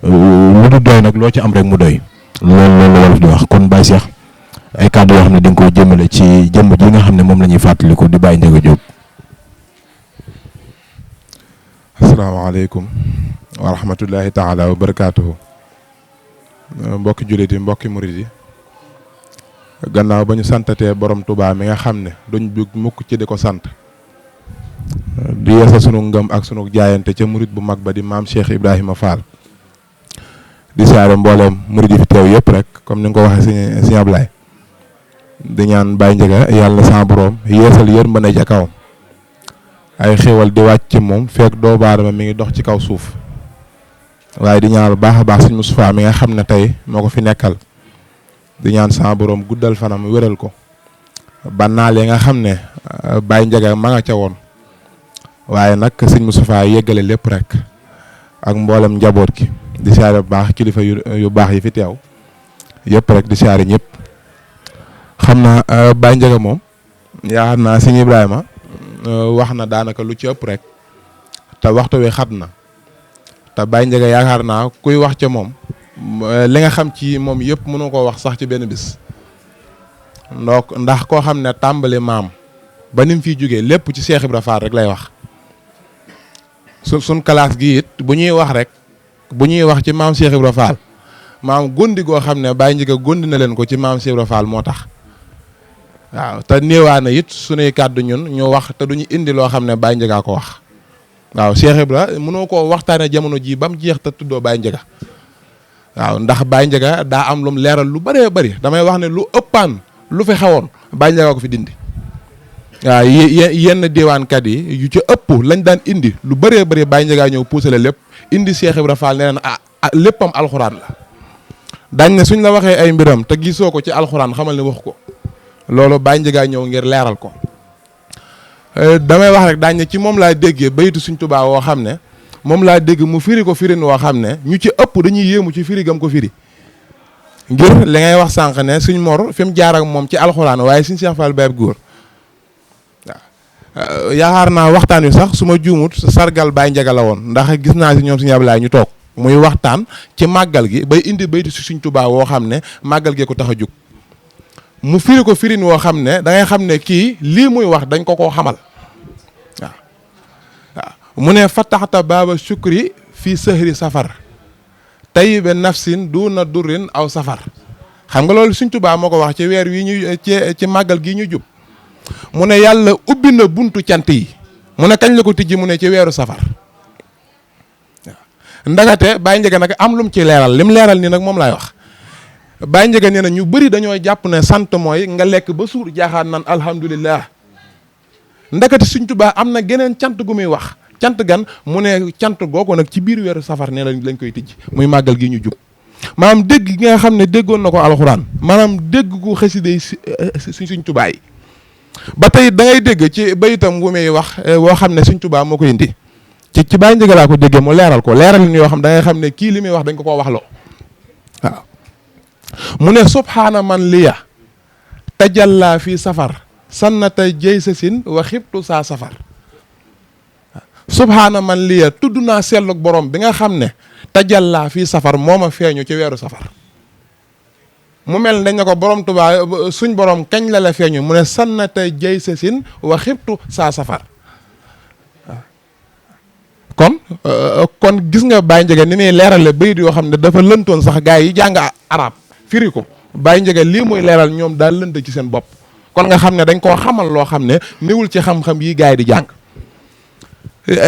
lu du doy nag loo ci am rek mu doy loolu la wolof di wax kon Baye Cheikh ay kàddu yoo xam ne di nga ko jëmale ci jëmm ji nga xam ne moom la ñuy fàttaliku di Baye Ndiaga Diop. asalaamaaleykum wa rahmatullahi taala wa barakaatuhu. mbokki jullit yi mbokki murit yi gannaaw ba ñu santatee borom Tuubaa mi nga xam ne duñ bugg mukk ci di ko sant di yeesa sunu ngëm ak sunu jaayante ca murit bu mag ba di maam Cheikh Ibrahima Fall di saare mbooleem murit yi fi teew yëpp rek comme ni nga ko waxee Sëñ Ablaye di ñaan Baye Ndiaga yàlla sa borom yeesal yërmande ca kawam ay xéwal di wàcc ci moom fekk doomu aadama mi ngi dox ci kaw suuf waaye di ñaan bu baax a baax Sëñ Moustapha mi nga xam ne tey moo ko fi nekkal di ñaan sa borom guddal fanam wéral ko bannaale nga xam ne Baye Ndiaga ma nga ca woon waaye nag Sëñ Moustapha yeggale lépp rek ak mboolem njaboot gi di siyaare bu baax kilifa yu baax yi fi teew yëpp rek di siyaare ñëpp xam naa Baye Ndiaga moom yaakaar naa Sëñ Ibrahima wax na daanaka lu ci ëpp rek te waxtu wi xat na te Baye Ndiaga yaakaar naa kuy wax ca moom li nga xam ci moom yëpp mënu koo wax sax ci benn bis ndax koo xam ne tàmbali maam ba ni mu fiy jógee lépp ci Cheikh Ibra Fall rek lay wax suñ classe gi it bu ñuy wax ci maam Cheikh Ibra Fall maam gondi goo xam ne Baye Ndiaga gondi na leen ko ci maam Cheikh Ibra Fall moo tax waaw te néewaa na it suñuy kàddu ñun ñu wax te duñu indi loo xam ne Baye Ndiaga ko wax waaw Cheikh Ibra mënoo koo waxtaane jamono ji ba mu jeex te tuddoo Baye Ndiaga waaw ndax Baye Ndiaga daa am lum leeral lu bëree bëri damay wax ne lu ëppaan lu fi xewoon Baye Ndiaga ko fi dindi waaw yenn diwaankat yi yu ci ëpp lañ daan indi lu bëree bëri Baye Ndiaga ñëw puusale lépp indi Cheikh Ibra Fall nee na léppam alxuraan la dañ ne suñ la waxee ay mbiram te gisoo ko ci alxuraan xamal ne wax ko loolu Baye Ndiaga ñëw ngir leeral ko damay wax rek daañu ne ci moom laa déggee bayitu Sëñ Tuubaa woo xam ne moom laa dégg mu firi ko firin woo xam ne ñu ci ëpp dañuy yéemu ci firi gam ko firi ngir li ngay wax sànq ne suñ mor fi mu jaar ak moom ci alxuraan waaye Sëñ Cheikh Fall Baye Góor waaw yaakaar naa waxtaan wi sax su ma juumut sargal Baye Ndiaga la woon ndax gis naa si ñoom Sëñ Ablaye ñu toog muy waxtaan ci màggal gi bay indi bayitu si Sëñ Tuubaa woo xam ne màggal gee ko tax a jóg mu firi ko firin woo xam ne da ngay xam ne kii lii muy wax dañ ko koo xamal waaw mu ne fataxta baaba sukri fii sëhri safar tayibe nafsin duna durrin aw safar xam nga loolu Sëñ Tuubaa moo ko wax ci weer wi ñu ci màggal gi ñu jub mu ne yàlla ubbi na buntu cant yi mu ne kañ la ko tijji mu ne ci weeru safar waaw ndagate Baye Ndiaga nag am lu mu ci leeral lim leeral nii nag moom laay wax Baye Ndiaga nee na ñu bëri dañoo jàpp ne sant mooy nga lekk ba suur jaaxaan nan alhamdulilah ndakati Sëñ Tuubaa am na geneen cant gu muy wax cant gan mu ne cant googu nag ci biir weeru safar nee lañ koy tijj muy màggal gi ñu jub maanaam dégg gi nga xam ne déggoon na ko alxuraan maanaam dégg gu xasida yi Sëñ Tuubaa yi ba tey da ngay dégg ci bayitam wu muy wax woo xam ne Sëñ Tuubaa moo koy indi ci Baye Ndiaga laa ko déggee mu leeral ko leeral ni yoo xam da ngay xam ne kii li muy wax dañ ko koo waxloo waaw mu ne subhaana man liya tajalla fii safar sannata jëy sa sin wa xibtu saa safar subhaana man liya tudd naa sellug borom bi nga xam ne tajalla fii safar moo ma feeñu ci weeru safar mu mel dañ ne ko borom Tuubaa suñ borom kañ la feeñu mu ne sannata jay sa sin wa xibtu saa safar kon gis nga Baye Ndiaga ni muy leerale bayit yoo xam ne dafa lëntoon sax gars yi jàng arab firi ko Baye Ndiaga lii muy leeral ñoom daal lënt ci seen bopp kon nga xam ne dañ koo xamal loo xam ne niwul ci xam-xam yi gars yi di jàng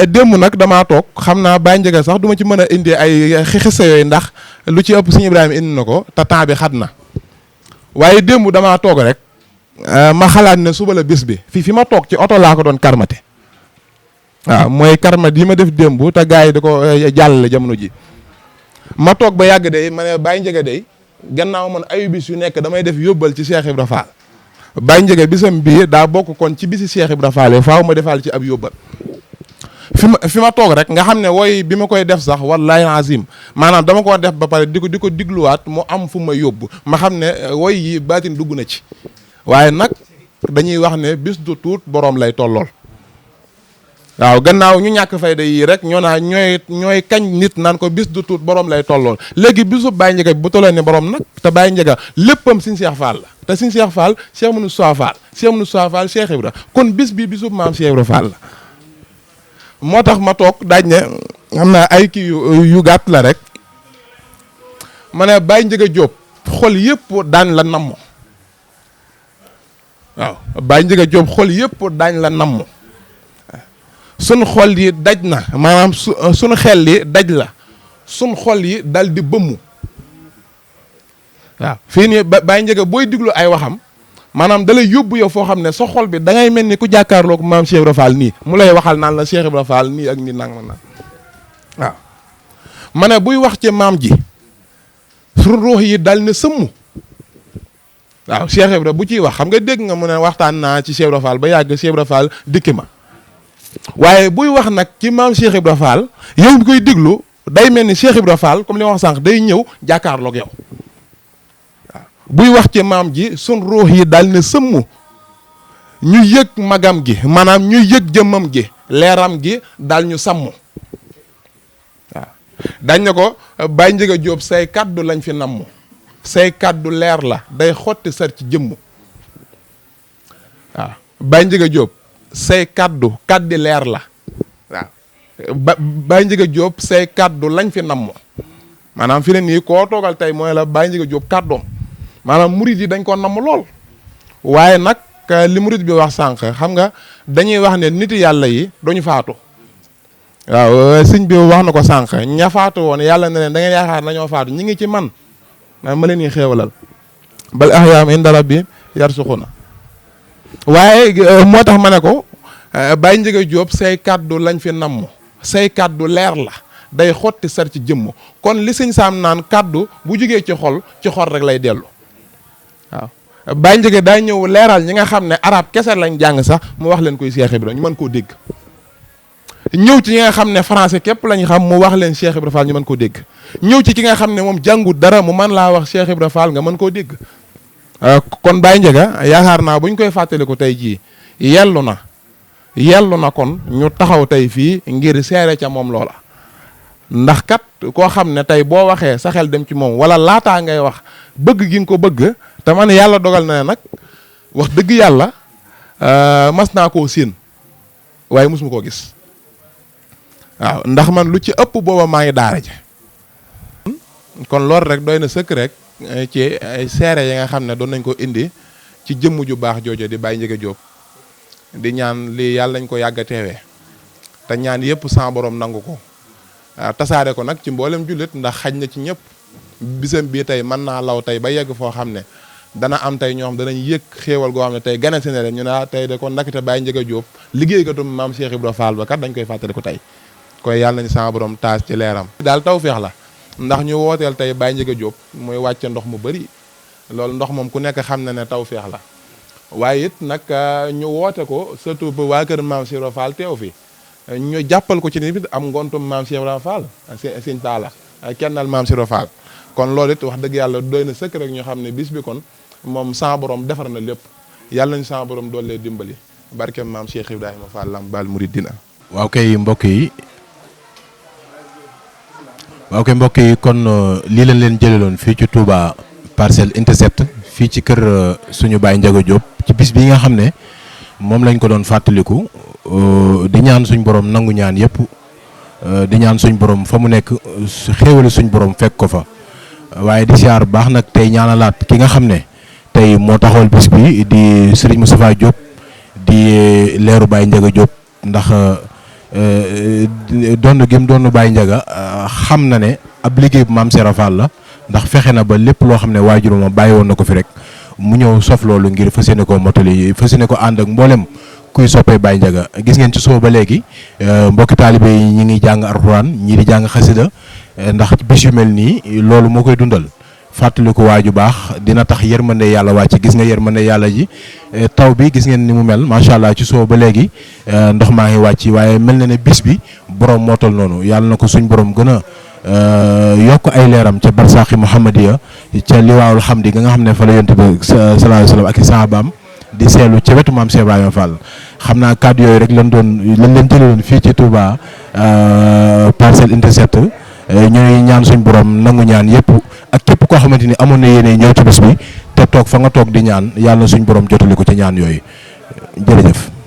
démb nag damaa toog xam naa Baye Ndiaga sax du ma ci mën a indi ay xisa yooyu ndax lu ci ëpp suñu Ibrahima indi na ko te temps bi xat na waaye démb damaa toog rek ma xalaat ne suba la bis bi fi ma toog ci oto laa ko doon karmate waaw mooy karmat yi ma def démb te gars yi da ko jàllale jamono ji ma toog ba yàgg de ma ne Baye Ndiaga de gannaaw man ayu bis yu nekk damay def yóbbal ci Cheikh Ibra Fall Baye Ndiaga bisam bii daa bokk kon ci bisi Cheikh Ibra Fall faaw ma defal ci ab yóbbal fi ma toog rek nga xam ne wooy bi ma koy def sax wallahi azim maanaam dama ko def ba pare di ko digluwaat mu am fu ma yóbbu ma xam ne wooy yi baatin dugg na ci waaye nag dañuy wax ne bis du tuut boroom lay tollool waaw gannaaw ñu ñàkk fayda yii rek ñoo naa ñooy kañ nit naan ko bis du tuut borom lay tollool léegi bisu Baye Ndiaga bi bu tollee ne borom nag te Baye Ndiaga léppam Sëñ Cheikh Fall la te Sëñ Cheikh Fall Cheikh Moussa Fall Cheikh Moussa Fall Cheikh Ibra kon bis bi bisu maam Cheikh Ibra Fall la moo tax ma toog daaj ne xam naa ay kii yu gàtt la rek ma ne Baye Ndiaga Diop xol yëpp daañ la namm waaw Baye Ndiaga Diop xol yëpp daañ la namm sun xol yi daj na maanaam suñu xel yi daj la sun xol yi dal di bëmmu waaw fii nii Baye Ndiaga booy diglu ay waxam maanaam da lay yóbbu yow foo xam ne sa xol bi da ngay mel ni ku jàkkaarloog maam Cheikh Ibra Fall nii mu lay waxal naan la Cheikh Ibra Fall nii ak nii nang na waaw ma ne buy wax ci maam ji su ruux yi dal ne sëmm waaw Cheikh Ibra bu ciy wax xam nga dégg nga mu ne waxtaan naa ci Cheikh Ibra Fall ba yàgg Cheikh Ibra Fall dikki ma waaye buy wax nag ci maam Cheikh Ibra Fall yow bi koy déglu day mel ni Cheikh Ibra Fall comme li ma wax sànq day ñëw jàkkaarloog yow waaw buy wax ci maam ji sun ruux yi daal ne sëmm ñu yëg magam gi maanaam ñu yëg jëmmam gi leeram gi daal ñu sàmm waaw dañ ne ko Baye Ndiaga Diop say kaddu lañ fi namm say kaddu leer la day xotti sar ci jëmm waaw Baye Ndiaga Diop say kaddu leer la waaw Baye Ndiaga Diop say kaddu lañ fi namm maanaam fi ne nii koo toogal tey mooy la Baye Ndiaga Diop kaddoom maanaam murid yi dañ ko namm lool waaye nag li murid bi wax sànq xam nga dañuy wax ne nit yàlla yi duñu faatu waaw sëñ bi wax na ko sànq ña faatu woon yàlla ne leen da ngeen yaakaar nañoo faatu ñi ngi ci man ma leen yi xéewalal bal ahyaam inda rabbi yarsuxuna waaye moo tax ma ne ko Baye Ndiaga Diop say kaddu lañ fi namm say kaddu leer la day xotti sar ci jëmm kon li sëñ Saam naan kaddu bu jugee ci xol rek lay dellu waaw Baye Ndiaga daa ñëw leeral ñi nga xam ne arab kese lañ jàng sax mu wax leen koy Cheikh Ibra ñu mën koo dégg ñëw ci ñi nga xam ne français képp lañ xam mu wax leen Cheikh Ibra Fall ñu mën koo dégg ñëw ci ki nga xam ne moom jàngut dara mu mën laa wax Cheikh Ibra Fall nga mën koo dégg kon Baye Ndiaga yaakaar naa buñ koy fàttaliku tey jii yellu na kon ñu taxaw tey fii ngir seere ca moom loola ndax kat koo xam ne tey boo waxee sa xel dem ci moom wala laataa ngay wax bëgg gi nga ko bëgg te man yàlla dogal na nag wax dëgg yàlla mas naa koo séen waaye mosuma koo gis waaw ndax man lu ci ëpp booba maa ngi daara ji kon loolu rek doy na sëkk rek ci ay seere yi nga xam ne doon nañ ko indi ci jëmm ju baax joojo di Baye Ndiaga Diop di ñaan lii yàlla nañ ko yàgg a teewee te ñaan yëpp sa borom nangu ko tasaare ko nag ci mboolem jullit ndax xaj na ci ñëpp bisam bii tey mën naa law tey ba yegg foo xam ne dana am tey ñoo xam danañ yëg xéewal goo xam ne tey gane si ne leen ñu ne tey de kon ndakate Baye Ndiaga Diop liggéeykatu maam Cheikh Ibra Fall ba kat dañ koy fàttali ko tey koy yàlla nañ sa borom taas ci leeram daal tawfeex la ndax ñu wooteel tey Baye Ndiaga Diop muy wàcce ndox mu bëri loolu ndox moom ku nekk xam na ne tawfeex la waaye it nag ñu woote ko surtout ba waa kër maam Cheikh Ibra Fall teew fi ñu jàppal ko ci nit am ngontum maam Cheikh Ibra Fall sëñ Taala kennal maam Cheikh Ibra Fall kon loolu it wax dëgg yàlla doy na sëkk rek ñu xam ne bis bi kon moom sa borom defar na lépp yàlla nañ sa borom doole dimbali barke maam Cheikh Ibrahima Fall lam bal muridina waaw kay mbokk yi kon lii lañ leen jëleloon fii ci Touba Parcelles Unité 7 fii ci kër suñu baay Ndiaga Diop ci bis bi nga xam ne moom lañ ko doon fàttaliku di ñaan suñ borom nangu ñaan yëpp di ñaan suñ borom fa mu nekk xéewale suñ borom fekk ko fa waaye di siyaar baax nag tey ñaanalaat ki nga xam ne tey moo taxawal bis bi di Serigne Moustapha Diop di leeru Baye Ndiaga Diop ndax doon gi mu doon Baye Ndiaga xam na ne ab liggéey bu maam Serap Fall la ndax fexe na ba lépp loo xam ne waajuruma bàyyi woon na ko fi rek mu ñëw sof loolu ngir fas yéene ko motali fas yéene ko ànd ak mboolem kuy soppee Baye Ndiaga gis ngeen ci suba ba léegi mbokki taalibe yi ñi ngi jàng alxuraan ñii di jàng xasida ndax bis yu mel nii loolu moo koy dundal fàttali ko waaju baax dina tax yërmande yàlla wàcc gis nga yërmande yàlla ji taw bi gis ngeen ni mu mel macha allah ci suba ba léegi ndox maa ngi wàcc waaye mel na ne bis bi borom moo tol noonu yàlla na ko suñ borom gën a yokk ay leeram ca barsaaxi Muhammadiya ca liwaawul xamdi nga xam ne fa la yonent bi sallallahu alayhi wa sallam ak i sahabaam di seelu ca wetu maam Cheikh Ibrahima Fall xam naa kàddu yooyu rek lañ leen jëloon fii ci Touba Parcelles Unité 7 ñooy ñaan suñ borom nangu ñaan yëpp ak képp koo xamante ni amoon na yéene ñëw ci bés bi te toog fa nga toog di ñaan yàlla na suñ borom jotali ko ca ñaan yooyu jërëjëf.